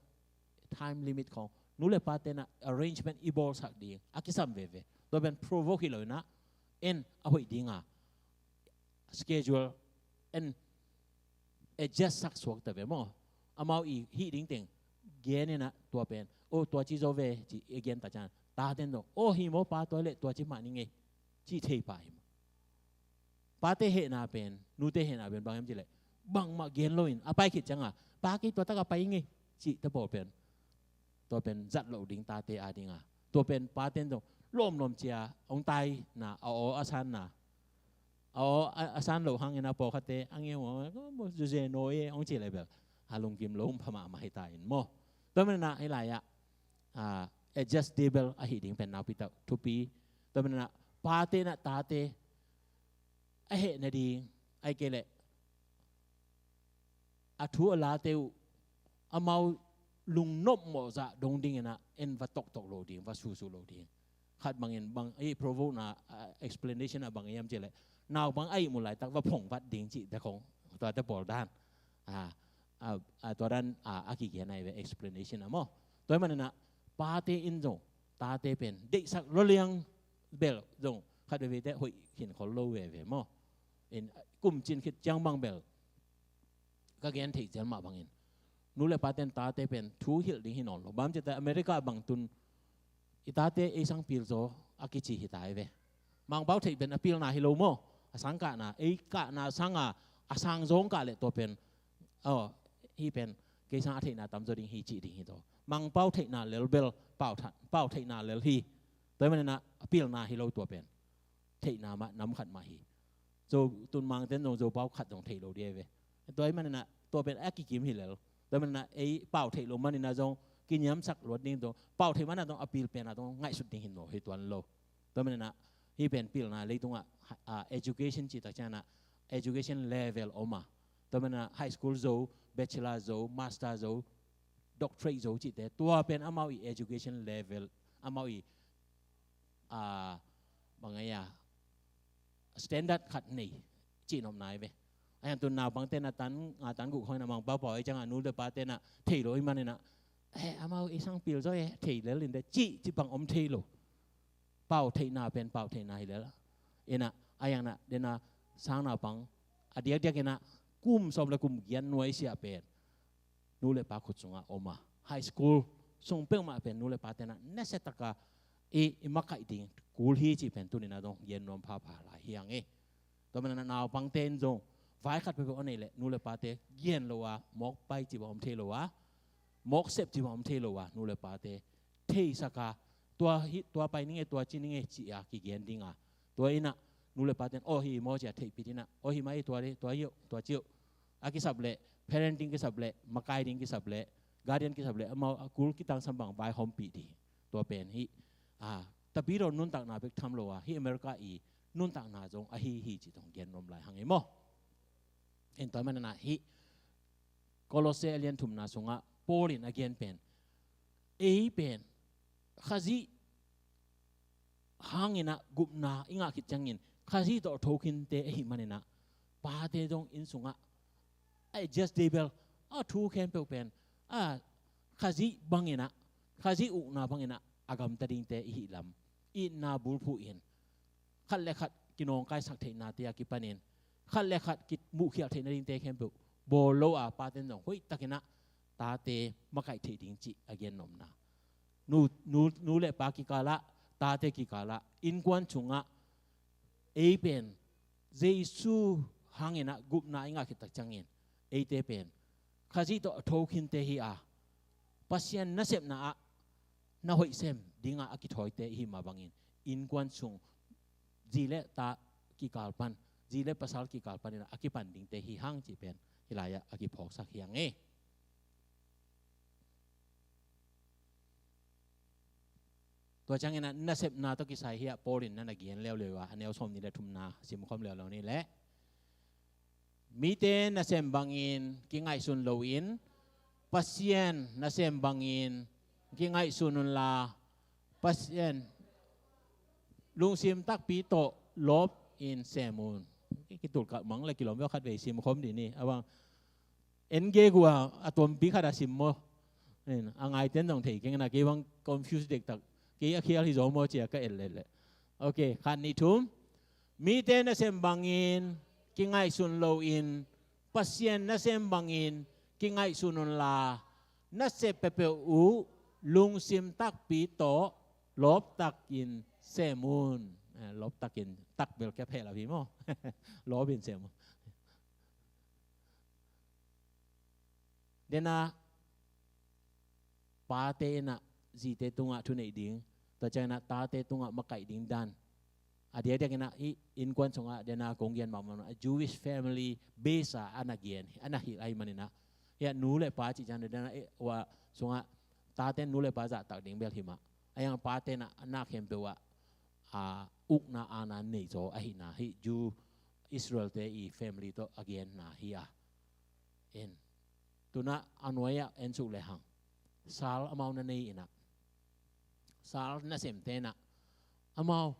time limit khawng nu le pate na arrangement i bawlsak ding a kisam veve." Tua pen provoke hi lo in ah, en a hoih ding a schedule en adjust sak suak ta ve maw. Amau i hih ding teng gen in ah, tua pen, "Oh, tua ci zaw ve," ci i gen ta ciang, taten zong, "Oh, hi maw pa, tua leh tua ci mah ni ngei," ci thei pah hi maw. Pate hehna pen, nute hehna pen bang hiam cih leh, bangmah gen loin a pai khit ciang a, "Pa, kei tua tak a pai ing ei," cih te pawl pen, tua pen zat loh ding tate a ding a. Tua pen paten zong lawmlawm cia, hong taina, a aw a sanna, a aw a, a san loh hangin a pawlkhatte a ngeu a, "Zuze nawi e," hong cih leh bel a lungkim lo pha mahmah hi ta in maw. Tua manin ah hih lai-ah, a, adjustable ahih ding pen nakpi tak thupi. Tua manin ah pate na tate a heh nading, ahih kei leh a thu a late uh amau lungnop mawh zah dong dingin ah en va toktok lo ding, va suhsuh lo ding. Khat bangin bang, ei, provoke na, a, explanation ah bang hiam cih leh, naupang a ihmu laitak va phongvat ding cih te khong, tuate pawl dan. A, a, a, tua dan, a, a kigen ahi ve, explanation ah maw. Tua ahih manin ah pate in zong tate pen deihsak lua liang bel zong khat veivei te hoih khin khol lo veve maw. In, kumcin khit ciang bang bel ka gen theih zel mah bangin, nu le paten tate pen thu hilh ding hi nawn lo. Bang hiam cih leh America bang tun i tate ei sang pil zaw a kici hi ta hi ve. Mangpau theih pen a pilna hi lo maw. A sang kahna, ei kahna sang a, a sang zaw kah leh tua pen, aw, hih pen kei sang a theihna tam zaw ding hi cih ding hi taw. Mangpau theihna lel bel pau tha-, pau theihna lel hi. Tua ahih manin ah a pilna hi lo tua pen. Theihna mah nam khat mah hi. Zo, tun Mangten zong Zopau khat zong thei lo ding hi ve. Tua ahih manin ah tua pen a kikim hi lel. Tua ahih manin ah ei pau theih lo manin ah zong kiniamsak luat ding, tua pau theih manin ah zong a pil pen ah zong ngaihsut ding hi nawn lo, hi tuan lo. Tua ahih manin ah hih pen pilna leitungah, a, education cih tak ciangin ah education level om a. Tua ahih manin ah high school zo, bachelor zo, master zo, doctorate zo cihte, tua pen amau i education level, amau i, a, bang a, standard khat nei cih nopna hi ve. A, a yang tun naupangte na tan nga tan guk khawng in ah Mangpau pau ahih ciangin ah nu le pate na thei lo ahih manin ah, eh, amau ei sang pil zaw e, thei lel in de cih, cih bang om thei lo. Pau theihna pen pau theihna hi lel. In ah, a yang na, den a sang naupang a diakdiak in ah kum sawm le kum giat nuai siah pen nu le pa khut sungah om a. High school sung peuhmah pen nu le pate na nasia taka i, i makaih ding kul hi cih pen tuni-in ah zong gen nuam phapha lai hi hang e. Tua manin ah naupangte in zong vai khat peuhpeuh a neih leh nu le pate gen lo a, mawk pai cih bang om thei lo a, mawk sep cih bang om thei lo a, nu le pate theisak a, tua hi, tua pai ning e, tua ci ning e ci a kigen ding a. Tua in ah nu le paten, aw hi maw ci a theihpih in ah, aw hi mah e, tua ding, tua hi uh, tua ci uh. A kisap leh, parenting kisap leh, makai ding kisap leh, guardian kisap leh, amau a kul kitangsam bang vaihawmpih ding. Tua pen hih, a, Tapidaw nuntakna bek tham lo a, hih America i nuntakna zong ahi hi cih zong gen nuam lai hang e maw. En, tua manin ah hih Kolosse a lian thumna sungah Paul in a gen pen, ei pen Khazih hangin ah gupna i ngah khit ciangin Khazih tawh thokinte ahih manin ah pate zong inn sungah a adjustable, a thu khempeuh pen, a, Khazih bangin ah, Khazih ukna bangin ah a gamta dingte i hih lam itna bulphuh in, khat le khat kinawngkaisak theihnate a kipanin, khat le khat kimuhkhial theihna dingte khempeuh bawl lo a, paten zong hoihtakin ah tate makaih theih ding cih a gen nopna. Nu, nu, nu le pa kikalah, tate kikalah, innkuan sungah ei pen Jesu hangin ah gupna i ngah khit tak ciangin eite pen Khazih tawh a thokhinte hi a, Pasian nasepna ah na hoih sem dingah a kithawite i hih mah bangin, innkuan sung zi le ta kikal pan, zi le pasal kikal panin ah a kipan dingte hi hang cih pen hih lai-ah a kiphawksak hi hang e. Tua ciangin ah nasepna tawh kisai hi a, Paul in na na gen leuleu a, a neu sawmnih le thumna simkhawm leuleu ni leh, mite nasem bangin kingaihsun loin Pasian nasem bangin kingaihsun unla, Pasian lungsim takpi tawh lawp in sem un. Kitulkak mang le kilawm veu khat vei simkhawm dih ni. A bang en gegu a, a tuampi khat a sim maw? A ngaiten zong thei keng na, kei bang confuse dektak, kei a khial hi zaw maw cia ka et lehleh. Ok, khat nih thum. Mite nasem bangin kingaihsun loin Pasian nasem bangin kingaihsun unla, nasep peuhpeuh uh lungsim takpi tawh lawptakin sem un. Eh, lawptakin, tak bel kep heh lo hi maw? Lawpin sem un. Dena pate in ah zite tungah thuneih ding, tua ciangin ah tate tungah makaih ding dan. A diakdiakin ah hih innkuan sungah dena kong gen mahmah a Jewish family base a a na gen, a na hilh ahih manin ah, hih a nu le pa cih ciang dena eh, ua sungah tate nu le pa zahtak ding bel hi mah. A yang pate in ah na khempeuh ah a ukna aana nei zaw ahihna hih Jew Israel-te i family tawh a genna hi a. En. Tunah a nuai-ah en suk lehang, sal amau na nei in ah, sal nasemte in ah, amau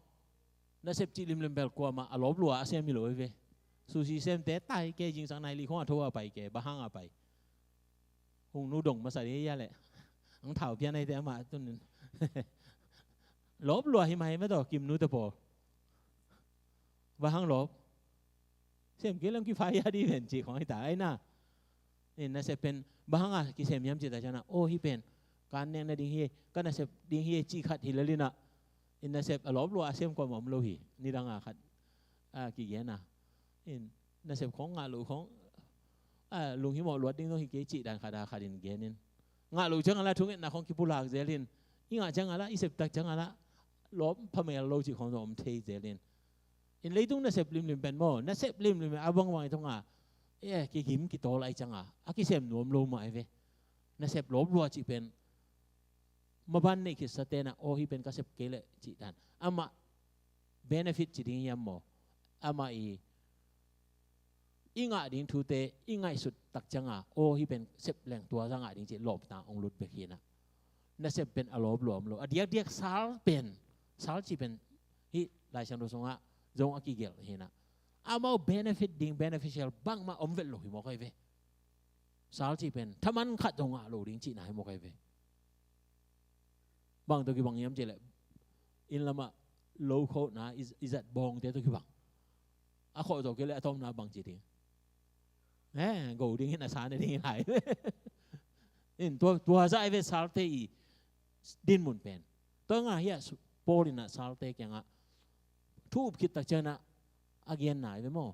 nasep cih limlim bel kuamah a lawp lua a sem hi lo hi ve. Sushi semte tai ke, zingsang nai li khong a tho a pai ke, bang hang a pai? Hung nu dong masa ding hi a leh. Ang thau pian aite amah tunin. Lawp lua hi mah hi mah tawh, Kim nu te pawl. Bang hang lawp? Sem kei leng kifai a di ven cih khong hi ta ai na. In nasep pen bang hang a kisem hiam cih ta ciang a, aw hih pen ka an nekna ding hi, ka nasep ding hi cih khat hi lel in ah, in nasep a lawp lua a sem kuamah om lo hi. Nidang a khat a kigen a, in nasep khong ngah loh khong a, lunghimawh luat ding zong hi kei cih dan khat a khat in gen in, ngah loh ciang a la thungetna khong kipulak zel in, i ngah ciang a la, i septak ciang a la lawp phamel lo cih khong zong om thei zel in. In leitung nasep limlim pen maw, nasep limlim a bangbang i tong a, eh, kigim kitawl ai ciang a, a kisem nuam lo mah ai ve. Nasep lawp lua cih pen maban neih khit sa ten ah, aw hih pen ka sep kei leh cih dan. Amah benefit ci ding hiam maw? Amah i, i ngah ding thute i ngaihsut tak ciang a, aw hih pen sep leng tua za ngah ding cih lawpna hong lut bek hi in ah. Nasep pen a lawp lua om lo. A diakdiak sal pen, sal cih pen hih Lai Siangtho sungah zong a kigelh hi in ah, amau benefit ding, beneficial bangmah om vet lo hi mawk ai ve. Sal cih pen thaman khat zong ngah lo ding cihna hi mawk ai ve. Bang tawh kibang hiam cih leh, inn lamah lo khawhna i, i zat bawngte tawh kibang. A khawh zawh kei leh a tawpna bang ci ding? Eh, go ding in a sa ne ding hi lai. In tua, tua zah ai ve salte i dinmun pen. Tua ngah hi a, Paul in ah salte kiangah thu up khit tak ciang a, a genna hi ve maw?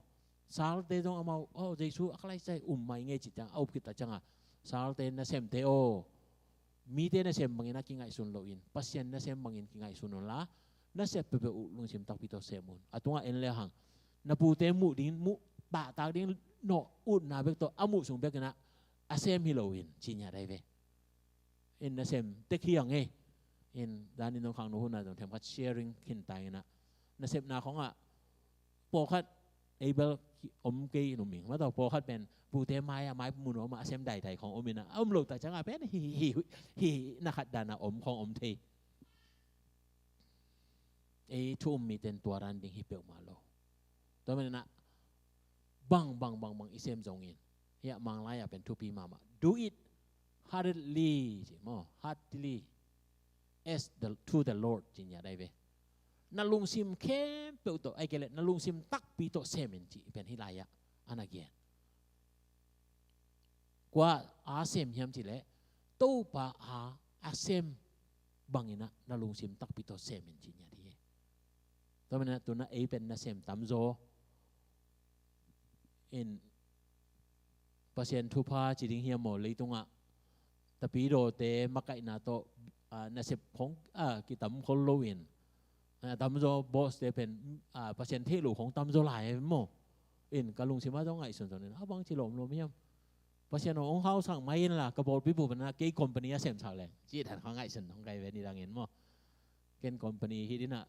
Salte zong amau, aw Jesu a ka laisai um mai ngei cih ciang a up khit tak ciang a, salte nasemte aw, mite nasem bangin a kingaihsun loin Pasian nasem bangin kingaihsun unla, nasep peuhpeuh uh lungsim takpi tawh sem un. A tungah en lehang, na pute muh ding, muh pahtak ding nawh utna bek tawh a muh sung bek in ah a sem hi loin ci ngiat ai ve. In nasem tek hi ang e. In dan in zong khangno hun a zong themkhat sharing khin ta in ah, nasepna khong ah pawlkhat ei bel om kei in um ing. Mah tawh pawlkhat pen pute mai a, mai mun om a, a sem daitai khong om in ah, a om lo tak ciang a pen hi, hi, hi, hi na khat dan a om khong om thei. Ei thu um miten tua dan ding hi peuhmah lo. Tua manin ah bang, bang, bang, bang i sem zongin, hiah Manglai ah pen thupi mahmah. Do it heartily, ci maw, heartily. as the, to the Lord, ci ngiat ahi ve. Na lungsim khempeuh tawh, ahih kei leh na lungsim takpi tawh sem in cih pen hih lai-ah a na gen. Kua a sem hiam cih leh Topa a a sem bangin ah na lungsim takpi tawh sem in cih ngiat hi. Tua manin ah tu-in ah ei pen nasem tamzaw in Pasian thupha ci ding hiam maw, leitungah tapidawte makaihna tawh, ah, nasep khong, ah, kitam khol loin, ah, tamzaw boss te pen, ah, Pasian theih loh khong tamzaw lai maw. In ka lungsim ah zong ngaihsun zong in, a bang ci lawmlawm hiam. Pasian aw, hong hausak mai inla, ka pawlpi bup in ah kei company a semsak leng, cih dan khong ngaihsun hong kai ve, nidangin maw. Ken company hih ding ah,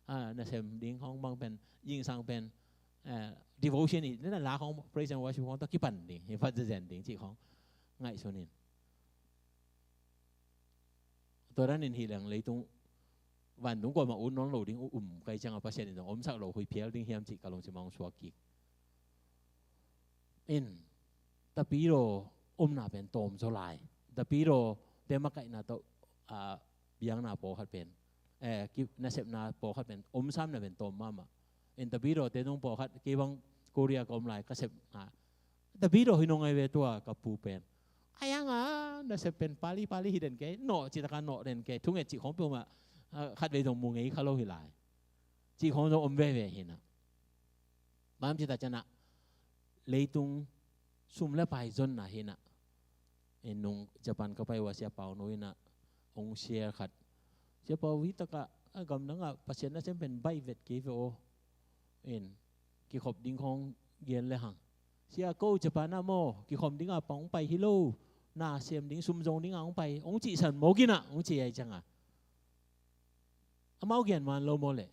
ah, nasem ding khong bang pen, zingsang pen, eh, devotion hih ding ah, la khong praise and worship khong tawh kipan ding, hi phat zazen ding cih khong ngaihsun in. Tua dan in hi leng leitung vantung kuamah ut nawn lo ding uh um ka hih ciangah Pasian in zong omsak lo, hoih phial ding hiam cih ka lungsim ah hong suak kik. In, tapidaw omna pen tawm zaw lai. Tapidawte makaihna tawh, ah, biakna pawlkhat pen, eh, ki-, nasepna pawlkhat pen om sam na pen tawm mahmah. In, tapidawte zong pawlkhat, kei bang Korea ka om lai ka sepna, tapidaw hi nawn ngei ve tua ka pu pen. A yang a, nasep pen pali pali hi den kei, nawh cih tak a nawh den kei, thunget cih khong peuhmah, ah, khatvei zong mu ngei kha lo hi lai. Cih khong zong om veve hi na. Bang hiam cih tak ciangin ah, leitung sum le pai zonna hi na. In, nung Japan ka pai uh a, Sia Pau nu in ah hong share khat. Sia Pau, hih tak ah, a gamdang ah Pasian nasem pen baih vet kei ve aw. In, kikhop ding khong gen le hang. Sia, ko Japan ah maw, kikhom ding a pang hong pai hi lo. Na sem ding, sum zong ding a hong pai, hong cihsan mawk in ah, hong ci ahih ciangah. Amau gen man lo maw leh.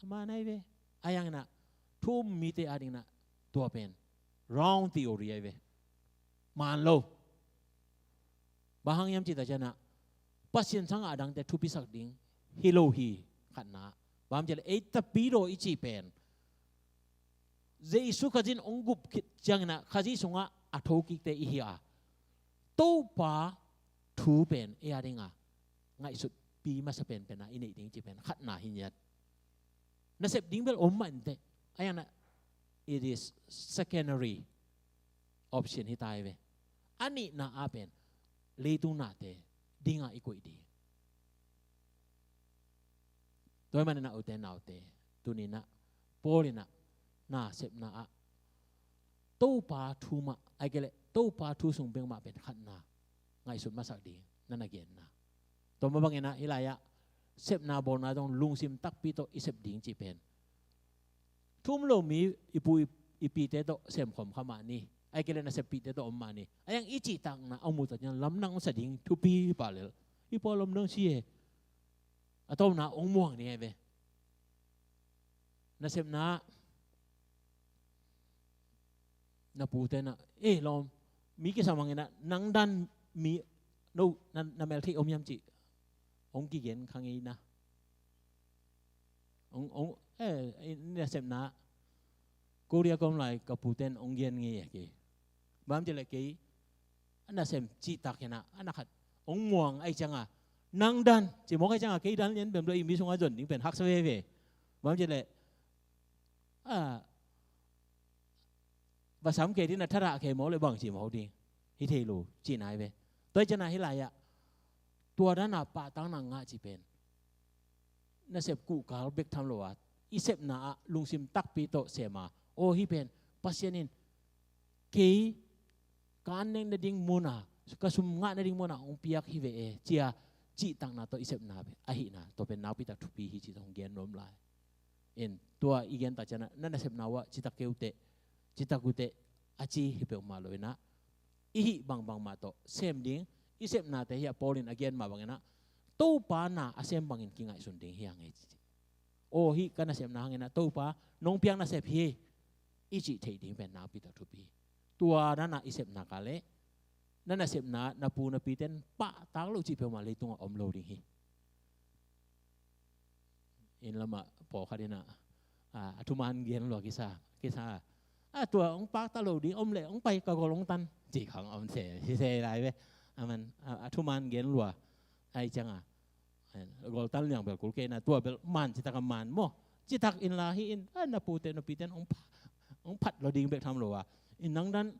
A man ahi ve. A yang in ah, thu um mite ading in ah, tua pen round theory ahi ve. Man lo. Bang hang hiam cih tak ciangin ah, Pasian sangah a dangte thupisak ding hi lo hi, khatna. Bang hiam cih leh ei tapidaw i cih pen Jesu Khazih in hong gup khit ciangin ah, Khazih sungah a thokikte i hi a, Topa thu pen ei ading a ngaihsutpi masa penpen a i neih ding cih pen khatna hi ngiat. Nasep ding bel om mah inteh. A yang in ah, it is secondary option hi ta hi ve. A nihna ah pen leitung nate ding a i koih ding. Tua ahih manin ah, ute naute, tuni-in ah Paul in ah nasepna ah Topa thu mah, ahih kei leh Topa thu sung bek mah pen khatna ngaihsut masak ding na na genna. Tua mah bangin ah hih lai-ah sepna bawlna zong lungsim takpi tawh i sep ding cih pen thu um lo mi i pu i, i pite tawh semkhawm kha mah ni. Ahih kei leh naseppihte tawh om mah ni. A yang i cihtakna a muh tak ciang lamdang sa ding thupi pah lel. Hi pua, lamdang si e. A tawpna hong muang ni e ve. Nasepna, na pute na, eh, lawm, mi kisam hangin ah, nang dan mi, no, na, na mel thei om hiam cih hong kigen kha ngei na. Hong, hong, eh, nasepna, Korea ka om lai ka pute in hong gen ngei e kei. Bang hiam cih leh kei a nasem cihtak hi na, a na khat hong muang ahih ciangin, nang dan, ci mawk ahih ciangin, kei dan lian bem lo, i mi sungah zon ding pen haksa veve. Bang hiam cih leh, a, va sam kei ding, na thadah kei mawk leh bang ci mawk ding, hi thei lo, cihna hi ve. Tua ahih ciangin hih lai-ah tua dan a pahtakna ngah cih pen nasep kuhkal bek tham lo a, i sepna ah lungsim takpi tawh sem a, aw, hih pen Pasian in kei ka an nek nading mun a, ka sum ngah nading mun a hong piak hi ve e, ci-a cihtakna tawh i sepna pen ahihna, tua pen nakpi tak thupi hi ci-in hong gen nuam lai. In, tua i gen tak ciangin ah, na nasepna uh ah citak kei uh teh, citak uh teh, a ci hi peuhmah lo-in ah, i hih bangbang mah tawh sem ding, i sepnate hi a, Paul in a gen mah bangin ah, Topa na a sem bangin kingaihsun ding hi hang e, ci. Aw, hih ka nasepna hangin ah Topa nong piak nasep hi, i cih theih ding pen nakpi tak thupi. Tua dan a i sep nak leh, na nasepna, na pu na pite in pahtak loh cih peuhmah leitungah om lo ding hi. Inn lamah pawlkhat in ah, a, a thuman gen lua kisa, kisa. A, tua hong pahtak lo ding om leh hong pai, ka gol hong tan, ci khong om se, hi se lai ve. A man, a, a thuman gen lua. Ai cianga, goltan liang bel kul kei na, tua bel man citak a man maw. Citak in la hi in, a, na pute na piten ong pha-, ong phat lo ding bek tham lo a, in nang dan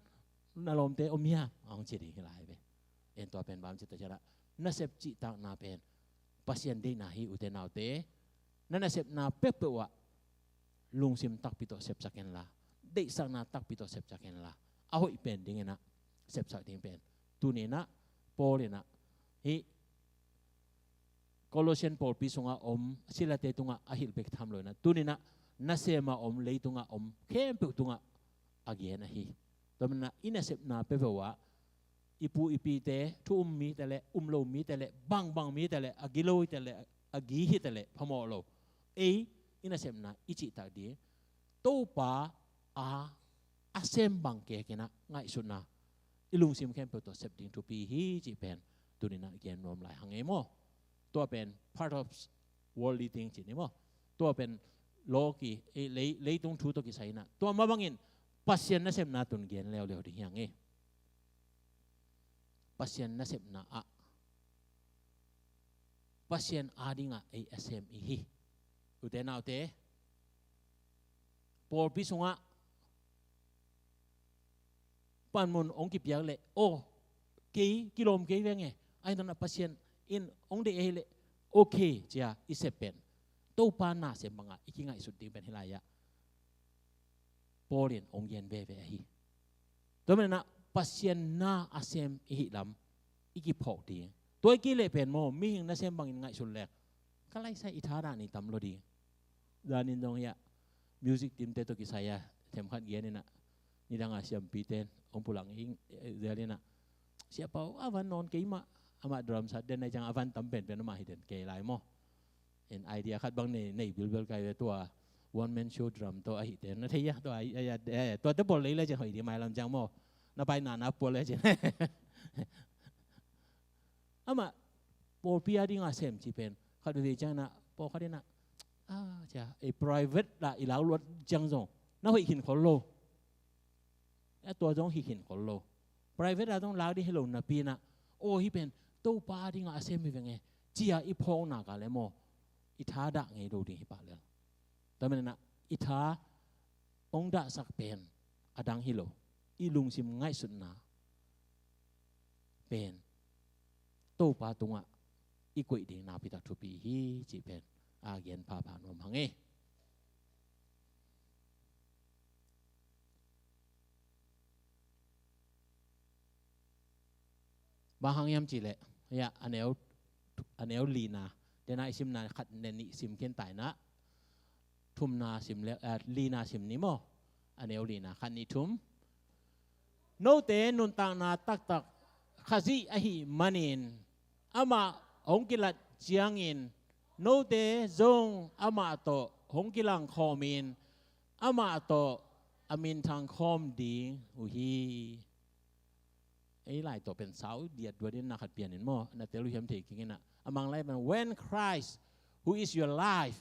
na lawmte om hiam, ong ci ding hi lai ve. En tua pen bang ci ta ciana, nasep cihtakna pen Pasian deihna hi, ute naute. Na nasepna peuhpeuh ah lungsim takpi tawh sepsak hen la, deihsakna takpi tawh sepsak hen la, a hoih pen ding inah sepsak ding pen. Tuni inah Paul inah hih Colossian pawlpi sungah om silate tungah a hilh bek tham lo inah, tuni inah nasem a om, leitungah om khempeuh tungah a gen ahi. Tua manin ah i nasepna peuhpeuh ah i pu i pite, thu um mite le um lo mite le bangbang mite le a gilo hite le a gi hite le phamawh lo, ei i nasepna i cihtak ding Topa a, a sem bang kek inah ngaihsutna i lungsim khempeuh tawh sep ding thupi hi cih pen tuni inah gen nuam lai hang ei maw. Tua pen part of worldly thing ci ni maw. Tua pen lawki, eh, lei, leitung thu tawh kisai inah, tua mah bangin Pasian nasepna tun gen leuleu ding hi hang ei. Pasian nasepna ah, Pasian adingah ei a sem i hi. Ute naute, pawlpi sungah panmun ong kipiak leh, aw, kei kilawm kei veng e, ahi zongin ah Pasian in ong deih ahih leh okay cia i sep pen Topa nasem bangah i kingaihsut ding pen hi lai ah. Paul in ong gen veve ahi. Tua manin ah Pasian na a sem i hih lam i kiphawk ding. Tua i kei leh pen maw, mihing nasem bangin ngaihsun leng ka laisai i thadah ni tam lo ding. Zanin zong hiah music team te tawh kisai a themkhat gen inah, nidang a siampite in ong pulak ing, eh, zel inah, Siapa aw, a van nawn kei mah, amah drum sat den ahi ciang a van tam penpen amah hi den kei lai maw. En idea khat bang nei, nei bilbel kai ve, tua one man show drum tawh ahi te na thei a, tua ai, ai, ai, eh, tua te bawl lei lai ciang hoih ding mailam ciang maw. Na pai na na pual lai ciang. Amah pawlpi a dingah sem ci pen khat veve ciang inah, pawlkhat inah, ah, cia, ei private ah i lak luat ciang zong na hoih khin khol lo. A tua zong hi khin khol lo. Private ah zong lak ding hi lo napi inah, aw, hih pen Topa dingah a sem hi veng e cia i phawkna ka le maw, i thadah ngei lo ding hi pah lel. Tua manin ah i tha ong dahsak pen a dang hi lo, i lungsim ngaihsutna pen Topa tungah i koih ding nakpi tak thupi hi cih pen a gen phapha nuam hang ei. Bang hang hiam cih leh, hiah a neu, a neu lina, dena i simna khat le nih sim khin ta inah, thumna sim le, eh, lina sim ni maw. A neu lina, khat, nih, thum. Note nuntakna taktak Khazih ahih manin amah hong kilat ciangin note zong amah tawh hong kilangkhawmin amah tawh a minthang khawm ding uh hi. Ei lai tawh pen sau diat duat in na khat pian in maw, na tel uh hiam thei kik inah, a Mang lai pen, "When Christ, who is your life,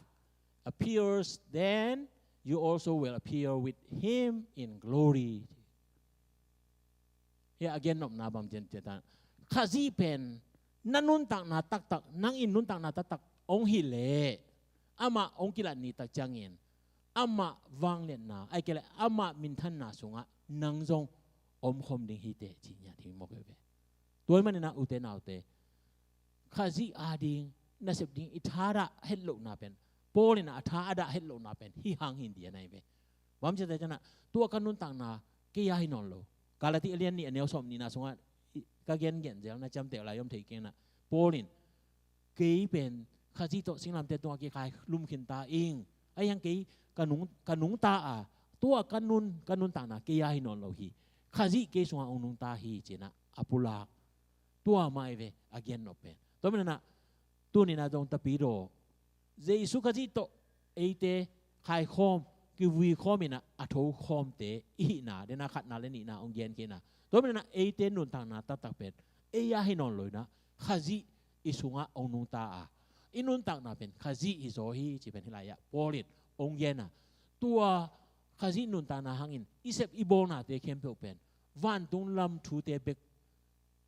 appears, then you also will appear with him in glory." Hiah a gen nopna bang cian cian ta, Khazih pen na nuntakna taktak, nang in nuntakna taktak ong hi leh, amah ong kilat ni tak ciangin amah vangliatna, ai kei leh amah minthanna sungah nang zong omkhawm ding hi teh cih ngiat hi mawk hi ve. Tua ahih manin ah ute naute, Khazih ading nasep ding i thadah hetlohna pen, Paul in ah a tha a dah hetlohna pen hih hang hi ding ahi ve. Bang ci ta ciang ah, tua ka nuntakna kei a hi nawn lo. Galati a lian nih a neu sawm nihna sungah i, ka gengen zel na ciamteh lai om thei keng inah, Paul in, kei pen Khazih tawh singlamteh tungah kikhai lum khin ta ing. Ahi hang kei ka nung, ka nungta a, tua ka nun, ka nuntakna kei a hi nawn lo hi. Khazih kei sungah hong nungta hi ci inah a pulak. Tua mah ahi ve a gen nop pen. Tua manin ah tuni inah zong tapidaw, Jesu Khazih tawh eite khaikhawm, kivuikhawm inah a thokhawmte i hihna, dena khatna le nihna hong gen kei inah. Tua manin ah eite nuntakna taktak pen ei a hi nawn lo inah, Khazih i sungah hong nungta a, i nuntakna pen Khazih hi zaw hi cih pen hih lai ah Paul in hong gen a. Tua Khazih nuntakna hangin i sep i bawlnate khempeuh pen vantung lam thute bek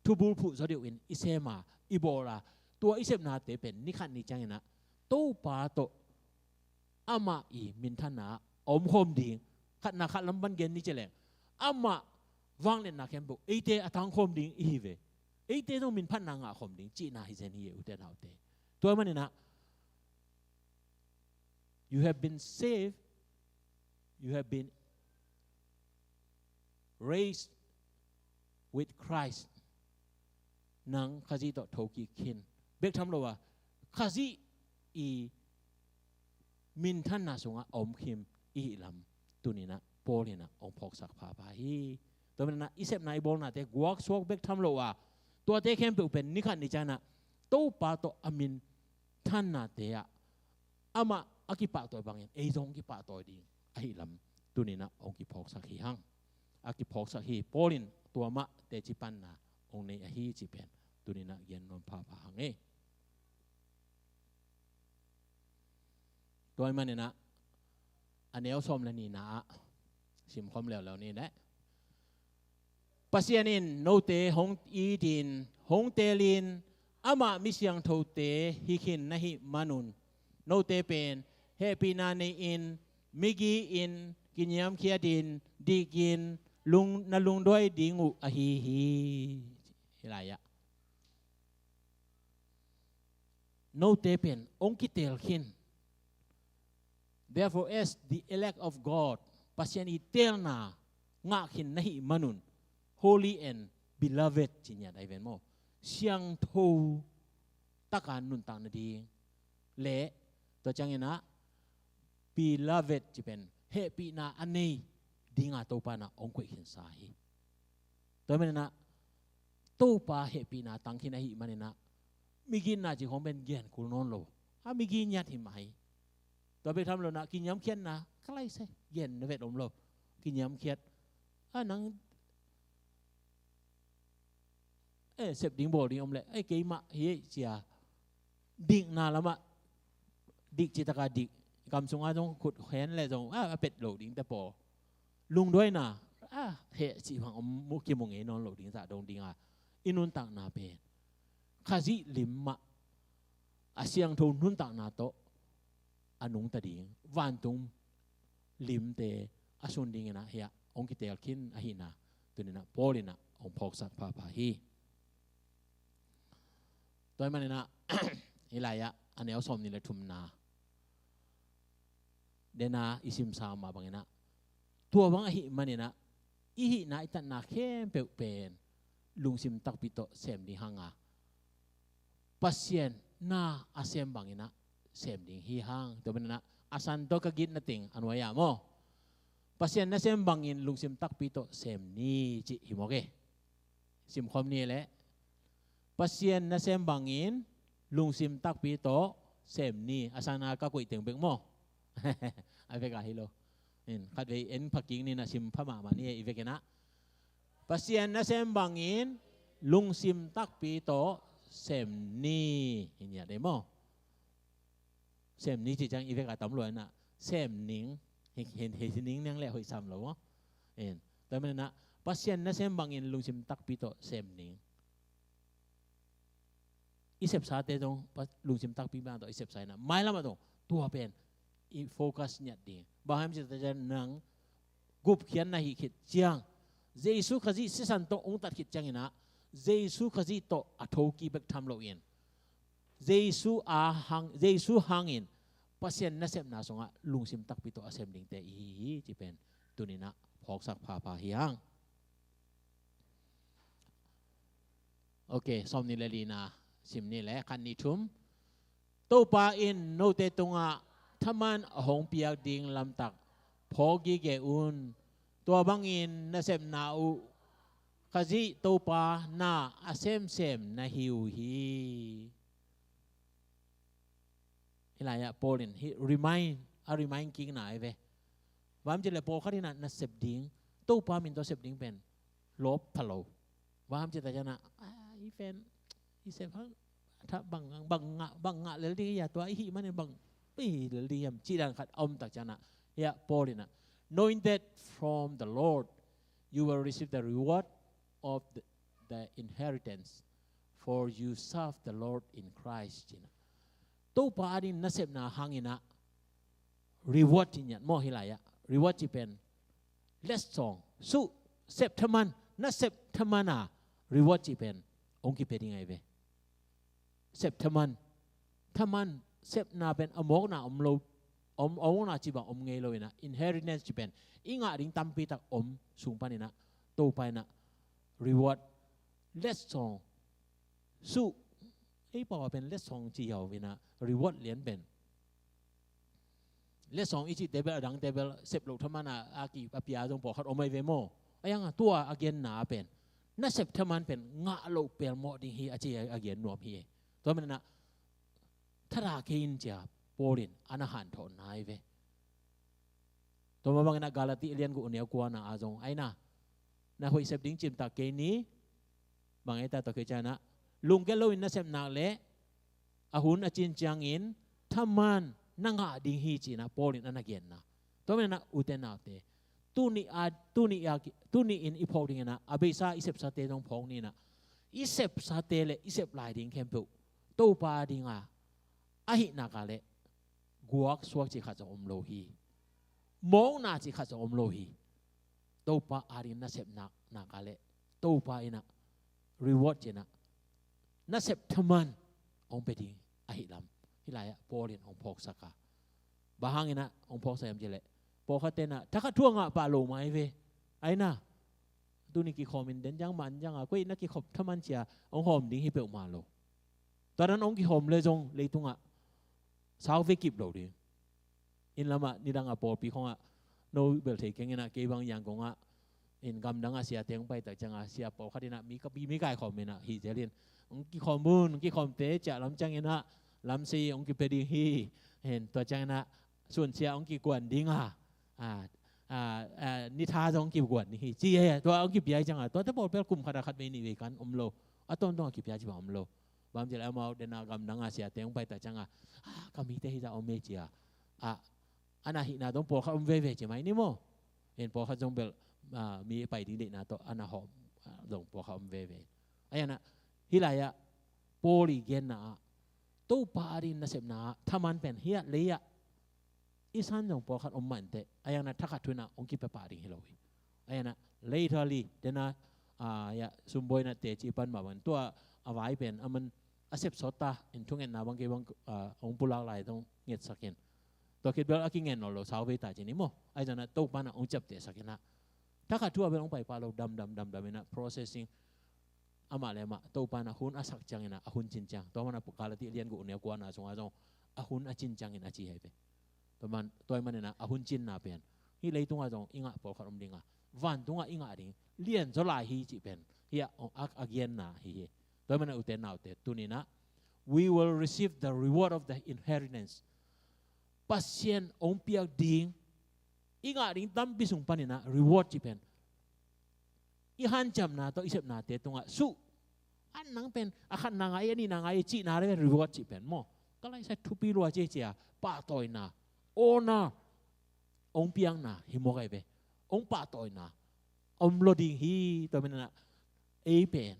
thubulphuh zaw deuh in i sem a, i bawl a, Tua i sepnate pen ni khat ni cianginah Topa tawh amah i minthanna ah a omkhawm ding. Khatna khat lam pan gen ni ci leng, amah vangliatna khempeuh eite a tangkhawm ding i hi ve. Eite zong minphatna ngahkhawm ding cihna hi zen hi e, ute naute. Tua maninah you have been saved, you have been raised with Christ. Nang Khazih tawh thokik khin. Bek tham lo a, Khazih i minthanna sungah a om khin i hih lam tuninah Paul inah hong phawksak phapha hi. Tua maninah i sepna i bawlnate guaksuak bek tham lo a, tuate khempeuh pen ni khat ni cianginah Topa tawh a minthannate ah amah a kipahtawi bangin ei zong hong kipahtawi ding ahih lam tuninah hong kiphawksak hi hang. A kiphawksak hi. Paul in tua mah teci panna hong nei ahi cih pen tuninah gen nuam phapha hang e. Tua ahih maninah a neu sawm le nihna ah simkhawm leuleu ni leh, Pasian in note hong itin, hong teelin, amah mi siangthote hi khin na hih manun, note pen hehpihna nei-in, migi-in, kiniamkhiatin, dikin, lung, na lungduai ding uh ahi hi. Hi lai-ah note pen hong kiteel khin. Therefore, as the elect of God, Pasian i teelna ngah khin na hih manun, holy and beloved ci ngiat ahi ven maw. Siangtho taka nuntak nading le tua cianginah beloved ci pen hehpihna a nei dinga Topa inah hong koih khinsa hi. Tua maninah Topa hehpihna tang khin ahih maninah miginna cih khawng pen gen kul nawn lo. A migi ngiat hi mah hi. Tua bek tham lo inah kiniamkhiatna ka lai se gen na vet om lo. Kiniamkhiat a nang eh sep ding bawl ding om leh ei keimah hi ei cia dikna lamah dik citaka dik, kam sunga zong khut hen le zong a, a pet lo ding te paw. Lungduaina a heh cih bang om mu kimu ngei nawn lo ding zah dong dinga i nuntakna pen Khazih lim mah a siangtho nuntakna tawh a nungta ding vantung limte a sun dinginah hiah hong kiteel khin ahihna tuninah Paul inah hong phawksak phapha hi. Tua ahih maninah hi lai-ah a neu sawm nih le thumna dena i simsa mah banginah tua bang ahih maninah i hihna i tatna khempeuh pen lungsim takpi tawh sem ding hanga Pasian na a sem banginah sem ding hi hang. Tua maninah a san tawh ka gitna teng a nuai-ah maw, Pasian na sem bangin lungsim takpi tawh sem ni cih hi mawk e. Simkhawm ni leh Pasian na sem bangin lungsim takpi tawh sem ni. A sana ka koih teng bek maw? A veka hi lo. Khatvei en pha kik ni na sim pha mahmah ni e i vekinah. Pasian na sem bangin lungsim takpi tawh sem ni. Hi ngiat e maw? Sem ni cih ciang i veka tam luainah sem ning. Hi ning niang leh hoih sam lo maw? Tua maninah Pasian na sem bangin lungsim takpi tawh sem ning. I sepsate zong lungsim takpi bang tawh i sepsa inah mailamah zong tua pen i focus ngiat ding. Bang hiam cih tak ciang nang gupkhiat na hih khit ciang Jesu Khazih sisan tawh hong tat khit cianginah Jesu Khazih tawh a thoki bek tham loin Jesu a hang, Jesu hangin Pasian nasepna sungah lungsim takpi tawh a sem dingte i hi hi cih pen tuninah phawksak phapha hi hang. Ok, sawm nih le lina sim ni le khat nih thum. Topa in note tungah thaman a hong piak ding lamtak phawk gige un. Tua bangin nasepna uh Khazih Topa na a semsem na hi uh hi. Hi lai-ah Paul in hih remind, a remind kikna ahi ve. Bang hiam cih leh pawlkhat inah na sep ding, Topa min tawh sep ding pen lawp pha lo. Bang hiam cih tak cianah i pen i sep hang bang ngah, bang ngah lel ding hiam, tua i hih manin bang i lel ding hiam cih dan khat a om tak cianah hiah Paul inah, knowing that from the Lord you will receive the reward of the, the inheritance. "For you serve the Lord in Christ," ci-in ah. Topa ading nasepna hangin ah reward ci ngiat maw, hih lai-ah. Reward ci pen letsong, suh, sep thaman, nasep thaman a reward ci pen hong kipia ding ahi ve. Sep thaman, thaman sepna pen a mawkna om lo, om, a mawkna ci bang om ngei lo in ah, inheritance ci pen i ngah ding tampi tak om sung panin ah, Topa in ah reward, letsong, suh, ei pau a pen letsong ci hiau in ah, reward lian pen. Letsong i cihte bel, a dangte bel sep loh thaman a, a ki, a pia zong pawlkhat om ahi ve maw. A yang a tua a genna pen, nasep thaman pen ngah loh pelmawh ding hi a ci a, a gen nuam hi. Tua manin ah, thadah kei in ci-a Paul in a na hanthawhna ahi ve. Tua mah bangin ah Galati a lian guk, a neu kuana ah zong, ai na, na hoih sep ding cimtak kei ni. Bang ei ta, tua khit ciangin ah, lungkia loin na sep nak leh a hun a cin ciangin thaman na ngah ding hi, ci-in ah Paul in a na genna. Tua manin ah, ute naute, tuni a, tuni a, tuni in i phawk dingin ah, a beisa i sepsate zong phawk ni in ah, i sepsate le i sep lai ding khempeuh Topa dinga, ahih nak leh guaksuak cih khat zong om lo hi. Mawkna cih khat zong om lo hi. Topa ading nasep nak, nak leh Topa in ah reward ci-in ah, nasep thaman hong pia ding ahi lam, hih lai-ah Paul in hong phawksak a. Bang hangin ah hong phawksak hiam cih leh, pawlkhatte in ah thakhat thu a ngah pah lo mah ahi ve. Ai na, tuni kikhawm in den ciang man ciang a, koi na kikhawm thaman ci-a hong hawm ding hi peuhmah lo. Tua dan hong kikhawm leh zong leitungah sau ve kip lo ding. Inn lamah nidang a pawlpi khawngah, no bel thei keng in ah, kei bang Yangon ah, in gamdang a siate hong pai tak ciangin, sia pawlkhat in ah mi, mi, mi kaikhawm in ah, hi zel in, hong kikhawm un, hong kikhawmte ciah lam ciangin ah lamsei hong kipia ding hi. Hen, tua ciangin ah sun sia hong kikuan ding a, a, a, a, nitha zong hong kikuan ding hi, ci hi. Tua hong kipia hi ciangin, tuate pawl bel kum khat a khat vei nih vei kan om lo. A tawntung a kipia ci bang om lo. Bang hang hiam cih leh amau den a gamdang a siate hong pai tak ciangin, a, ka mite hih zah om e ci-a, a, a na hihna dong pawlkhat om veve ci mai ni maw. Hen, pawlkhat zong bel, a, mi pai ding deihna tawh a na hawm, a, zong pawlkhat om veve. Ahi zongin ah, hih lai-ah Paul i genna ah, Topa ading nasepna ah thaman pen hih ah lei-ah i san zong pawlkhat om mah inteh, ahi zongin ah thakhat thu in ah hong kipia pah ding hi lo hi. Ahi zongin ah, laterally, den a, a, ya, sumbuaina teci pan mah bangin, tua a vai pen a man a sep sawt ta in, thungetna bang kei bang, a, hong pulak lai zong ngetsak in. Tua khit bel a kingen nawn lo, sau vei ta ci ni maw. Ahi zongin ah Topa in ah hong ciaptehsak in ah, thakhat thu ah bel hong pai pah lo, dam, dam, dam, dam in ah, processing, amah le amah Topa in ah hun a sak ciangin ah, a hun cin ciang. Tua manin ah Galati a lian guk, a neu kuana sungah zong, a hun a cin ciangin, a ci hi ve. Tua man, tua ahih manin ah, a hun cinna pen hih leitungah zong i ngah pawlkhat om ding a, vantungah i ngah ding lianzaw lai hi cih pen hih a, a, a genna hi hi. Tua ahih manin ah, ute naute, tuni in ah, we will receive the reward of the inheritance. Pasian hong piak ding, i ngah ding tampi sung panin ah reward cih pen, i hanciamna tawh i sepnate tungah suh, a nang pen a khatna ngah e, a nihna ngah e cihna le reward cih pen maw, ka laisai thupi lua ci e ci-a pahtawina, honor, hong piakna hi mawk ahi ve. Hong pahtawina om lo ding hi. Tua manin ah, ei pen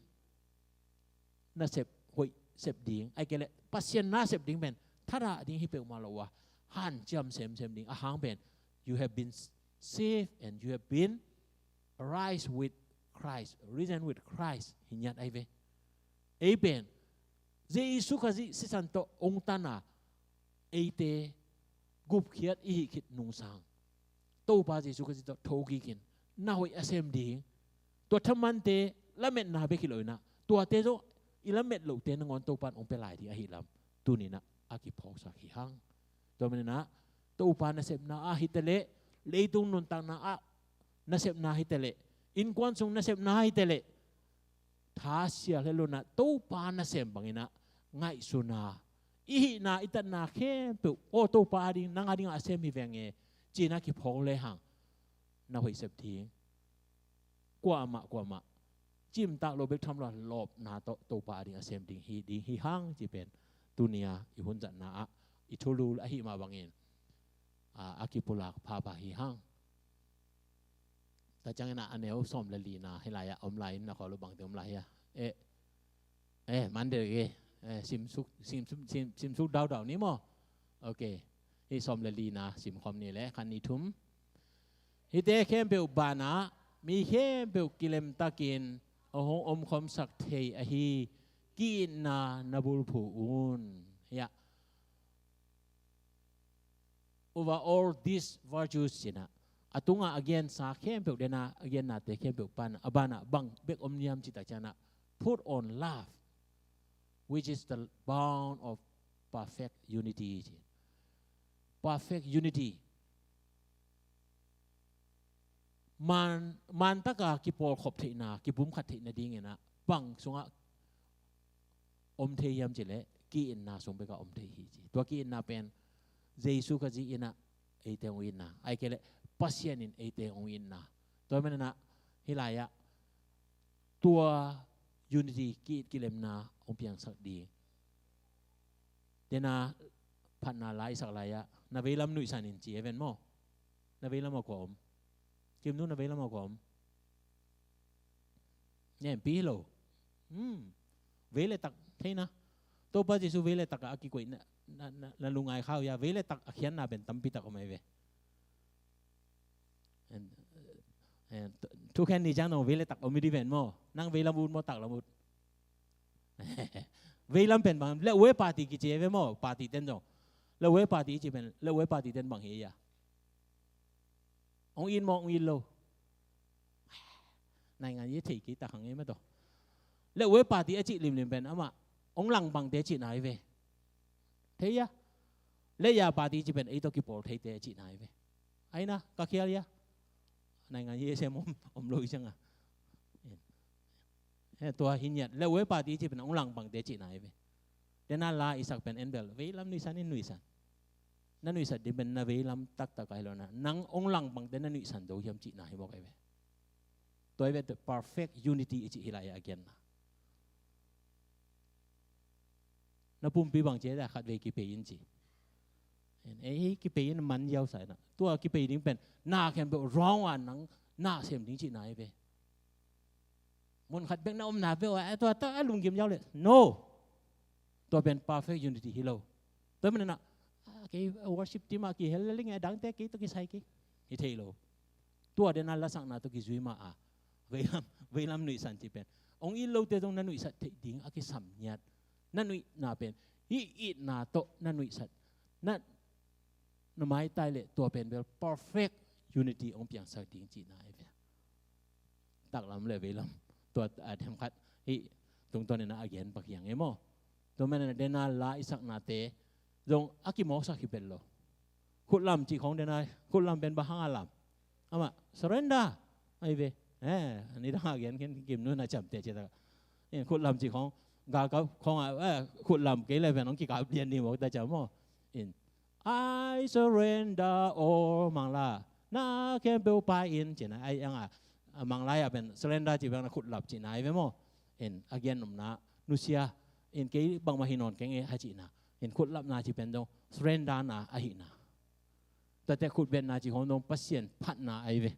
nasep hoih sep ding, ahih kei leh Pasian na sep ding pen thadah ding hi peuhmah lo a, hanciam semsem ding a hang pen, you have been saved and you have been raised with Christ, risen with Christ hi ngiat ahi ve. Ei pen Jesu Khazih sisan tawh hong tan a, eite gupkhiat i hih khit nungsang, Topa Jesu Khazih tawh thokik in, na hoih a sem ding. Tua thamante lametna bek hi lo in ah, tuate zong i lamet lohte nangawn Topa in hong pia lai ding ahi lam, tuni in ah a kiphawksak hi hang. Tua manin ah, Topa nasepna ah hi ta leh, leitung nuntakna ah nasepna hi ta leh, innkuan sung nasepna hi ta leh, tha sial het lo in ah, Topa nasem bangin ah ngaihsun a, i hihna, i tatna khempeuh, aw, Topa ading, nang adingin a sem hi veng e, ci-in ah kiphawk lehang, na hoih sep ding, kuamah, kuamah cimtak lo bek tham lo a, lawpna tawh Topa ading a sem ding hi, ding hi hang cih pen tuni a i hun zatna ah i thulu ahih mah bangin, a, a kipulak phapha hi hang. Tua ciangin ah, a neu sawm le lina, hih lai-ah om lai in, na khawl uh bangte om lai hi a. Eh, Eh, Monday, okay. Eh, simsuk, simsuk, sim, simsuk daudau ni maw. Okay. Hih sawm le lina simkhawm ni le khat, nih, thum. Hihte khempeuh banah mi khempeuh kilemtakin a hong omkhawmsak thei ahi ki-itna na bulphuh un. Hiah. Over all these virtues, ci-in ah, a tungah a gensa khempeuh, dena a gennate khempeuh pan a banah bang bek om hiam cih tak ciangin ah, put on love, which is the bond of perfect unity, ci. Perfect unity. Man, man taka kipawlkhop theihna, kipumkhat theihna dingin ah bang sungah om thei hiam cih leh, ki-itna sung bekah om thei hi, ci. Tua ki-itna pen Jesu Khazih in ah eite hong itna, ahih kei leh Pasian in eite hong itna. Tua manin ah hih lai-ah tua unity, ki-it kilemna hong piangsak ding. Dena phatna la i sak lai-ah, na veilam nuihsan in, ci hi ven maw. Na veilam ah kua om? Kimnu, na veilam ah kua om? Ngen pi hi lo. Hmm. Vei le tak thei na. Topa Jesu vei le tak ah a kikoih na, na, na, na lungngai kha uh hia? Vei le tak a khiatna pen tampi tak om ahi ve. And, and, thukhen ni ciang dong vei le tak om hi di ven maw. Nang veilam ut maw, taklam ut? Veilam pen bang, leh wei party kici hi ve maw, party ten zong. Leh wei party i cih pen, leh wei party ten bang hi hia? Hong it maw, hong it lo? Naingan ye thei kei ta khang e mah tawh. Leh wei party a cih limlim pen amah hong lang bangte cihna hi ve. Thei hia? Leh ya party cih pen ei tawh kipawl theite cihna hi ve. Aina, ka khial hia? Naingan ye sem om, om lo hi ciang a. Eh, tua hi ngiat. Leh wei party cih pen hong lang bangte cihna hi ve. Dena la i sak pen en bel, veilam nuihsan in, nuihsan. Na nuihsat ding pen na veilam taktak ahi lo na, nang hong lang bangte na nuihsan zo hiam cihna hi mawk ahi ve. Tua hi ve, the perfect unity i cih hih lai-ah a genna. Na pumpi bang ci a, khatvei kipei in, ci. Ei, kipei in man ziau sa in ah. Tua kipei ding pen na khempeuh round a nang na sem ding cihna hi ve. Mun khat bek na omna peuh ah, tua tawh a lunggim ziau leh, no. Tua pen perfect unity hi lo. Tua manin ah, ah, kei worship team ah kihel lel ing e, a dangte kei tawh kisai kei, hi thei lo. Tua dena lasakna tawh kizui mah a, veilam, veilam nuihsan cih pen hong it lote zong na nuihsat theih ding a kisam ngiat. Na nuihna pen hih itna tawh na nuihsat, na, na maitai leh tua pen bel perfect unity hong piangsak ding cihna ahi ve. Taklam le veilam, tua a themkhat hih tungtawn in ah a gen pak hi hang e maw. Tua manin ah dena la i saknate zong a kimawksak hi pet lo. Khutlam cih khawng dena, khutlam pen bang hang a lam? Amah surrender ahi ve. Eh, nidang a gen khin, Kimnu na ciamteh cih tak, in, khutlam cih khawng, galkap khawng ah, eh, khutlam kei leh pen hong kikap lian ni mawk ta ciam maw. In, "I surrender all," Mangla, "na khempeuh pia in," ci-in ah, ai ang a, a Mangla ah pen surrender cih bang na khutlap cihna ahi ve maw. In, a gen nopna, nusia, in, "Kei bangmah hi nawn keng e," a cihna. In, khutlapna cih pen zong surrender na ahihna. Tua teh khutbetna cih khawng zong Pasian phatna ahi ve.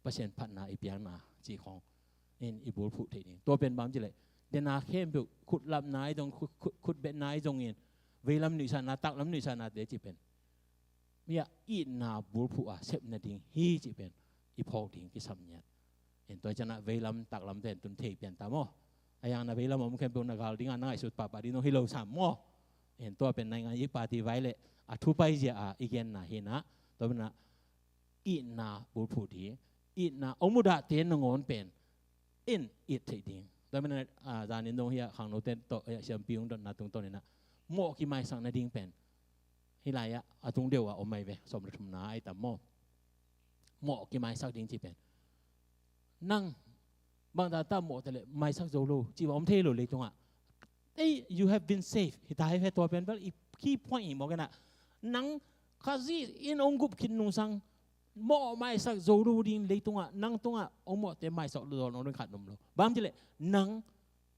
Pasian phatna i piakna cih khawng in i bulphuh theih ding. Tua pen bang ci leh, dena khempeuh khutlapna ahi zong, khut, khut, khutbetna ahi zongin, veilam nuihsatna, taklam nuihsatnate cih pen, mi a itna bulphuh a sep nading hi cih pen i phawk ding kisam ngiat. In, tua ciang ah veilam taklamte in tun thei pian ta maw. A yang na veilam om khempeuh na gal ding a na ngaihsut pahpah ding zong hi lo sam maw. In, tua pen naingan i party vai leh a thu paizia a i genna hi in ah. Tua pen ah itna bulphuh ding, itna hong mudahte nangawn pen in it theih ding. Tua manin ah, zanin zong hi a, khangnote tawh, eh, siampi hong dotna tungtawn in ah, mawh kimaisak nading pen hih lai-ah a tung deuh ah om ahi ve, sawm le thumna ahi tam maw. Mawh kimaisak ding cih pen, nang bangzah ta mawh ta leh maisak zo lo cih bang om thei lo leitungah. Ei, you have been saved. Hi ta hi ve, tua pen bel i key point hi mawk in ah. Nang Khazih in hong gup khit nungsang mawh maisak zo lo ding leitungah, nang tungah hong mawhte maisak zo lo ding khat om lo. Bang ci leh, nang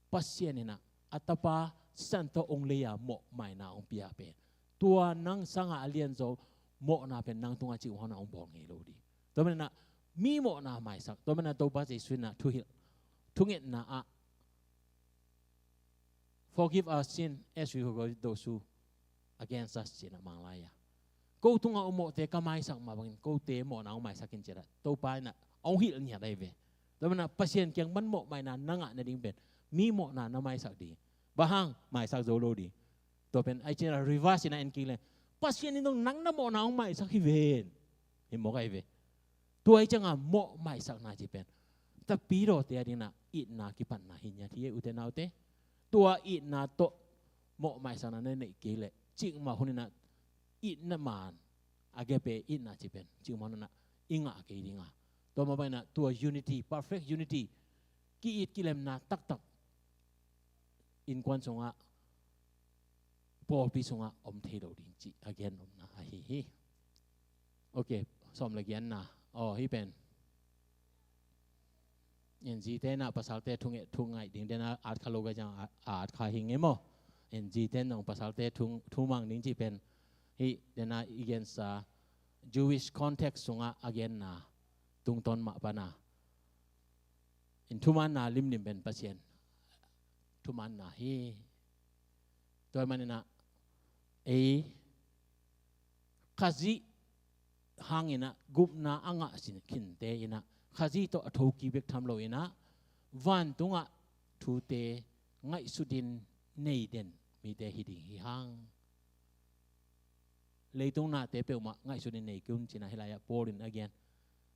Pasian in ah a Tapa Sisan tawh hong lei a mawh maina hong pia pen, tua nang sangah a lianzaw mawhna pen nang tungah cih uh hang na hong bawl ngei lo ding. Tua manin ah mi mawhna maisak, tua manin ah Topa Jesu in ah thuhilh, thungetna ah "Forgive us sin as we forgive those who against us," ci-in ah mang lai a. Ko tungah hong mawhte ka maisak mah bangin kote mawhna hong maisak in ci-in ah Topa in ah hong hilh ngiat ahi ve. Tua manin ah Pasian kiang pan mawhmaina na ngah nading pen mi mawhna na maisak ding. Bang hang? Maisak zo lo ding. Tua pen ai ci-in ah reverse in ah en kik leng, Pasian in zong nang na mawhna hong maisak hi ven. Hi mawk ahi ve. Tua hi ciangah mawhmaisakna cih pen tapidawte adingin ah itna kipatna hi ngiat hi, ute naute. Tua itna tawh mawhmaisakna na neih kei leh cikmah hunin ah itna man, agape itna cih pen cikmah hunin ah i ngah kei ding a. Tua mah bangin ah tua unity, perfect unity, ki-it kilemna taktak innkuan sungah, pawlpi sungah om thei lo ding cih a gen omna ahi hi. Ok, sawm le giatna. Aw, hih pen N G te in ah pasalte thu nge-, thu ngaih ding den a, at kha lo ka ciang a, at kha hi ngei maw. N G te in zong pasalte thu, thu mang ding cih pen hih den a i gensa Jewish context sungah a genna tungtawn mah pan a, in thumaanna limlim pen Pasian thumaanna hi. Tua ahih manin ah ei Khazih hangin ah gupna a ngah sin khinte in ah Khazih tawh a thokik bek tham loin ah vantungah thute ngaihsutin nei den mite hi ding hi hang. Leitung nate peuhmah ngaihsutin nei kei un ci-in ah hih lai-ah Paul in a gen.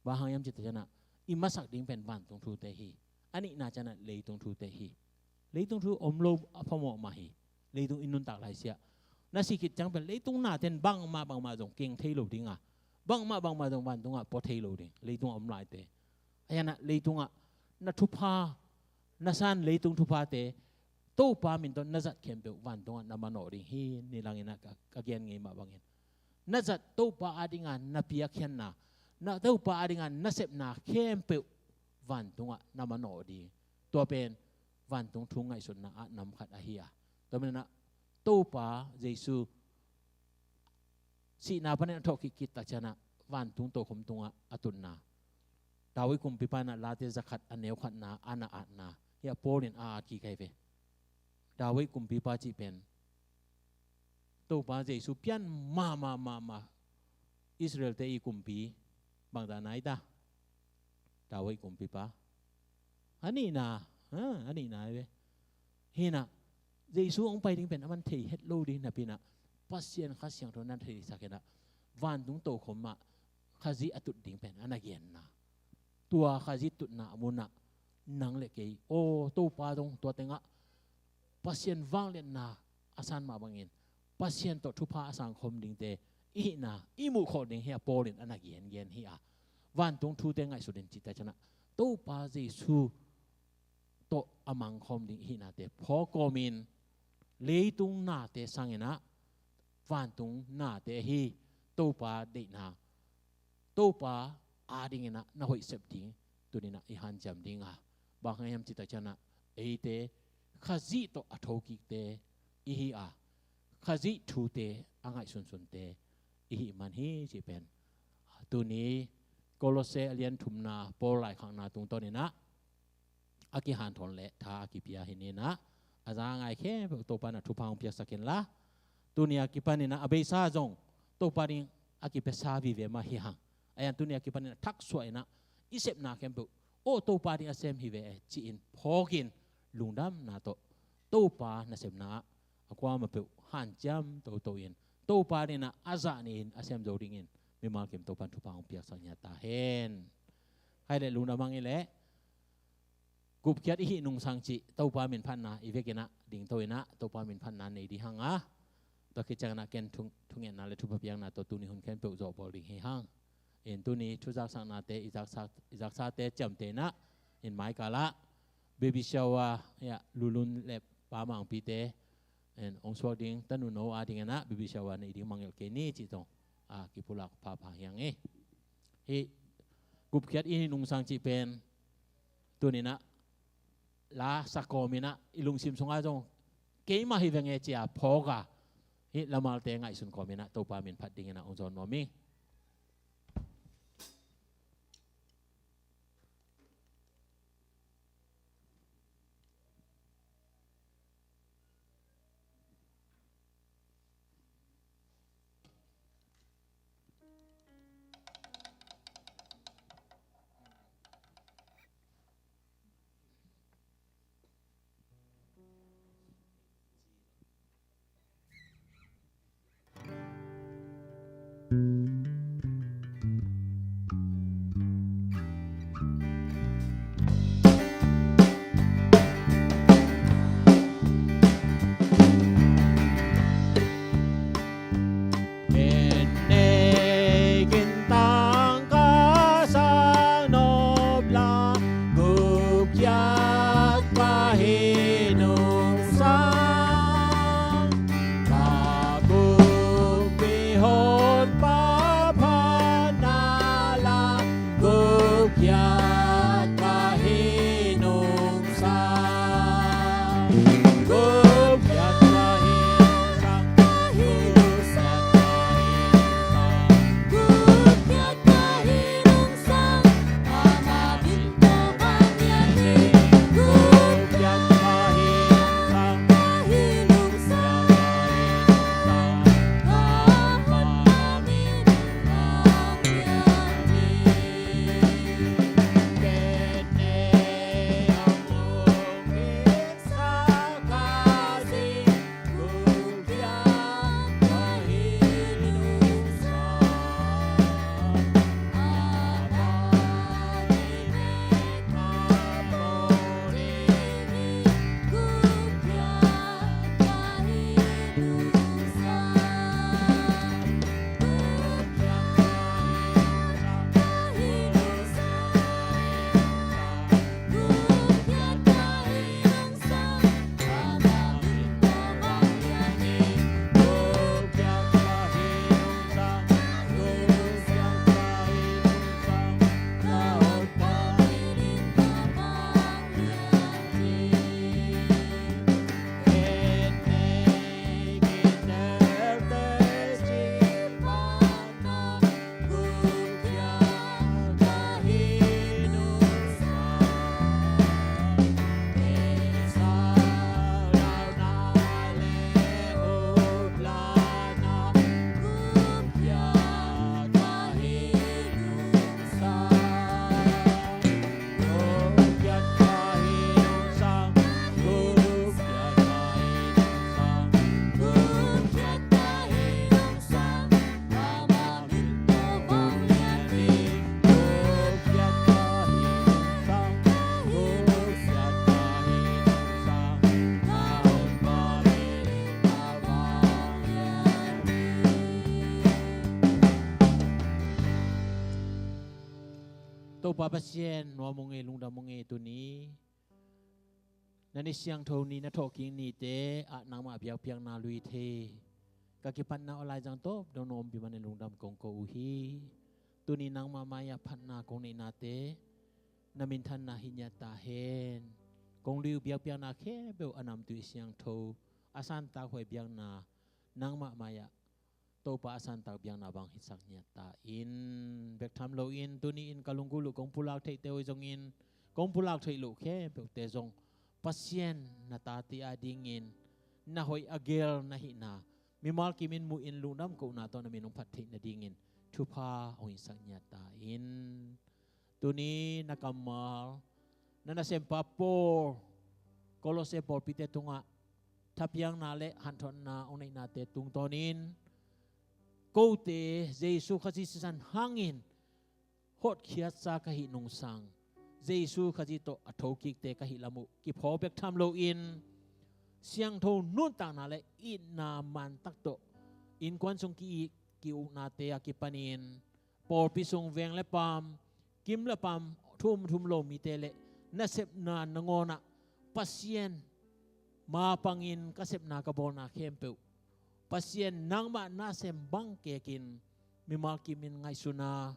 Bang hang hiam cih tak ciangin ah i masak ding pen vantung thute hi. A nihna ciangin ah leitung thute hi. Leitung thu om lo a phamawh mah hi. Leitung i nuntak laisiah na si khit ciang pen leitung nate'n bangmah bangmah zong keng thei lo ding a, bangmah bangmah zong vantungah pua thei lo ding, leitungah om laite. Ahi zongin ah leitungah na thupha, na san leitung thuphate Topa min tawh na zat khempeuh vantungah na manawh ding hi. Nilangin ah ka, ka gen ngei mah bangin na zat Topa adinga na piakkhiatna, na Topa adinga na sepna khempeuh vantungah na manawh ding. Tua pen vantung thu ngaihsutna ah nam khat ahi a. Tua manin ah Topa Jesu sihna panin a thawhkik khit tak ciangin ah vantung tokhom tungah a tutna, David kumpipa in ah Late zakhat a neu khatna a na atna, hih a Paul in a at kik ahi ve. David kumpipa cih pen Topa Jesu pian mahmah mahmah Israelte i kumpi bangzah na hi ta? David kumpipa a nihna, ha, a nihna hi ve. Hi in ah Jesu hong pai ding pen aman thei het lo ding napi in ah Pasian Kha Siangtho na theisak in ah vantung tokhom ah Khazih a tut ding pen a na genna. Tua Khazih tutna a mun ah nang le kei, aw Topa dong, tua tengah Pasian vangliatna a san mah bangin Pasian tawh thupha a sangkhawm dingte i hihna i muhkhawh ding hi a Paul in a na gengen hi a. Vantung thute ngaihsut in cih tak ciangin ah Topa Jesu tawh a mangkhawm ding i hihnate phawk kawmin leitung nate sangin ah vantung nate ahi Topa deihna, Topa adingin ah na hoih sep ding tuni in ah i hanciam ding a. Bang hang hiam cih tak ciangin ah eite Khazih tawh a thokikte i hi a, Khazih thute a ngaihsunsunte i hih man hi cih pen tuni Kolose a lian thumna Paul laikhakna tungtawn in ah a kihanthawn le tha a kipia hi ni in ah, a za a ngai khempeuh Topa in ah thupha hong piaksak inla, tuni a kipan in ah a beisa zong Topa ding a kipiasa vive mah hi hang. Ahi zongin tuni a kipan in ah thaksuah in ah i sepna khempeuh, aw Topa ding a sem hi ve e ci-in phawkin lungdamna tawh Topa nasepna ah a kuamah peuh hanciam toto in Topa ding in ah a zah ni-in a sem zo dingin mimal kim Topa in thupha hong piaksak ngiat ta hen. Hai le lungdam hang i le gupkhiat i hih nungsang cih Topa minphatna i vekin ah dingto in ah Topa minphatna nei ding hang a, tua khit ciangin ah ken thung-, thungetna le thupha piakna tawh tuni hun khempeuh zawhbawl ding hi hang. In tuni thu zaksaknate i zaksak, i zaksate ciamteh in ah in maikal ah baby shower, ya, Lulun le Pa Mangpite in hong suak ding tanu no adingin ah baby shower nei ding mangngilh kei ni cih zong a kipulak phapha hi hang e. Hih gupkhiat i hih nungsang cih pen tuni in ah la sa kawm in ah i lungsim sungah zong keimah hi veng e ci-a phawk a, hih lamalte ngaihsun kawm in ah Topa minphat dingin ah hong zawn nuam ing. Topa Pasian, nuam ung ei, lungdam ung ei. Tuni na ni siangtho ni, na thawhkik nite ah nangmah biakpiakna lui thei ka kipatna aw laizang tawp dong na ompih manin lungdam kong ko uh hi. Tuni nangmah mai-ah phatna kong neihnate na minthanna hi ngiat ta hen. Kong lui uh biakpiakna khempeuh a namtui siangtho, a santak huai biakna, nangmah mai-ah Topa a santak biakna bang hisak ngiat ta in. Bek tham loin tuni in ka lunggulh uh kong pulak theihte uh zongin, kong pulak theih loh khempeuhte zong Pasian na tate adingin na hoih a gel na hihna mimal kimin muh in lungdam kohna tawh na min hong phat theih nadingin thupha hong hisak ngiat ta in. Tuni na kammal, na nasempa Paul, Kolose pawlpite tungah thapiakna le hanthotna hong neihnate tungtawnin kote Jesu Khazih sisan hangin hotkhiatsa ka hih nungsang, Jesu Khazih tawh a thokikte ka hih lam uh kiphaw bek tham loin siangtho nuntakna le itna mantak tawh innkuan sung ki-ik ki-uknate a kipanin pawlpi sung veng le paam, kim le paam, thum thum lo mite le nasepna nangawnah Pasian mapangin ka sepna ka bawlna khempeuh Pasian nangmah nasem bang kekin mimal kimin ngaihsuna,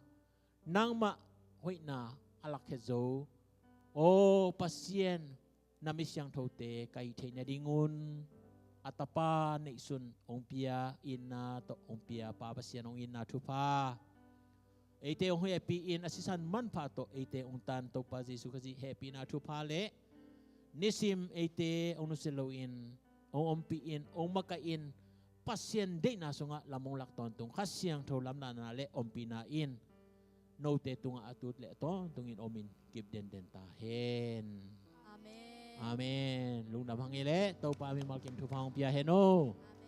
nangmah hoihna a lakkhiat zo. Aw Pasian, na mi siangthote ka hih theih nadingun a Tapa neihsun hong pia, itna tawh hong pia Pa Pasian hong itna thupha, eite hong hehpih in a sisan manpha tawh eite hong tan Topa Jesu Khazih hehpihna thupha le nisim eite hong nusia loin hong ompih in, hong makaih in, Pasian deihna sungah lam hong lak tawntung Kha Siangtho lamdanna le ompihna in note tungah a tut le a tawntungin omin kip denden ta hen. Amen. Amen. Lungdam hang ei leh Topa mimal kim thupha hong pia hen aw. Amen.